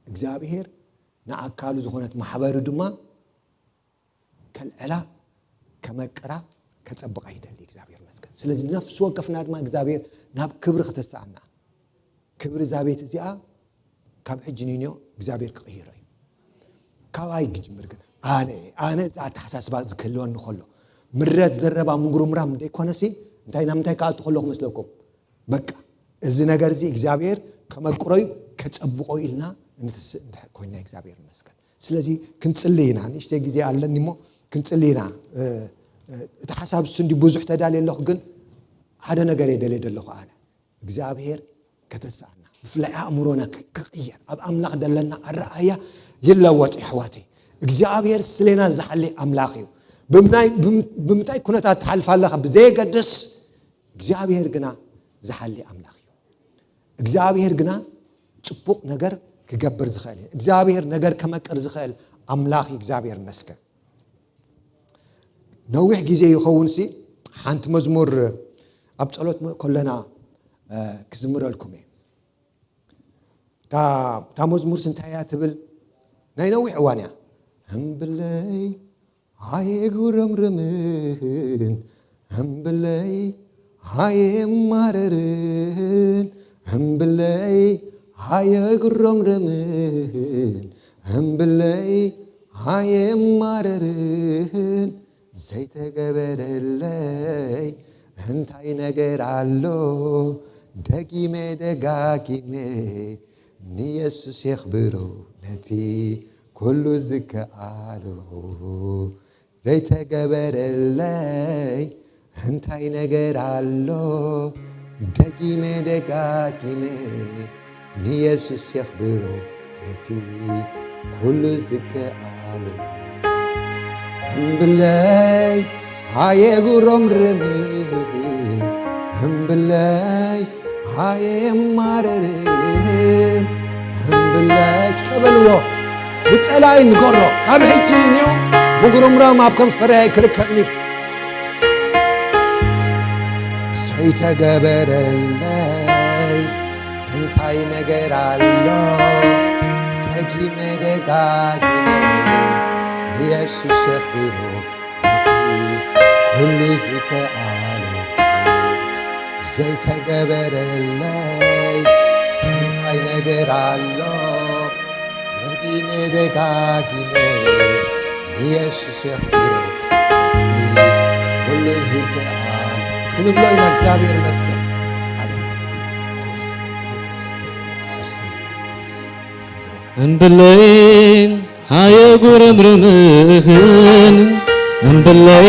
እግዚኣብሔር ንኣካሉ ዝኾነት ማሕበሩ ድማ ከልዕላ ከመቅራ ከጸብቓ ይደሊ። እግዚኣብሔር መስገን። ስለዚ ነፍሲ ወከፍና ድማ እግዚኣብሔር ናብ ክብሪ ከተሳኣና ክብሪ እዛ ቤት እዚኣ ካብ ሕጂ ንንዮ እግዚኣብሔር ክቕይሮ እዩ። ካባይ ክጅምር ግን ኣነ ኣነ እዚ ኣተሓሳስባ እዚ ክህልወኒ ከሎ ምረት ዘረባ ምጉርምራም ዘይኮነሲ እንታይ ናብ ምንታይ ክኣቱ ከለኹ መስለኩም? በቃ እዚ ነገር እዚ እግዚኣብሔር ከመቅሮ እዩ ከጸብቆ ኢልና እንትስእ እንድሕር ኮይና እግዚኣብሔር ይመስገን። ስለዚ ክንጽሊ ኢና። ንእሽተይ ግዜ ኣለኒ እሞ ክንጽሊ ኢና። እቲ ሓሳብ እሱ እንዲ ብዙሕ ተዳልየ ኣለኹ ግን ሓደ ነገር እየ ደልየ ዘለኹ ኣነ እግዚኣብሔር ከተስኣና ብፍላይ ኣእምሮና ክቕየር ኣብ ኣምላኽ ደለና ኣረኣያ ይለወጥ። የሕዋተይ እግዚኣብሔር ስሌና ዝሓሊ ኣምላኽ እዩ። ብምንታይ ኩነታት ትሓልፍ ኣለኻ ብዘየገድስ እግዚኣብሔር ግና ዝሓሊ ኣምላኽ እዩ። እግዚኣብሔር ግና ጽቡቕ ነገር ክገብር ዝኽእል እዩ። እግዚኣብሔር ነገር ከመቅር ዝኽእል ኣምላኽ እዩ። እግዚኣብሔር ይመስገን። ነዊሕ ግዜ ይኸውን ሲ ሓንቲ መዝሙር ኣብ ጸሎት ከለና ክዝምረልኩም እየ። እታ መዝሙር ስንታይ እያ ትብል? ናይ ነዊሕ እዋን እያ። እምብለይ ኣየጉረምርምን እምብለይ ኣየማረርን እምብለይ ኣየጉረምርምን እምብለይ ኣየማረርን ዘይተገበረለይ እንታይ ነገር ኣሎ? ደጊመ ደጋጊመ ንየሱስ የኽብሮ ነቲ ኩሉ ዝከኣሎ ዘይተገበረለይ እንታይ ነገር ኣሎ? ደጊመ ደጋጊመ ንየሱስ የኽብሮ ነቲ ኩሉ ዝከኣሎ። እምብለይ ኣየጉረምርም እምብለይ ኣየማረርን እምብለይ እስከ በልዎ ብጸላኢ ንገሮ ካብ ሕጂ ንዩ ምጉርምራም ኣብ ከንፈረይ ኣይክርከብኒ። ዘይተገበረለይ እንታይ ነገር ኣሎ? ደጊመ ደጋጊመ ንየሱስ የኽብሮ ነቲ ኩሉ ዝከኣሎ። ዘይተገበረለይ እንታይ ነገር ኣሎ? ደጊመ ደጋጊመ ንየሱስ የኽብሮ ነቲ ኩሉ ዝከኣሎ። ክንብሎ ኢና እግዚኣብሔር ይመስገን። እምብለይ ኣየጉረምርምህን እምብለይ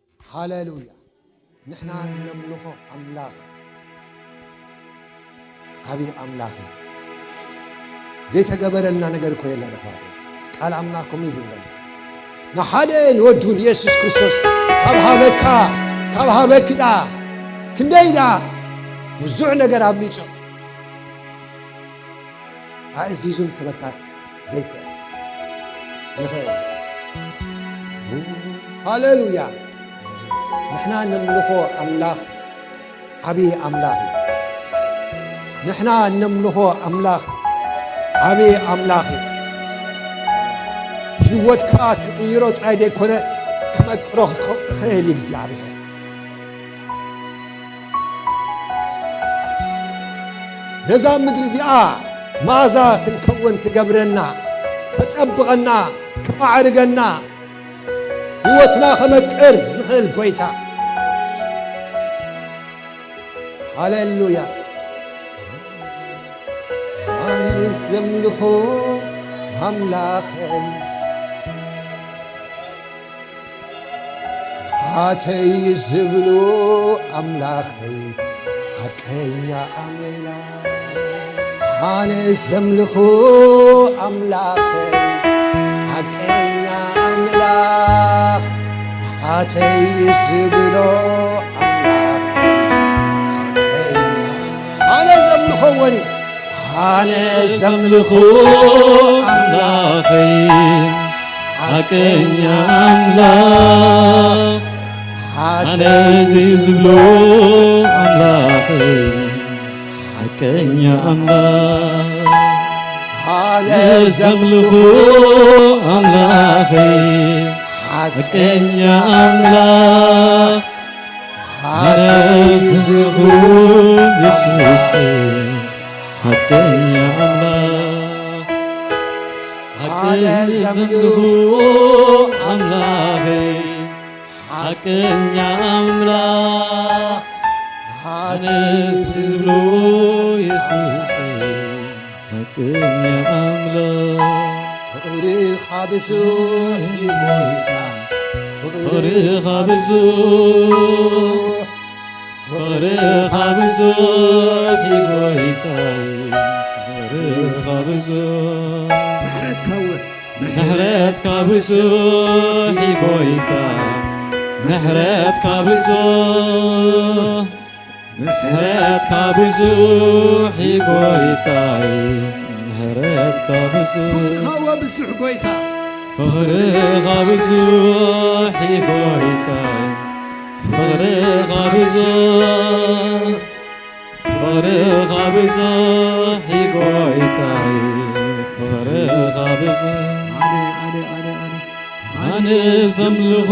ሃሌሉያ። ንሕና እነምልኾ ኣምላኽ ዓብዪ ኣምላኽ እዩ። ዘይተገበረልና ነገር እኮ የለን ኣሕዋት። ቃል ኣምላኽ ከምኡ እዩ ዝብለና። ንሓደ ንወዱ ንየሱስ ክርስቶስ ካብ ሃበካ፣ ካብ ሃበኪ ደኣ ክንደይ ደኣ ብዙሕ ነገር ኣብሊጹ። ኣእዚዙን ክበካ ዘይክእል ይኽእል። ሃሌሉያ። ንሕና ነምልኾ ኣምላኽ ዓብዪ ኣምላኽ እዩ። ንሕና ነምልኾ ኣምላኽ ዓብዪ ኣምላኽ እዩ። ህይወትካ ክቕይሮ ጥራይ ዘይኮነ፣ ክመቅሮ ክኽእል እዩ እግዚኣብሔር። ነዛ ምድሪ እዚኣ መኣዛ ክንከውን ክገብረና፣ ከጸብቐና፣ ከማዕርገና፣ ህይወትና ከመቅር ዝኽእል ጎይታ። ሃሌሉያ። ኣነ ዘምልኾ ኣምላኸይ፣ ኣተይ ዝብሎ ኣምላኸይ፣ ሓቀኛ ኣምላኽ። ኣነ ዘምልኾ ኣምላኸይ፣ ሓቀኛ ኣምላኽ። ኣተይ ዝብሎ ኣምላኸይ፣ ሓቀኛ። ኣነ ዘምልኾ ወኒ ኣነ ዘምልኾ ኣምላኸይ፣ ሓቀኛ ኣምላኽ። ኣነ ዝብሎ ኣምላኸይ፣ ሓቀኛ ኣምላኽ። ኣነ ዘምልኾ ኣምላኸይ፣ ሓቀኛ ኣምላኽ። ኣነ ዝኽሩ የሱስ ሓቀኛ ኣምላኽ። ኣነ ዘምልኹ ኣምላኸይ፣ ሓቀኛ ኣምላኽ። ኣነ ዝብሎ የሱስ ሓቀኛ ኣምላኽ። ፍቕርኻ ብዙሕ እዩ ጎይታ፣ ፍቕርኻ ብዙሕ፣ ፍቕርኻ ብዙሕ እዩ ጎይታይ፣ ፍቕርኻ ብዙሕ። ምሕረትካ እውን፣ ምሕረትካ ብዙሕ እዩ ጎይታ፣ ምሕረትካ ብዙሕ። ምሕረትካ ብዙሕ እዩ ጎይታይ፣ ምሕረትካ ብዙሕ። ፍቕርኻ እወ ብዙሕ ጎይታ። ፍቕርኻ ብዙሕ እዩ ጎይታይ፣ ፍቕርኻ ብዙሕ። ፍቕርኻ ብዙሕ እዩ ጎይታይ፣ ፍቕርኻ ብዙሕ። ኣነ፣ ኣነ፣ ኣነ፣ ኣነ። ኣነ ዘምልኹ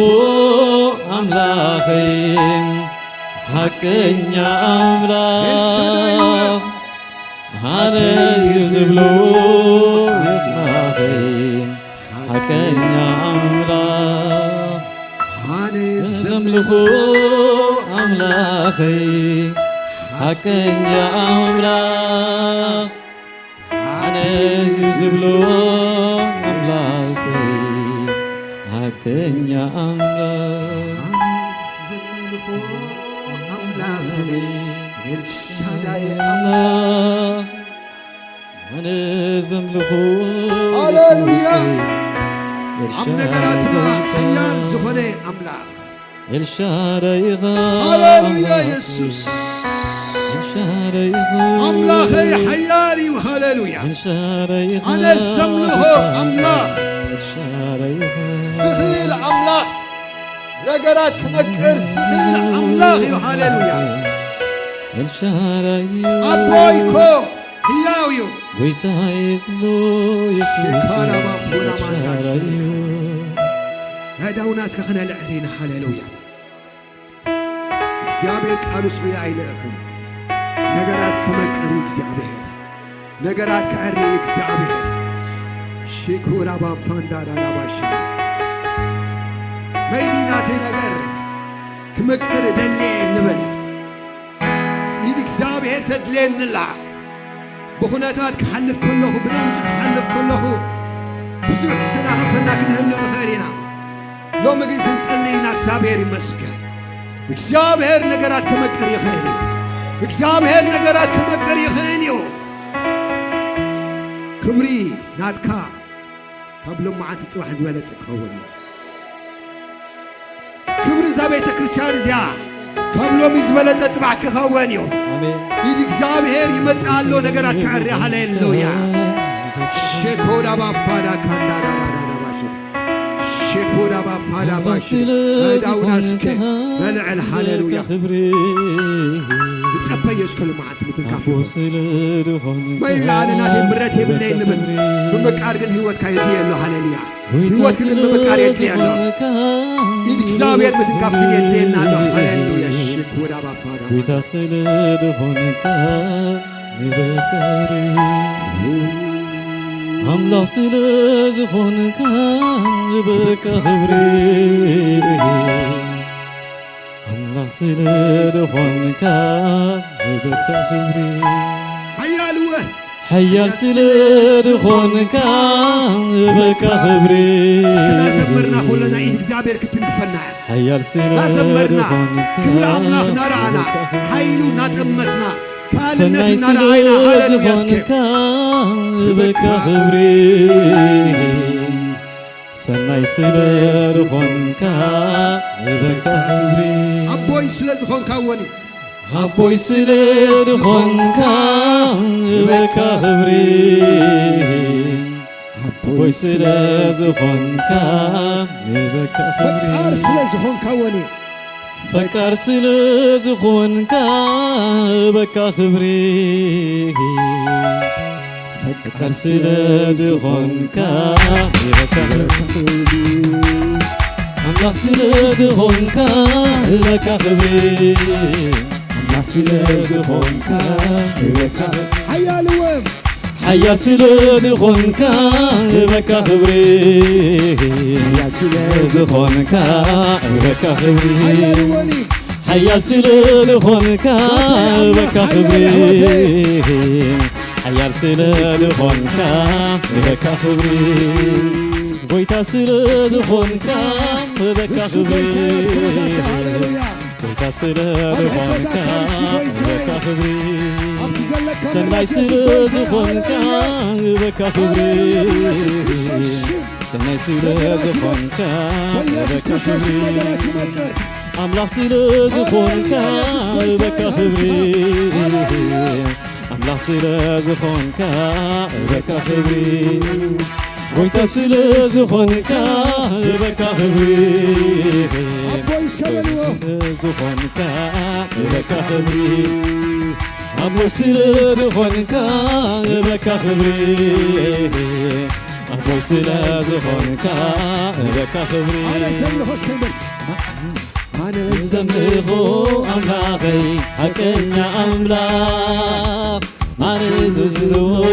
ኣምላኸይ፣ ሓቀኛ ኤልሻዳይ እወ። ኣምላኽ። ኣነ ዝብሎ ኣምላኸይ፣ ሓቀኛ ኣምላኽ። ኣነ ዘምልኹ ኣምላኸይ፣ ሓቀኛ ኣምላኽ። ኣነ ዝብሎ ኣምላኸይ፣ ሓቀኛ ኣምላኽ። ኣነ ዘምልኾ ኣምላኸይ፣ ኤልሻዳይ ኣምላኽ። ኣነ ዘምልኾ ሃሌሉያ። የሱስ፣ ኣብ ነገራትና ኤልሻዳይ ሓያል ዝኾነ ኣምላኽ። ኤልሻዳይ ኢኻ። ሃሌሉያ የሱስ። ኤልሻዳይ ኢኻ። ኣምላኸይ ሓያል እዩ። ሃሌሉያ። ኤልሻዳይ ኢኻ። ኣነ ዘምልኾ ኣምላኽ። ኤልሻዳይ ኢኻ። ዝኽእል ኣምላኽ፣ ነገራት ክመቅር ዝኽእል ኣምላኽ እዩ። ሃሌሉያ። ኤልሻዳይ እዩ። ኣቦይ እኮ ህያው እዩ። ጎይታዬ ዝብሎ የሱስ ሸካራባ ፉላማንዳ ኤልሻዳይ እዩ። ኣእዳውና እስከ ክነልዕል ኢና። ሃሌሉያ። እግዚኣብሔር ቃል እሱ ኣይልእኽን። ነገራት ክመቅር እዩ እግዚኣብሔር። ነገራት ከዕሪ እዩ እግዚኣብሔር። ሽኩራባ ፋንዳዳላባሽ። መይቢ ናተይ ነገር ክመቅር እደሊ እየ ንበል። ኢድ እግዚኣብሔር ተድልየኒ ኣላ። ብኹነታት ክሓልፍ ከለኹ፣ ብድምፂ ክሓልፍ ከለኹ፣ ብዙሕ ዝተናኸፈና ክንህሉ ንኽእል ኢና። ሎሚ ግን ክንጽሊ ኢና። እግዚኣብሔር ይመስገን። እግዚኣብሔር ነገራት ክመቅር ይኽእል እዩ። እግዚኣብሔር ነገራት ክመቅር ይኽእል እዩ። ክብሪ ናትካ ካብ ሎማዓንቲ ጽባሕ ዝበለጸ ክኸውን እዩ። ክብሪ እዛ ቤተ ክርስቲያን እዚኣ ካብ ሎሚ ዝበለጸ ጽባሕ ክኸውን እዩ። ኣሜን። ኢድ እግዚኣብሔር ይመጽእ ኣሎ፣ ነገራት ክዕሪ። ሃሌሉያ። ሸኮዳ ባፋዳ ካንዳ ዳ ዳ ዳ ዳ ባሽ። ሸኮዳ ባፋዳ ባሽ። ኣዳውና እስከ በልዕል። ሃሌሉያ። ዝጸበየ እስከ ሎማዓንቲ ምትንካፍ ይኹን። መይላ ኣነ ናተይ ብረት የብለይ እንብል ብምቃር ግን ህይወትካ የድልየ ኣሎ። ሃሌሉያ። ህይወት ግን ምብቃር የድልየና። ኢድ እግዚኣብሔር ምትንካፍ ግን የድልየና ኣሎ። ሃሌሉያ። ሽክ ወዳ ባፋዳ። ጎይታ ስለ ዝኾንካ ንበካ ክብሪ። ኣምላኽ ስለ ዝኾንካ ንበካ ክብሪ። ኣምላኽ ስለ ዝኾንካ ንበካ ክብሪ። ሓያል እወ። ሓያል ስለ ዝኾንካ በካ ክብሪ። እስኪ እናዘመርና ኮለና ኢድ እግዚኣብሔር ክትንክፈና እያ። ሓያል ስለ እናዘመርና ዝኾንካ ክብሪ ኣምላኽ እናረኣና በካ ክብሪ። ሓይሉ እናጠመትና ካልእነቱ ሰናይ ስለ እናረኣና። ሃሌሉያ እስኪ። ዝኾንካ በካ ክብሪ። ሰናይ ስለ ዝኾንካ በካ ክብሪ። ኣቦይ ስለ ዝኾንካ ወኒ ኣቦይ ስለ ዝኾንካ በካ ክብሪ። ኣቦይ ስለ ዝኾንካ በካ ክብሪ። ፈቃር ስለ ዝኾንካ ወኒ ፈቃር ስለ ዝኾንካ በካ ክብሪ። ፈቃር ስለ ዝኾንካ በካ ክብሪ። ኣምላኽ ስለ ዝኾንካ በካ ክብሪ። ኣምላኽ ስለ ዝኾንካ በካ ሓያል እወ። ሓያል ስለ ዝኾንካ በካ ክብሪ። ሓያል ስለ ዝኾንካ በካ ክብሪ። ሓያል እወኒ። ሓያል ስለ ዝኾንካ በካ ክብሪ። ሓያል ስለ ዝኾንካ በካ ክብሪ። ጎይታ ስለ ዝኾንካ በካ ንሱ ክብሪ። ጎይታ እዩ፣ ኩነታት ሃሌሉያ። ጎይታ ስለ ኣብ ዝኾንካ ሕቶታት ንሱ ጎይታ እዩ። በካ ክብሪ። ኣብቲ ዘለካ ሰናይ ንብረት ስለ የሱስ ጎይታ እዩ። ዝኾንካ በካ ክብሪ። ሃሌሉያ፣ ኢየሱስ ክርስቶስ ሽም። ሰናይ ስለ ነገራት ይመ-፣ ዝኾንካ በኢየሱስ በካ ክርስቶስ ሽም ክብሪ። ነገራት ይመቅር። ኣምላኽ ስለ ዝኾንካ ሃሌሉያ፣ ኢየሱስ ጎይታ በካ እዩ። ክብሪ። ሃሌሉያ። ኣምላኽ ስለ ዝኾንካ በካ ክብሪ። ጎይታ ስለ ዝኾንካ በካ ክብሪ። ኣቦይ እስከ በልዎ። ዝኾንካ በካ ክብሪ። ኣቦይ ስለ ዝኾንካ በካ ክብሪ። ኣቦይ ስለ ዝኾንካ በካ ክብሪ። ኣነ ዘምልኾ እስከ በል። ኣነ ዘምልኾ ኣምላኸይ ሓቀኛ ኣምላኽ። ኣነ ዘምልኾ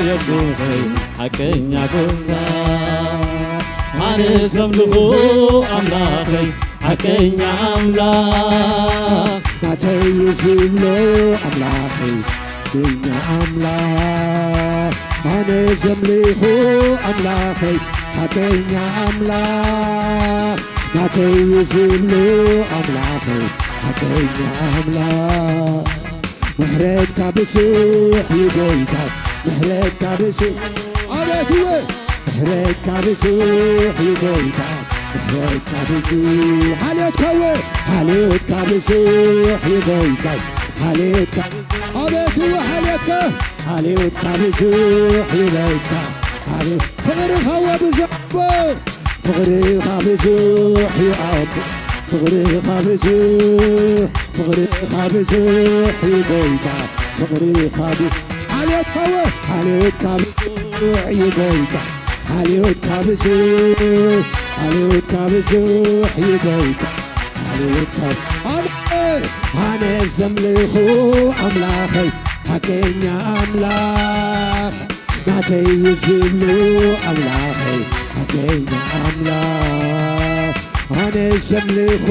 የሱሰይ ሓቀኛ ጎይታ። ኣነ ዘምልኾ ኣምላኸይ ሓቀኛ ኣምላኽ። ናተይ ዝብሎ ኣምላኸይ ሓቀኛ ኣምላኽ። ኣነ ዘምልኾ ኣምላኸይ ሓቀኛ ኣምላኽ። ናተይ ዝብሎ ኣምላኸይ ሓቀኛ ኣምላኽ። ምሕረትካ ብዙሕ እዩ ጎይታ፣ ምሕረትካ ብዙሕ። ኣቤት እወ፣ ምሕረትካ ብዙሕ እዩ ጎይታ፣ ምሕረትካ ብዙሕ። ሓልዮትካ እወ፣ ሓልዮትካ ብዙሕ እዩ ጎይታ፣ ሓልዮትካ ብዙሕ። ኣቤት እወ፣ ሓልዮትካ፣ ሓልዮትካ ብዙሕ እዩ ጎይታ፣ ሓልዮ-፣ ፍቕርኻ እወ ብዙሕ እወ። ፍቕርኻ ብዙሕ እዩ ኣቦ፣ ፍቕርኻ ብዙሕ፣ ፍቕርኻ ብዙሕ እዩ ጎይታ፣ ፍቕርኻ ብዙ-፣ ሓልዮትካ እወ፣ ሓልዮትካ ብዙሕ እዩ ጎይታ፣ ሓልዮትካ ብዙሕ፣ ሓልዮትካ ብዙሕ እዩ ጎይታ፣ ሓልዮትካ ኣነ፣ ኣነ ዘምልኹ ኣምላኸይ ሓቀኛ ኣምላኽ። ናተይ እዩ ዝብሉ ኣምላኸይ ሓቀኛ ኣምላኽ፣ ኣነ ዘምልኹ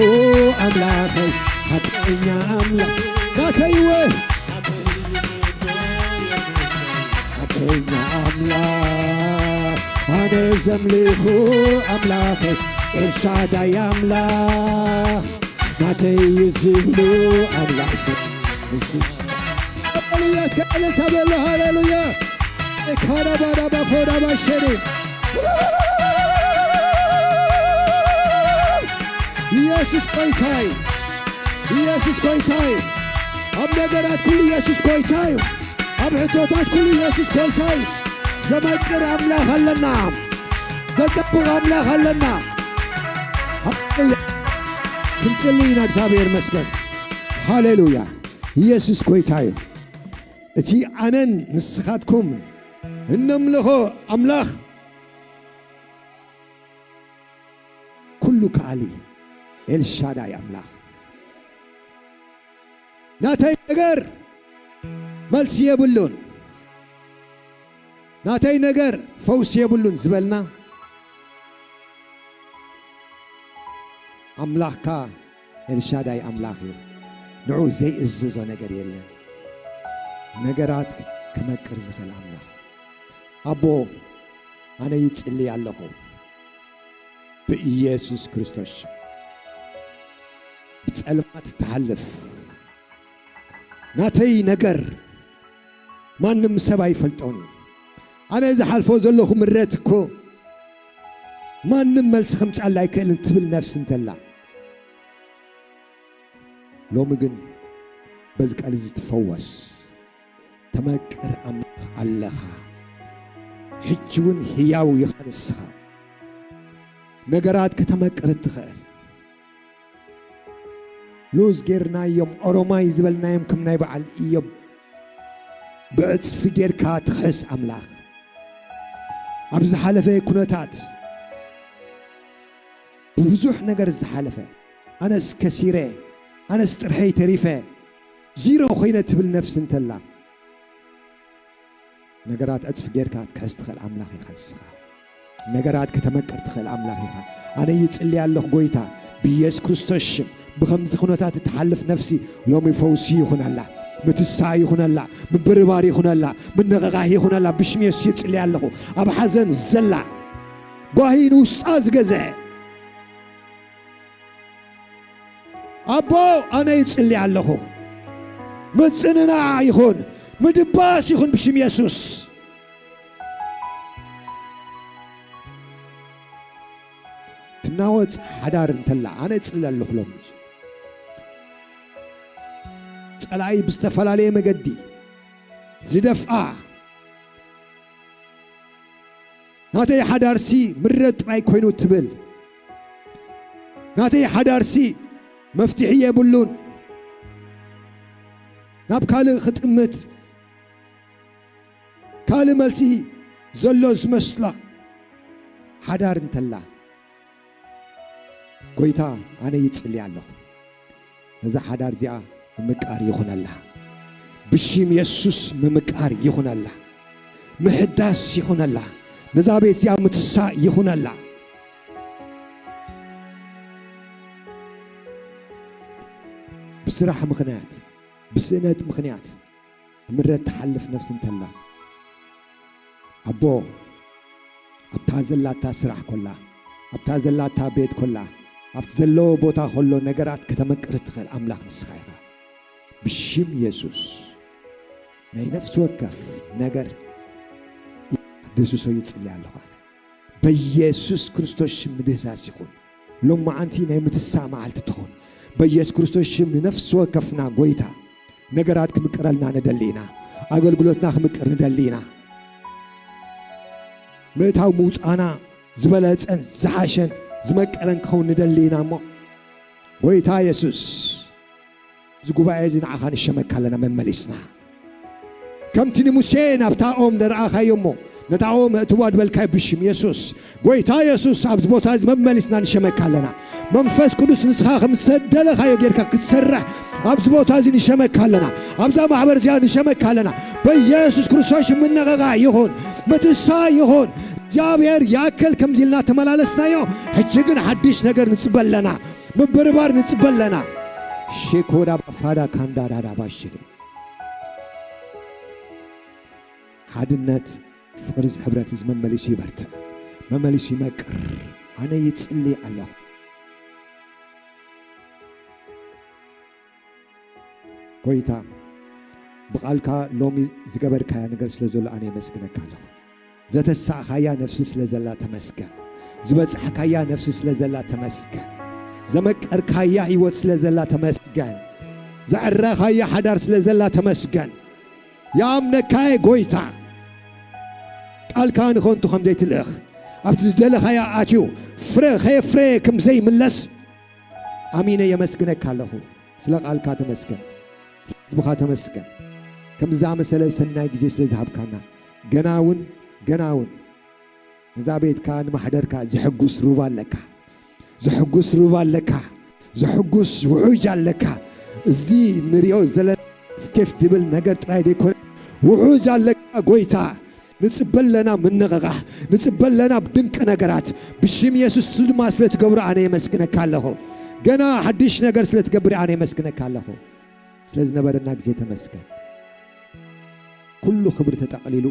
ኣምላኸይ ሓቀኛ ኣምላኽ። ናተይ እወ፣ ሓቀኛ ኣምላኽ፣ ኣነ ዘምልኹ ኣምላኸይ ኤልሻዳይ ኣምላኽ። ናተይ እዩ ዝብሉ ኣምላኽ ስም። ሃሌሉያ፣ እስከ እልልታ በሉ፣ ሃሌሉያ። ካዳባዳባ ፎዳባ ሸኔ። ኢየሱስ ጎይታ እዩ። ኢየሱስ ጎይታ እዩ። ኣብ ነገራት ኩሉ ኢየሱስ ጎይታ እዩ። ኣብ ሕቶታት ኩሉ ኢየሱስ ጎይታ እዩ። ዘመቅር ኣምላኽ ኣለና። ዘጸብቕ ኣምላኽ ኣለና። ሃሌሉያ። ክንጽሊ ኢና። እግዚኣብሔር ይመስገን። ሃሌሉያ። ኢየሱስ ጎይታ እዩ። እቲ ኣነን ንስኻትኩም እነምልኾ ኣምላኽ ኩሉ ከኣሊ ኤልሻዳይ ኣምላኽ። ናተይ ነገር መልሲ የብሉን፣ ናተይ ነገር ፈውሲ የብሉን ዝበልና ኣምላኽካ ኤልሻዳይ ኣምላኽ እዩ። ንዑ ዘይእዝዞ ነገር የለን። ነገራት ከመቅር ዝኽእል ኣምላኽ። ኣቦ፣ ኣነ ይጽሊ ኣለኹ ብኢየሱስ ክርስቶስ ሽም። ብጸልማት እትሓልፍ ናተይ ነገር ማንም ሰብ ኣይፈልጦን እዩ። ኣነ ዝሓልፎ ዘለኹ ምረት እኮ ማንም መልሲ ከምጻላ ኣይክእልን ትብል ነፍሲ እንተላ፣ ሎሚ ግን በዚ ቃል እዚ ትፈወስ። ተመቅር ኣምላኽ ኣለኻ። ሕጂ እውን ህያው ኢኻ ንስኻ። ነገራት ከተመቅር እትኽእል። ሉዝ ጌርናዮም፣ ኦሮማይ ዝበልናዮም ከም ናይ በዓል ኢዮብ ብዕጽፊ ጌርካ ትኽሕስ ኣምላኽ። ኣብ ዝሓለፈ ኩነታት ብብዙሕ ነገር ዝሓለፈ፣ ኣነስ ከሲረ፣ ኣነስ ጥርሐይ ተሪፈ፣ ዚሮ ኮይነ ትብል ነፍሲ እንተላ፣ ነገራት ዕጽፊ ጌርካ ክትሕዝ ትኽእል ኣምላኽ ኢኻ ንስኻ። ነገራት ከተመቅር ትኽእል ኣምላኽ ኢኻ። ኣነ ይጽሊ ኣለኹ ጎይታ፣ ብኢየሱስ ክርስቶስ ሽም፣ ብኸምዚ ኩነታት እትሓልፍ ነፍሲ ሎሚ ፈውሲ ይኹነላ፣ ምትሳእ ይኹነላ፣ ምብርባር ይኹነላ፣ ምንቕቓህ ይኹነላ። ብሽም የሱስ ይጽሊ ኣለኹ። ኣብ ሓዘን ዘላ፣ ጓሂ ንውሽጣ ዝገዝአ፣ ኣቦ፣ ኣነ ይጽሊ ኣለኹ። ምጽንናዕ ይኹን፣ ምድባስ ይኹን ብሽም የሱስ። ትናወጽ ሓዳር እንተላ፣ ኣነ እጽሊ ኣለኹ ሎሚ። ጸላኢ ብዝተፈላለየ መገዲ ዝደፍኣ፣ ናተይ ሓዳርሲ ምረት ጥራይ ኮይኑ ትብል፣ ናተይ ሓዳርሲ መፍትሒ የብሉን፣ ናብ ካልእ ክጥምት ካልእ መልሲ ዘሎ ዝመስላ ሓዳር እንተላ፣ ጎይታ፣ ኣነ ይጽሊ ኣለኹ። ነዛ ሓዳር እዚኣ ምምቃር ይኹነላ። ብሽም የሱስ ምምቃር ይኹነላ። ምሕዳስ ይኹነላ። ነዛ ቤት እዚኣ ምትሳእ ይኹነላ። ብስራሕ ምኽንያት፣ ብስእነት ምኽንያት፣ ምረት ትሓልፍ ነፍሲ እንተላ፣ ኣቦ፣ ኣብታ ዘላታ ስራሕ ኮላ፣ ኣብታ ዘላታ ቤት ኮላ፣ ኣብቲ ዘለዎ ቦታ ከሎ ነገራት ከተመቅር እትኽእል ኣምላኽ ንስኻ ኢኻ። ብሽም የሱስ፣ ናይ ነፍሲ ወከፍ ነገር ክትድህስሶ ይጽሊ ኣለኹ ኣነ። በየሱስ ክርስቶስ ሽም ምድህሳስ ይኹን። ሎማዓንቲ ናይ ምትሳእ መዓልቲ ትኹን። በየሱስ ክርስቶስ ሽም ንነፍሲ ወከፍና ጎይታ ነገራት ክምቅረልና ንደሊ ኢና። ኣገልግሎትና ክምቅር ንደሊ ኢና። ምእታው ምውጻና ዝበለጸን ዝሓሸን ዝመቀረን ክኸውን ንደሊ ኢና እሞ፣ ጎይታ የሱስ፣ እዚ ጉባኤ እዚ ንዓኻ ንሸመካ ኣለና መመሊስና። ከምቲ ንሙሴ ናብታ ኦም ደረኣኻዮ እሞ፣ ነታ ኦም እእትዋ ዝበልካዮ ብሽም የሱስ፣ ጎይታ የሱስ፣ ኣብዚ ቦታ እዚ መመሊስና ንሸመካ ኣለና። መንፈስ ቅዱስ ንስኻ ከም ዝተደለኻዮ ጌርካ ክትሰርሕ ኣብዚ ቦታ እዚ ንሸመካ ኣለና። ኣብዛ ማሕበር እዚኣ ንሸመካ ኣለና። በየሱስ ክርስቶስ ምንቕቓ ይኹን፣ ምትሳ ይኹን። እግዚኣብሔር ይኣክል ከምዚ ኢልና ተመላለስናዮ። ሕጂ ግን ሓድሽ ነገር ንጽበ ኣለና። ምብርባር ንጽበ ኣለና። ሼኮዳ ባፋዳ ካንዳ ዳዳ ባሽሪ። ሓድነት፣ ፍቕሪ፣ እዚ ሕብረት እዚ መመሊሱ ይበርትዕ፣ መመሊሱ ይመቅር። ኣነ ይጽሊ ኣለኹ። ጎይታ፣ ብቓልካ ሎሚ ዝገበርካያ ነገር ስለ ዘሎ ኣነ የመስግነካ ኣለኹ። ዘተሳእኻያ ነፍሲ ስለ ዘላ ተመስገን። ዝበጻሕካያ ነፍሲ ስለ ዘላ ተመስገን። ዘመቀርካያ ህይወት ስለ ዘላ ተመስገን። ዘዕረኻያ ሓዳር ስለ ዘላ ተመስገን። ይኣምነካየ ጎይታ። ቃልካ ንኸንቱ ከም ዘይትልእኽ፣ ኣብቲ ዝደለኻያ ኣትዩ ፍረ ከየፍረየ ከም ዘይምለስ ኣሚነ የመስግነካ ኣለኹ። ስለ ቃልካ ተመስገን። ስለ ህዝብኻ ተመስገን። ከምዚ ዝኣመሰለ ሰናይ ግዜ ስለ ዝሃብካና፣ ገና እውን፣ ገና እውን ነዛ ቤትካ ንማሕደርካ ዘሕጉስ ሩባ ኣለካ። ዘሕጉስ ሩባ ኣለካ። ዘሕጉስ ውሑጅ ኣለካ። እዚ ንሪኦ ዘለና ኬፍ ድብል ነገር ጥራይ ዘይኮነ፣ ውሑጅ ኣለካ ጎይታ። ንጽበ ኣለና ምንቕቓሕ፣ ንጽበ ኣለና ድንቂ ነገራት። ብሽም የሱስ ድማ ስለ ትገብሮ ኣነ የመስግነካ ኣለኹ። ገና ሓድሽ ነገር ስለ ትገብር ኣነ የመስግነካ ኣለኹ። ስለ ዝነበረና ግዜ ተመስገን። ኩሉ ክብሪ ተጠቕሊሉ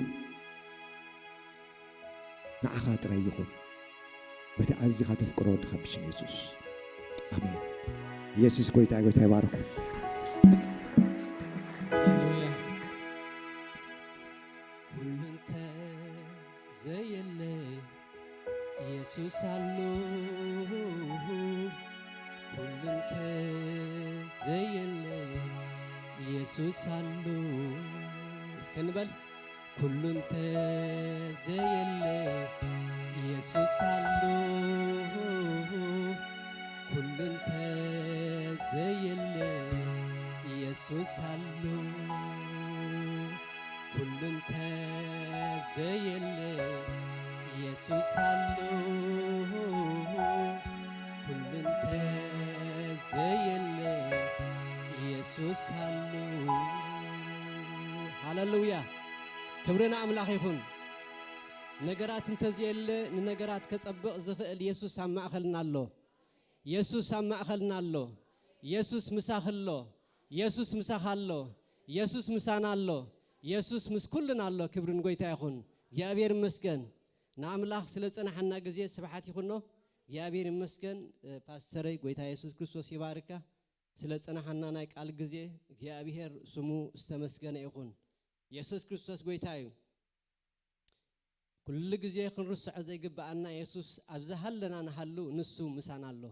ንዓኻ ጥራይ ይኹን። በቲ ኣዚኻ ተፍቅሮ ወድኻ ብሽም የሱስ። ኣሜን። የሱስ ጎይታ፣ ጎይታ ይባርኩ። ሃሌሉያ። ኩሉ እንተ ዘየለ የሱስ ኣሎ። ኩሉ እንተ ዘየለ የሱስ ኣሎ። እስከ ንበል። ኩሉ እንተ ዘየለ የሱስ ኣሎ። ኩሉ እንተ ዘየለ የሱስ ኣሎ። ኩሉ እንተ ዘየለ የሱስ ኣሎ። ኩሉ እንተ ዘየለ የሱስ ኣሎ። ሃሌሉያ። ክብሪ ንኣምላኽ ይኹን። ነገራት እንተዘየለ ንነገራት ከጸብቕ ዝኽእል የሱስ ኣብ ማእኸልና ኣሎ። የሱስ ኣብ ማእኸልና ኣሎ። የሱስ ምሳኺ ኣሎ። የሱስ ምሳኻ ኣሎ። የሱስ ምሳና ኣሎ። የሱስ ምስ ኩልና ኣሎ። ክብሪ ንጎይታ ይኹን። እግዚኣብሔር ይመስገን። ንኣምላኽ ስለ ዝጸናሓና ግዜ ስብሓት ይኹኖ። እግዚኣብሔር ይመስገን። እ፣ ፓስተረይ፣ ጎይታ የሱስ ክርስቶስ ይባርካ። ስለ ዝጸናሓና ናይ ቃል ግዜ እግዚኣብሔር ስሙ ዝተመስገነ ይኹን። የሱስ ክርስቶስ ጎይታ እዩ። ኩሉ ግዜ ክንርስዖ ዘይግብኣና የሱስ ኣብ ዝሃለና ንሃሉ ንሱ ምሳና ኣሎ።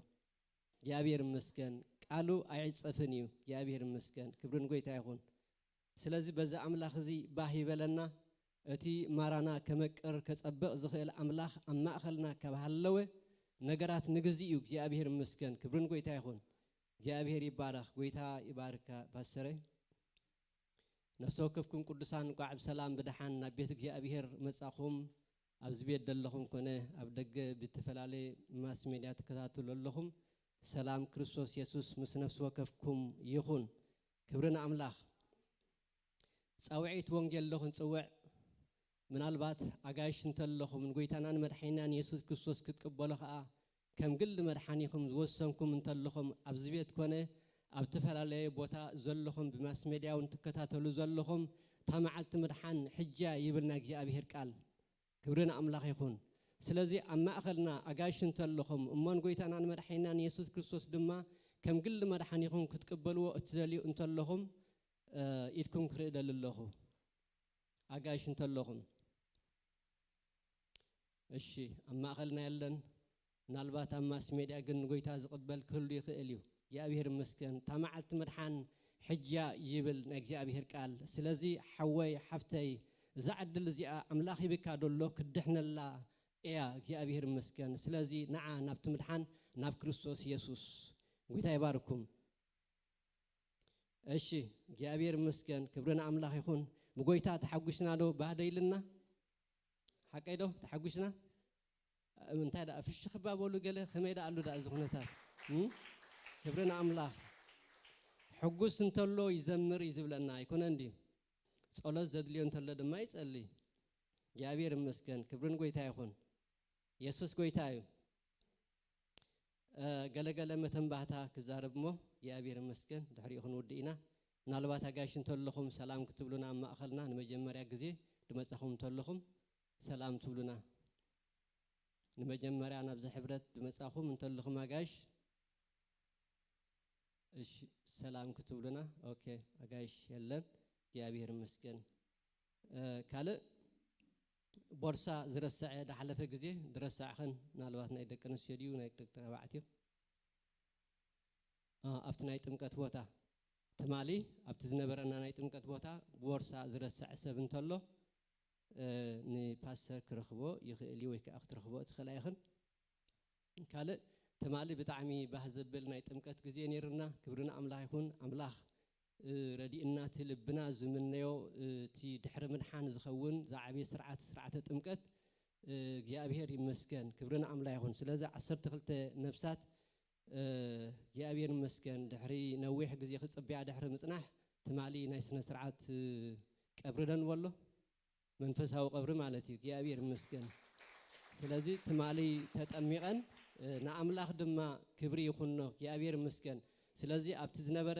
እግዚኣብሔር ይመስገን። ቃሉ ኣይዕጸፍን እዩ። እግዚኣብሔር ይመስገን። ክብሪ ንጎይታ ይኹን። ስለዚ በዚ ኣምላኽ እዚ ባህ ይበለና። እቲ ማራና ከመቅር ከጸብቕ ዝኽእል ኣምላኽ ኣብ ማእኸልና ካብ ሃለወ ነገራት ንግዜኡ እግዚኣብሔር ይመስገን። ክብሪ ንጎይታ ይኹን። እግዚኣብሔር ይባረኽ። ጎይታ ይባርካ ፓስተረይ። ነፍሲ ወከፍኩም ቅዱሳን እንቋዕ ብሰላም ብደሓን ናብ ቤት እግዚኣብሔር መጻኹም። ኣብዚ ቤት ዘለኹም ኮነ ኣብ ደገ ብተፈላለየ ማስ ሜድያ ትከታተሉ ኣለኹም፣ ሰላም ክርስቶስ የሱስ ምስ ነፍሲ ወከፍኩም ይኹን። ክብሪ ንኣምላኽ። ጻውዒት ወንጌል ዶ ክንጽውዕ? ምናልባት ኣጋይሽ እንተለኹም ንጎይታናን መድሓኒናን የሱስ ክርስቶስ ክትቅበሉ ኸኣ ከም ግሊ መድሓኒኹም ዝወሰንኩም እንተለኹም ኣብዚ ቤት ኮነ ኣብ ዝተፈላለየ ቦታ ዘለኹም ብማስ ሜድያ እውን ትከታተሉ ዘለኹም እታ መዓልቲ ምድሓን ሕጃ ይብል ናይ እግዚኣብሔር ቃል። ክብሪ ንኣምላኽ ይኹን። ስለዚ ኣብ ማእኸልና ኣጋይሽ እንተለኹም እሞ ንጎይታናን መድሓኒናን የሱስ ክርስቶስ ድማ ከም ግሊ መድሓኒኹም ክትቅበልዎ እትደልዩ እንተለኹም ኢድኩም ክርኢ ደሊ ኣለኹ። ኣጋይሽ እንተለኹም እሺ፣ ኣብ ማእኸልና የለን። ምናልባት ኣብ ማስ ሜድያ ግን ንጎይታ ዝቕበል ክህሉ ይኽእል እዩ። እግዚኣብሔር ይመስገን። እታ መዓልቲ ምድሓን ሕጃ ይብል ናይ እግዚኣብሔር ቃል። ስለዚ ሓወይ ሓፍተይ፣ እዛ ዕድል እዚኣ ኣምላኽ ሂብካ ደሎ ክትድሕነላ እያ። እግዚኣብሔር ይመስገን። ስለዚ ንዓ ናብቲ ምድሓን ናብ ክርስቶስ የሱስ። ጎይታ ይባርኩም። እሺ፣ እግዚኣብሔር ይመስገን። ክብሪ ንኣምላኽ ይኹን። ብጎይታ ተሓጒስና ዶ? ባህደ ኢልና? ሓቀይ ዶ? ተሓጒስና? እንታይ ደኣ ፍሽኽ እባ በሉ ገለ። ከመይ ደኣ ኣሉ ደኣ እዚ ኩነታት? እም? ክብሪ ንኣምላኽ። ሕጉስ እንተሎ ይዘምር እዩ ዝብለና ኣይኮነን ድዩ? ጸሎት ዘድልዮ እንተሎ ድማ ይጸሊ። እግዚኣብሔር ይመስገን። ክብሪ ንጎይታ ይኹን። የሱስ ጎይታ እዩ። ገለገለ መተንባህታ ክዛረብ እሞ እግዚኣብሔር ይመስገን ድሕሪኡ ክንውድእ ኢና። ምናልባት ኣጋይሽ እንተለኹም ሰላም ክትብሉና ኣብ ማእኸልና ንመጀመርያ ግዜ ድመጻኹም እንተለኹም ሰላም ትብሉና። ንመጀመርያ ናብዚ ሕብረት ድመጻኹም እንተለኹም ኣጋይሽ እሺ፣ ሰላም ክትብሉና። ኦኬ፣ ኣጋይሽ የለን። እግዚኣብሔር ይመስገን። እ፣ ካልእ ቦርሳ ዝረሰዐ፣ ዳሕለፈ ግዜ ዝረሳዕኸን፣ ምናልባት ናይ ደቂ ኣንስትዮ ድዩ ናይ ደቂ ተባዕትዮ? እ፣ ኣብቲ ናይ ጥምቀት ቦታ ትማሊ ኣብቲ ዝነበረና ናይ ጥምቀት ቦታ ቦርሳ ዝረሰዐ ሰብ እንተሎ፣ እ፣ ንፓስተር ክረኽቦ ይኽእል እዩ ወይ ከዓ ክትረኽቦ ትኽእላ ኢኽን። ካልእ ትማሊ ብጣዕሚ ባህ ዘብል ናይ ጥምቀት ግዜ ነይርና። ክብሪ ንኣምላኽ ይኹን። ኣምላኽ፣ እ፣ ረዲእና እቲ ልብና ዝምነዮ፣ እ፣ እቲ ድሕሪ ምድሓን ዝኸውን ዝዓበየ ስርዓት፣ ስርዓተ ጥምቀት፣ እ፣ እግዚኣብሔር ይመስገን። ክብሪ ንኣምላኽ ይኹን። ስለዚ ዓሰርተ ክልተ ነፍሳት፣ እ፣ እግዚኣብሔር ይመስገን። ድሕሪ ነዊሕ ግዜ ክጽብያ ድሕሪ ምጽናሕ ትማሊ ናይ ስነ ስርዓት፣ እ፣ ቀብሪ ደንበሎ። መንፈሳዊ ቀብሪ ማለት እዩ። እግዚኣብሔር ይመስገን። ስለዚ ትማሊ ተጠሚቐን፣ እ፣ ንኣምላኽ ድማ ክብሪ ይኹኖ። እግዚኣብሔር ይመስገን። ስለዚ ኣብቲ ዝነበረ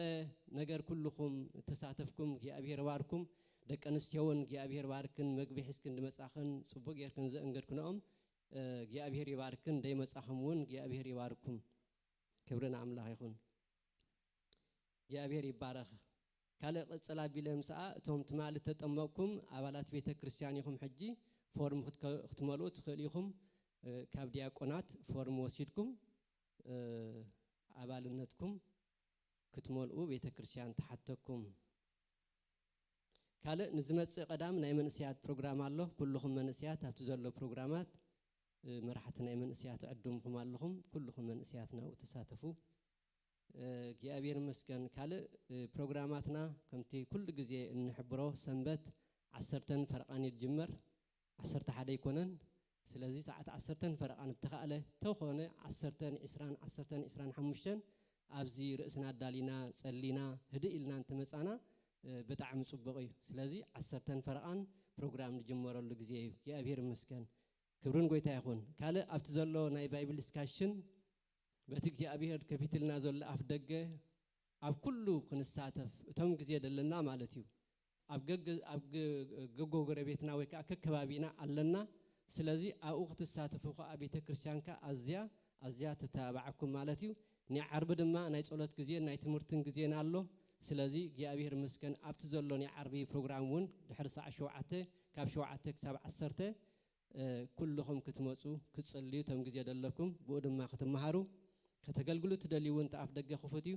ነገር ኩልኹም ተሳተፍኩም፣ እግዚኣብሔር ባርኩም። ደቂ ኣንስትዮ እውን እግዚኣብሔር ባርክን፣ መግቢ ሒዝክን ዝመጻኽን፣ ጽቡቕ ጌርክን ዘእንገድክንኦም፣ እ፣ እግዚኣብሔር ይባርክን፣ ደይመጻኹም እውን እግዚኣብሔር ይባርኩም። ክብሪ ንኣምላኽ ይኹን። እግዚኣብሔር ይባረኽ። ካልእ ቅጽል ኣቢለ ምስኣ፣ እቶም ትማሊ ተጠመቕኩም ኣባላት ቤተ ክርስቲያን ኢኹም። ሕጂ ፎርም ክትከ-፣ ክትመልኡ ትኽእሉ ኢኹም። እ፣ ካብ ዲያቆናት ፎርም ወሲድኩም፣ እ፣ ኣባልነትኩም ክትመልኡ ቤተ ክርስቲያን ትሓተኩም። ካልእ ንዝመጽእ ቀዳም ናይ መንእሰያት ፕሮግራም ኣሎ። ኩልኹም መንእሰያት ኣብቲ ዘሎ ፕሮግራማት፣ እ፣ መራሕቲ ናይ መንእሰያት ዕዱምኹም ኣለኹም። ኩልኹም መንእሰያት ናብኡ ተሳተፉ። እ፣ እግዚኣብሔር ይመስገን። ካልእ፣ እ፣ ፕሮግራማትና ከምቲ ኩሉ ግዜ እንሕብሮ ሰንበት ዓሰርተን ፈረቓን እዩ ዝጅመር፣ ዓሰርተ ሓደ ኣይኮነን። ስለዚ ሰዓት ዓሰርተን ፈረቓን ብተኻእለ ተኾነ ዓሰርተን ዕስራን፣ ዓሰርተን ዕስራን ሓሙሽተን ኣብዚ ርእስና ኣዳሊና ጸሊና ህድእ ኢልና እንተመጻና፣ እ፣ ብጣዕሚ ጽቡቕ እዩ። ስለዚ ዓሰርተን ፈረቓን ፕሮግራም ንጅመረሉ ግዜ እዩ። እግዚኣብሔር ይመስገን። ክብርን ጎይታ ይኹን። ካልእ ኣብቲ ዘሎ ናይ ባይብል ዲስካሽን በቲ እግዚኣብሔር ከፊትልና ዘሎ ኣፍ ደገ ኣብ ኩሉ ክንሳተፍ እቶም ግዜ ደለና ማለት እዩ። ኣብ ገገ-፣ ኣብ ገ-፣ ገጎ ጎረቤትና ወይ ከዓ ከከባቢና ኣለና። ስለዚ ኣብኡ ክትሳተፉ ከዓ ቤተ ክርስቲያንካ ኣዝያ፣ ኣዝያ ትተባባዓኩም ማለት እዩ። ናይ ዓርቢ ድማ ናይ ጸሎት ግዜን ናይ ትምህርትን ግዜን ኣሎ። ስለዚ እግዚኣብሔር ይመስገን ኣብቲ ዘሎ ናይ ዓርቢ ፕሮግራም እውን ድሕሪ ሰዓት ሸውዓተ፣ ካብ ሸውዓተ ክሳብ ዓሰርተ፣ እ፣ ኩልኹም ክትመጹ ክትጽልዩ እቶም ግዜ ደለኩም ብኡ ድማ ክትመሃሩ ከተገልግሉ ትደልዩ እውን እቲ ኣፍ ደገ ክፉት እዩ።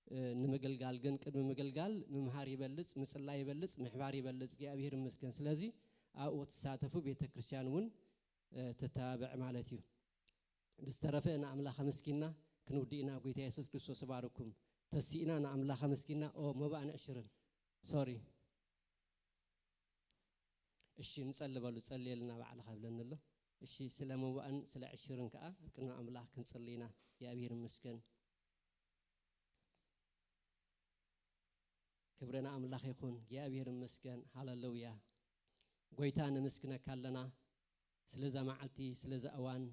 እ፣ ንምግልጋል ግን ቅድሚ ምግልጋል ምምሃር ይበልጽ፣ ምጽላይ ይበልጽ፣ ምሕባር ይበልጽ። እግዚኣብሔር ይመስገን። ስለዚ ኣብኡ ክትሳተፉ ቤተ ክርስቲያን እውን፣ እ፣ ትተባብዕ ማለት እዩ። ብዝተረፈ ንኣምላኽ ኣመስጊና ክንውድእ ኢና። ጎይታ የሱስ ክርስቶስ ይባርኩም። ተሲእና ንኣምላኽ ኣመስጊና። ኦ፣ መባእን ዕሽርን። ሶሪ። እሺ፣ ንጸሊ በሉ፣ ጸልየልና ባዕልኻ ብለኒ ኣሎ። እሺ፣ ስለ መባእን ስለ ዕሽርን ከኣ ኣብ ቅድሚ ኣምላኽ ክንጽሊ ኢና። እግዚኣብሔር ይመስገን። ክብሪ ንኣምላኽ ይኹን። እግዚኣብሔር ይመስገን። ሃሌሉያ። ጎይታ ነመስግነካ ኣለና ስለዛ መዓልቲ፣ ስለዛ እዋን።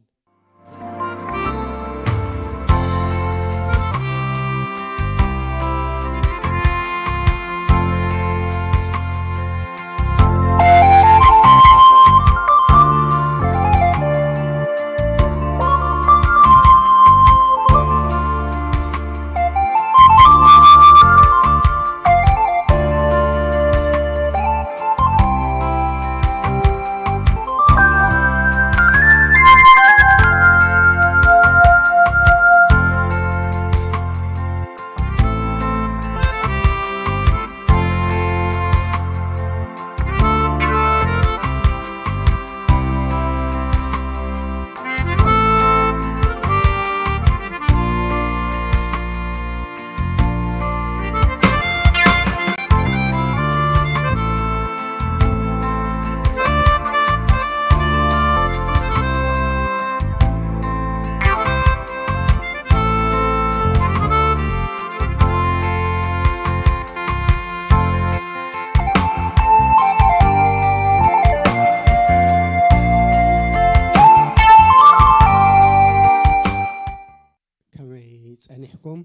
ከመይ ጸኒሕኩም?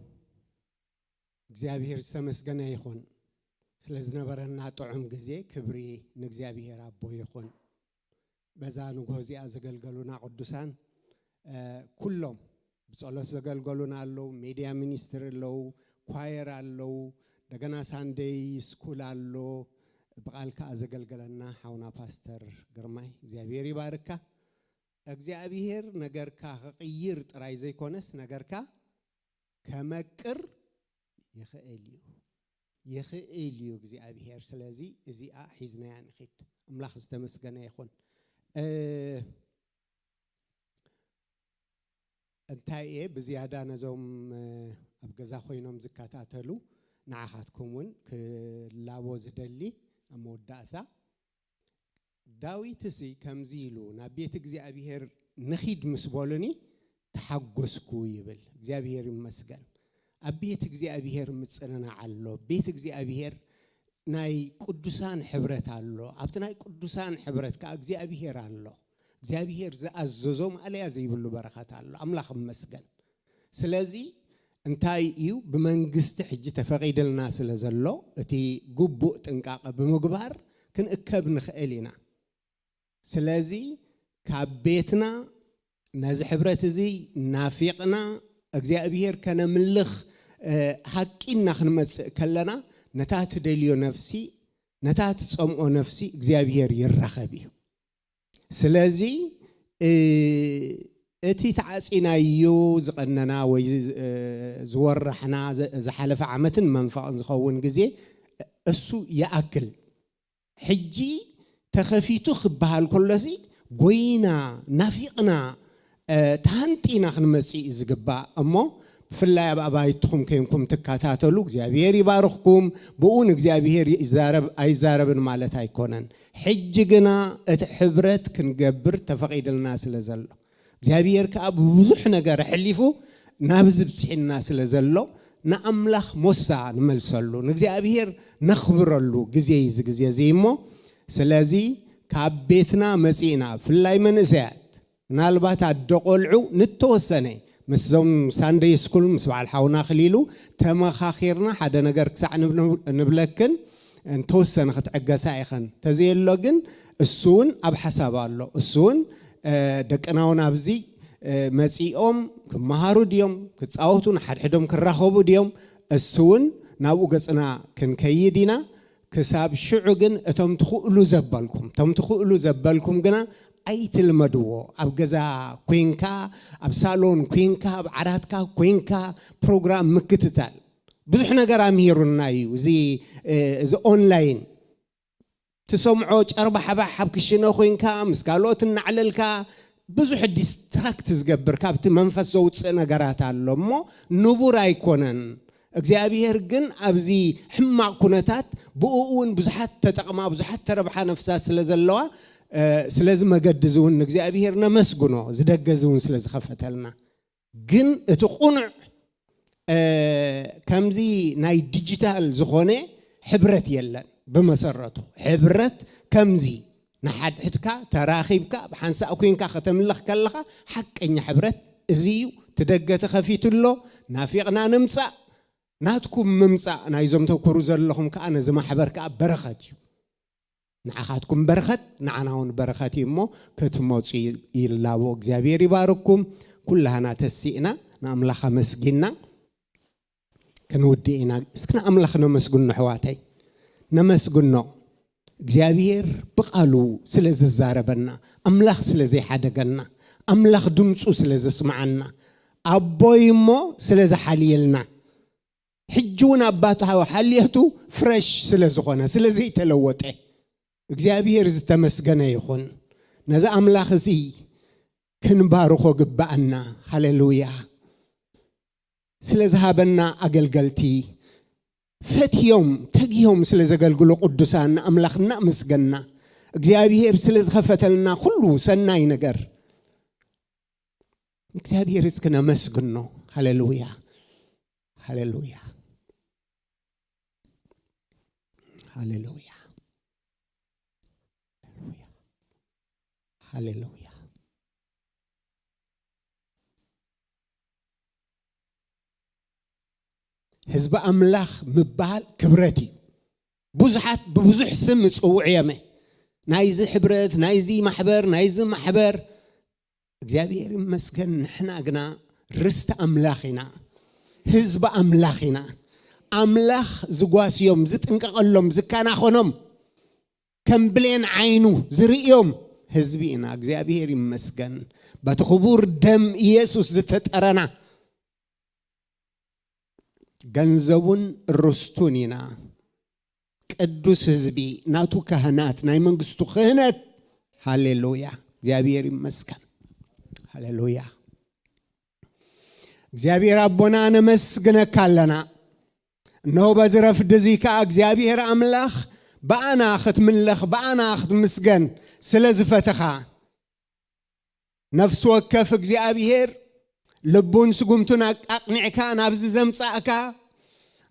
እግዚኣብሔር ዝተመስገነ ይኹን። ስለ ዝነበረና ጥዑም ግዜ ክብሪ ንእግዚኣብሔር ኣቦ ይኹን። በዛ ንግሆ እዚኣ ዘገልገሉና ቅዱሳን፣ እ፣ ኩሎም ብጸሎት ዘገልገሉና ኣለዉ፣ ሜድያ ሚኒስትሪ ኣለዉ፣ ኳየር ኣለዉ፣ እንደገና ሳንደይ ስኩል ኣሎ። ብቓል ከዓ ዘገልገለና ሓውና ፓስተር ግርማይ እግዚኣብሔር ይባርካ። እግዚኣብሔር ነገርካ ክቕይር ጥራይ ዘይኮነስ ነገርካ ከመቅር ይኽእል እዩ። ይኽእል እዩ እግዚኣብሔር። ስለዚ እዚኣ ሒዝናያ ንኺድ። ኣምላኽ ዝተመስገነ ይኹን። እ፣ እንታይ እየ ብዝያዳ ነዞም፣ እ፣ ኣብ ገዛ ኮይኖም ዝከታተሉ ንዓኻትኩም እውን ክላቦ ዝደሊ ኣብ መወዳእታ፣ ዳዊትሲ ከምዚ ኢሉ ናብ ቤት እግዚኣብሔር ንኺድ ምስ በሉኒ ተሓጎስኩ ይብል። እግዚኣብሔር ይመስገን። ኣብ ቤት እግዚኣብሔር ምጽንናዕ ኣሎ። ቤት እግዚኣብሔር ናይ ቅዱሳን ሕብረት ኣሎ። ኣብቲ ናይ ቅዱሳን ሕብረት ከኣ እግዚኣብሔር ኣሎ። እግዚኣብሔር ዝኣዘዞ ማእለያ ዘይብሉ በረኸት ኣሎ። ኣምላኽ ይመስገን። ስለዚ እንታይ እዩ? ብመንግስቲ ሕጂ ተፈቒድልና ስለ ዘሎ፣ እቲ ግቡእ ጥንቃቐ ብምግባር ክንእከብ ንኽእል ኢና። ስለዚ ካብ ቤትና ነዚ ሕብረት እዚ ናፊቕና እግዚኣብሔር ከነምልኽ፣ እ፣ ሃቂና ክንመጽእ ከለና፣ ነታ ትደልዮ ነፍሲ፣ ነታ ትጸምኦ ነፍሲ እግዚኣብሔር ይራኸብ እዩ። ስለዚ፣ እ፣ እቲ ተዓጺናዮ ዝቐነና ወይ፣ እ፣ ዝወራሕና፣ ዘ-፣ ዝሓለፈ ዓመትን መንፈቕን ዝኸውን ግዜ እሱ ይኣክል። ሕጂ ተኸፊቱ ክበሃል ከሎሲ፣ ጎይና፣ ናፊቕና፣ እ፣ ተሃንጢና ክንመጽእ እዩ ዝግባእ። እሞ ብፍላይ ኣብ ኣባይትኹም ኮይንኩም ትከታተሉ፣ እግዚኣብሔር ይባርኽኩም። ብኡ ንእግዚኣብሔር ይዛረብ ኣይዛረብን ማለት ኣይኮነን። ሕጂ ግና እቲ ሕብረት ክንገብር ተፈቒድልና ስለ ዘሎ፣ እግዚኣብሔር ከኣ ብብዙሕ ነገር ኣሕሊፉ ናብዚ ብጽሒና ስለ ዘሎ፣ ንኣምላኽ ሞሳ ንመልሰሉ፣ ንእግዚኣብሔር ነኽብረሉ ግዜ እዩ እዚ ግዜ እዚ እሞ፣ ስለዚ ካብ ቤትና መጺእና፣ ብፍላይ መንእሰያት፣ ምናልባት ኣደ ቆልዑ ንተወሰነ ምስዞም ሳንደይ ስኩል፣ ምስ በዓል ሓውና ክሊሉ ተመኻኺርና ሓደ ነገር ክሳዕ ንብ-፣ ንብለክን፣ እንተወሰነ ክትዕገሳ ኢኸን። ተዘየሎ ግን እሱ እውን ኣብ ሓሳብ ኣሎ። እሱ እውን፣ እ፣ ደቅና እውን ኣብዚ፣ እ፣ መጺኦም ክመሃሩ ድዮም፣ ክጻወቱ፣ ንሓድሕዶም ክራኸቡ ድዮም? እሱ እውን ናብኡ ገጽና ክንከይድ ኢና። ክሳብ ሽዑ ግን እቶም ትኽእሉ ዘበልኩም፣ እቶም ትኽእሉ ዘበልኩም ግና ኣይትልመድዎ። ኣብ ገዛ ኮይንካ፣ ኣብ ሳሎን ኮይንካ፣ ኣብ ዓራትካ ኮይንካ ፕሮግራም ምክትታል ብዙሕ ነገር ኣምሂሩና እዩ። እዚ፣ እ፣ እዚ ኦንላይን ትሰምዖ ጨርባሕባሕ ኣብ ክሽነ ኮይንካ ምስ ካልኦት እናዕለልካ ብዙሕ ዲስትራክት ዝገብር ካብቲ መንፈስ ዘውፅእ ነገራት ኣሎ እሞ ንቡር ኣይኮነን። እግዚኣብሔር ግን ኣብዚ ሕማቕ ኩነታት ብኡ እውን ብዙሓት ተጠቕማ ብዙሓት ተረብሓ ነፍሳት ስለ ዘለዋ፣ እ፣ ስለዚ መገዲ እዚ እውን ንእግዚኣብሔር ነመስግኖ፣ እዚ ደገ እዚ እውን ስለ ዝኸፈተልና። ግን እቲ ቁኑዕ፣ እ፣ ከምዚ ናይ ዲጂታል ዝኾነ ሕብረት የለን። ብመሰረቱ ሕብረት ከምዚ ንሓድሕድካ ተራኺብካ ብሓንሳእ ኮይንካ ከተምልኽ ከለኻ ሓቀኛ ሕብረት እዚ እዩ። እቲ ደገ ተኸፊቱ ኣሎ። ናፊቕና ንምጻእ፣ ናትኩም ምምጻእ ናይዞም ተኩሩ ዘለኹም ከኣ ነዚ ማሕበር ከኣ በረኸት እዩ። ንዓኻትኩም በረኸት፣ ንዓና እውን በረኸት እዩ እሞ ክትመጹ ይላቦ። እግዚኣብሔር ይባርኩም። ኩላህና ተሲእና ንኣምላኽ ኣመስጊና ክንውድእ ኢና። እስኪ ንኣምላኽ ነመስግኖ ኣሕዋተይ፣ ነመስግኖ። እግዚኣብሔር ብቓሉ ስለ ዝዛረበና፣ ኣምላኽ ስለ ዘይሓደገና፣ ኣምላኽ ድምፁ ስለ ዘስምዓና፣ ኣቦይ እሞ ስለ ዝሓልየልና፣ ሕጂ እውን ኣባቱ ሓልየቱ ፍረሽ ስለ ዝኾነ፣ ስለ ዘይተለወጠ፣ እግዚኣብሔር ዝተመስገነ ይኹን። ነዚ ኣምላኽ እዚ ክንባርኾ ግባኣና። ሃሌሉያ። ስለ ዝሃበና ኣገልገልቲ፣ ፈትዮም ተጊሆም ስለ ዘገልግሉ ቅዱሳን ንኣምላኽ እናኣመስገና፣ እግዚኣብሔር ስለ ዝኸፈተልና ኩሉ ሰናይ ነገር፣ እግዚኣብሔር እስኪ ነመስግኖ። ሃሌሉያ፣ ሃሌሉያ፣ ሃሌሉያ፣ ሃሌሉያ። ህዝቢ ኣምላኽ ምባል ክብረት እዩ። ብዙሓት ብብዙሕ ስም ይጽውዑ እዮም። ናይዚ ሕብረት፣ ናይዚ ማሕበር፣ ናይዚ ማሕበር። እግዚኣብሔር ይመስገን፣ ንሕና ግና ርስቲ ኣምላኽ ኢና፣ ህዝቢ ኣምላኽ ኢና። ኣምላኽ ዝጓስዮም፣ ዝጥንቀቐሎም፣ ዝከናኸኖም፣ ከም ብሌን ዓይኑ ዝርእዮም ህዝቢ ኢና። እግዚኣብሔር ይመስገን። በቲ ክቡር ደም ኢየሱስ ዝተጠረና ገንዘቡን ርስቱን ኢና። ቅዱስ ህዝቢ፣ ናቱ ካህናት፣ ናይ መንግስቱ ክህነት። ሃሌሉያ። እግዚኣብሔር ይመስገን። ሃሌሉያ። እግዚኣብሔር ኣቦና ነመስግነካ ኣለና። እነሆ በዚ ረፍዲ እዚ ከኣ እግዚኣብሔር ኣምላኽ ብኣና ክትምለኽ፣ ብኣና ክትምስገን ስለ ዝፈተኻ፣ ነፍሲ ወከፍ እግዚኣብሔር ልቡን ስጉምቱን ኣቃቕኒዕካ ናብዚ ዘምጻእካ፣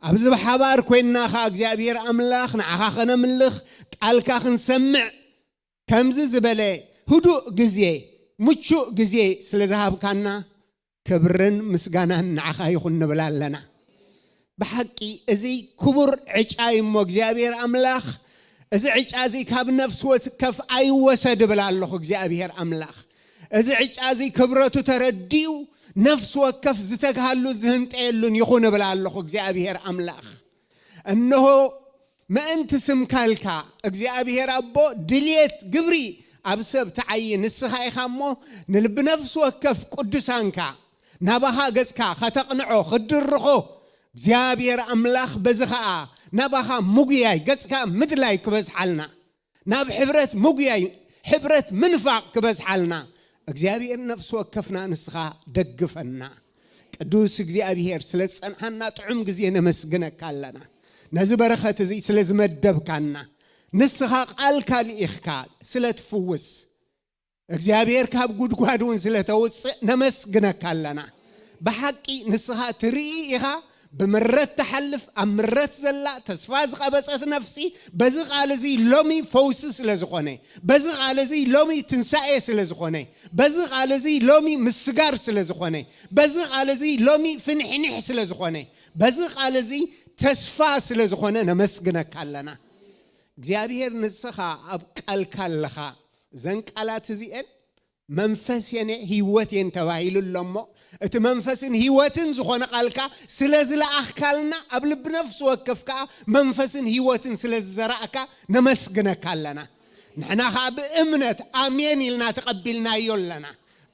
ኣብዚ ብሓባር ኮይንና ኸኣ እግዚኣብሔር ኣምላኽ ንዓኻ ኸነምልኽ፣ ቃልካ ክንሰምዕ፣ ከምዚ ዝበለ ህዱእ ግዜ፣ ምቹእ ግዜ ስለ ዝሃብካና፣ ክብርን ምስጋናን ንዓኻ ይኹን ንብል ኣለና። ብሓቂ እዚ ክቡር ዕጫ እዩ እሞ እግዚኣብሔር ኣምላኽ፣ እዚ ዕጫ እዚ ካብ ነፍሲ ወከፍ ኣይወሰድ እብል ኣለኹ። እግዚኣብሔር ኣምላኽ፣ እዚ ዕጫ እዚ ክብረቱ ተረዲኡ፣ ነፍሲ ወከፍ ዝተግሃሉ ዝህንጠየሉን ይኹን እብል ኣለኹ። እግዚኣብሔር ኣምላኽ፣ እንሆ ምእንቲ ስምካ ኢልካ እግዚኣብሔር ኣቦ ድልየት ግብሪ ኣብ ሰብ ትዓዪ ንስኻ ኢኻ እሞ፣ ንልቢ ነፍሲ ወከፍ ቅዱሳንካ ናባኻ ገጽካ ኸተቕንዖ ኽድርኾ፣ እግዚኣብሔር ኣምላኽ በዚ ኸኣ ናባኻ ምጉያይ፣ ገጽካ ምድላይ ክበዝሓልና፣ ናብ ሕብረት ምጉያይ፣ ሕብረት ምንፋቕ ክበዝሓልና እግዚኣብሔር ነፍሲ ወከፍና ንስኻ ደግፈና። ቅዱስ እግዚኣብሔር ስለ ዝጸንሓና ጥዑም ግዜ ነመስግነካ ኣለና። ነዚ በረኸት እዚ ስለ ዝመደብካና፣ ንስኻ ቃልካ ልኢኽካ ስለ ትፍውስ፣ እግዚኣብሔር ካብ ጉድጓድ እውን ስለ ተውጽእ ነመስግነካ ኣለና። ብሓቂ ንስኻ ትርኢ ኢኻ፣ ብምረት ትሓልፍ፣ ኣብ ምረት ዘላ ተስፋ ዝቐበጸት ነፍሲ፣ በዚ ቃል እዚ ሎሚ ፈውሲ ስለ ዝኾነ፣ በዚ ቃል እዚ ሎሚ ትንሳኤ ስለ ዝኾነ፣ በዚ ቃል እዚ ሎሚ ምስጋር ስለ ዝኾነ፣ በዚ ቃል እዚ ሎሚ ፍንሕንሕ ስለ ዝኾነ፣ በዚ ቃል እዚ ተስፋ ስለ ዝኾነ ነመስግነካ ኣለና። እግዚኣብሔር ንስኻ ኣብ ቃልካ ኣለኻ። እዘን ቃላት እዚኤን መንፈስ የነ ህይወት የን ተባሂሉ ኣሎ እሞ፣ እቲ መንፈስን ህይወትን ዝኾነ ቃልካ ስለ ዝለኣኽካልና፣ ኣብ ልቢ ነፍሲ ወከፍ ከኣ መንፈስን ህይወትን ስለ ዝዘራእካ ነመስግነካ ኣለና። ንሕና ከኣ ብእምነት ኣሜን ኢልና ተቐቢልናዮ ኣለና።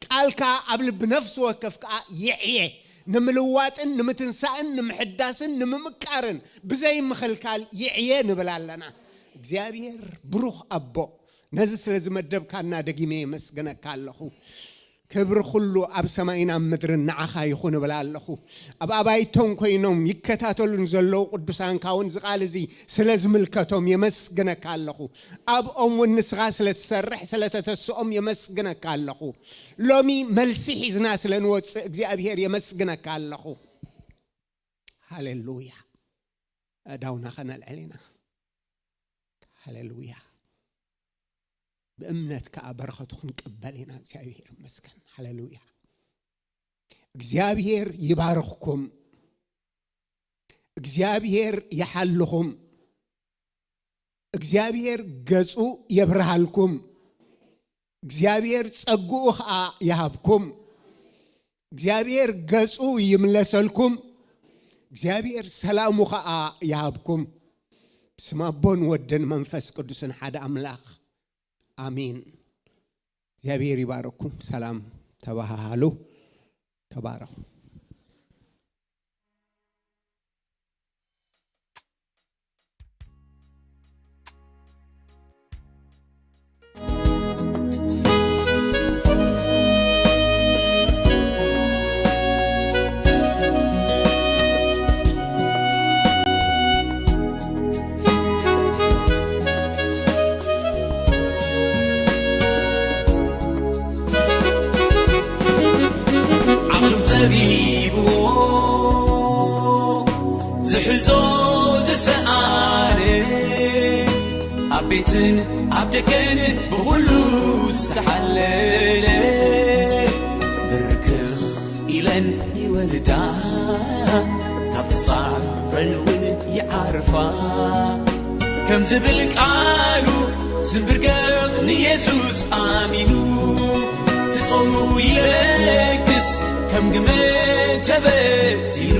ቃልካ ኣብ ልቢ ነፍሲ ወከፍ ከኣ ይዕየ። ንምልዋጥን ንምትንሳእን ንምሕዳስን ንምምቃርን ብዘይ ምኽልካል ይዕየ ንብል ኣለና። እግዚኣብሔር ብሩኽ ኣቦ፣ ነዚ ስለ ዝመደብካና ደጊመ የመስግነካ ኣለኹ። ክብሪ ኩሉ ኣብ ሰማይን ኣብ ምድርን ንዓኻ ይኹን እብል ኣለኹ። ኣብ ኣባይቶም ኮይኖም ይከታተሉን ዘለዉ ቅዱሳንካ እውን እዚ ቃል እዚ ስለ ዝምልከቶም የመስግነካ ኣለኹ። ኣብኦም እውን ንስኻ ስለ ትሰርሕ ስለ ተተስኦም የመስግነካ ኣለኹ። ሎሚ መልሲ ሒዝና ስለ ንወጽእ እግዚኣብሔር የመስግነካ ኣለኹ። ሃሌሉያ። ኣእዳውና ኸነልዕል ኢና። ሃሌሉያ። ብእምነት ከኣ በረኸቱ ክንቅበል ኢና። እግዚኣብሔር ይመስገን። ሃሌሉያ። እግዚኣብሔር ይባርኽኩም። እግዚኣብሔር ይሓልኹም። እግዚኣብሔር ገጹ የብርሃልኩም። እግዚኣብሔር ጸግኡ ኸኣ ይሃብኩም። እግዚኣብሔር ገጹ ይምለሰልኩም። እግዚኣብሔር ሰላሙ ኸኣ ይሃብኩም። ብስም ኣቦን ወድን መንፈስ ቅዱስን ሓደ ኣምላኽ ኣሜን። እግዚኣብሔር ይባርኩም። ሰላም ተባሃሃሉ። ተባረኹ። ዓቕሉ ጸቢብዎ ዝሕዞ ዝሰኣነ፣ ኣብ ቤትን ኣብ ደገን ብኹሉ ዝተሓለለ፣ ብርክኽ ኢለን ይወልዳ፣ ካብ ትጻረን እውን ይዓርፋ። ከም ዝብል ቃሉ ዝንብርገኽ ንየሱስ ኣሚኑ፣ ትጾሙ ይለግስ ከም ግመ ተበቲኑ።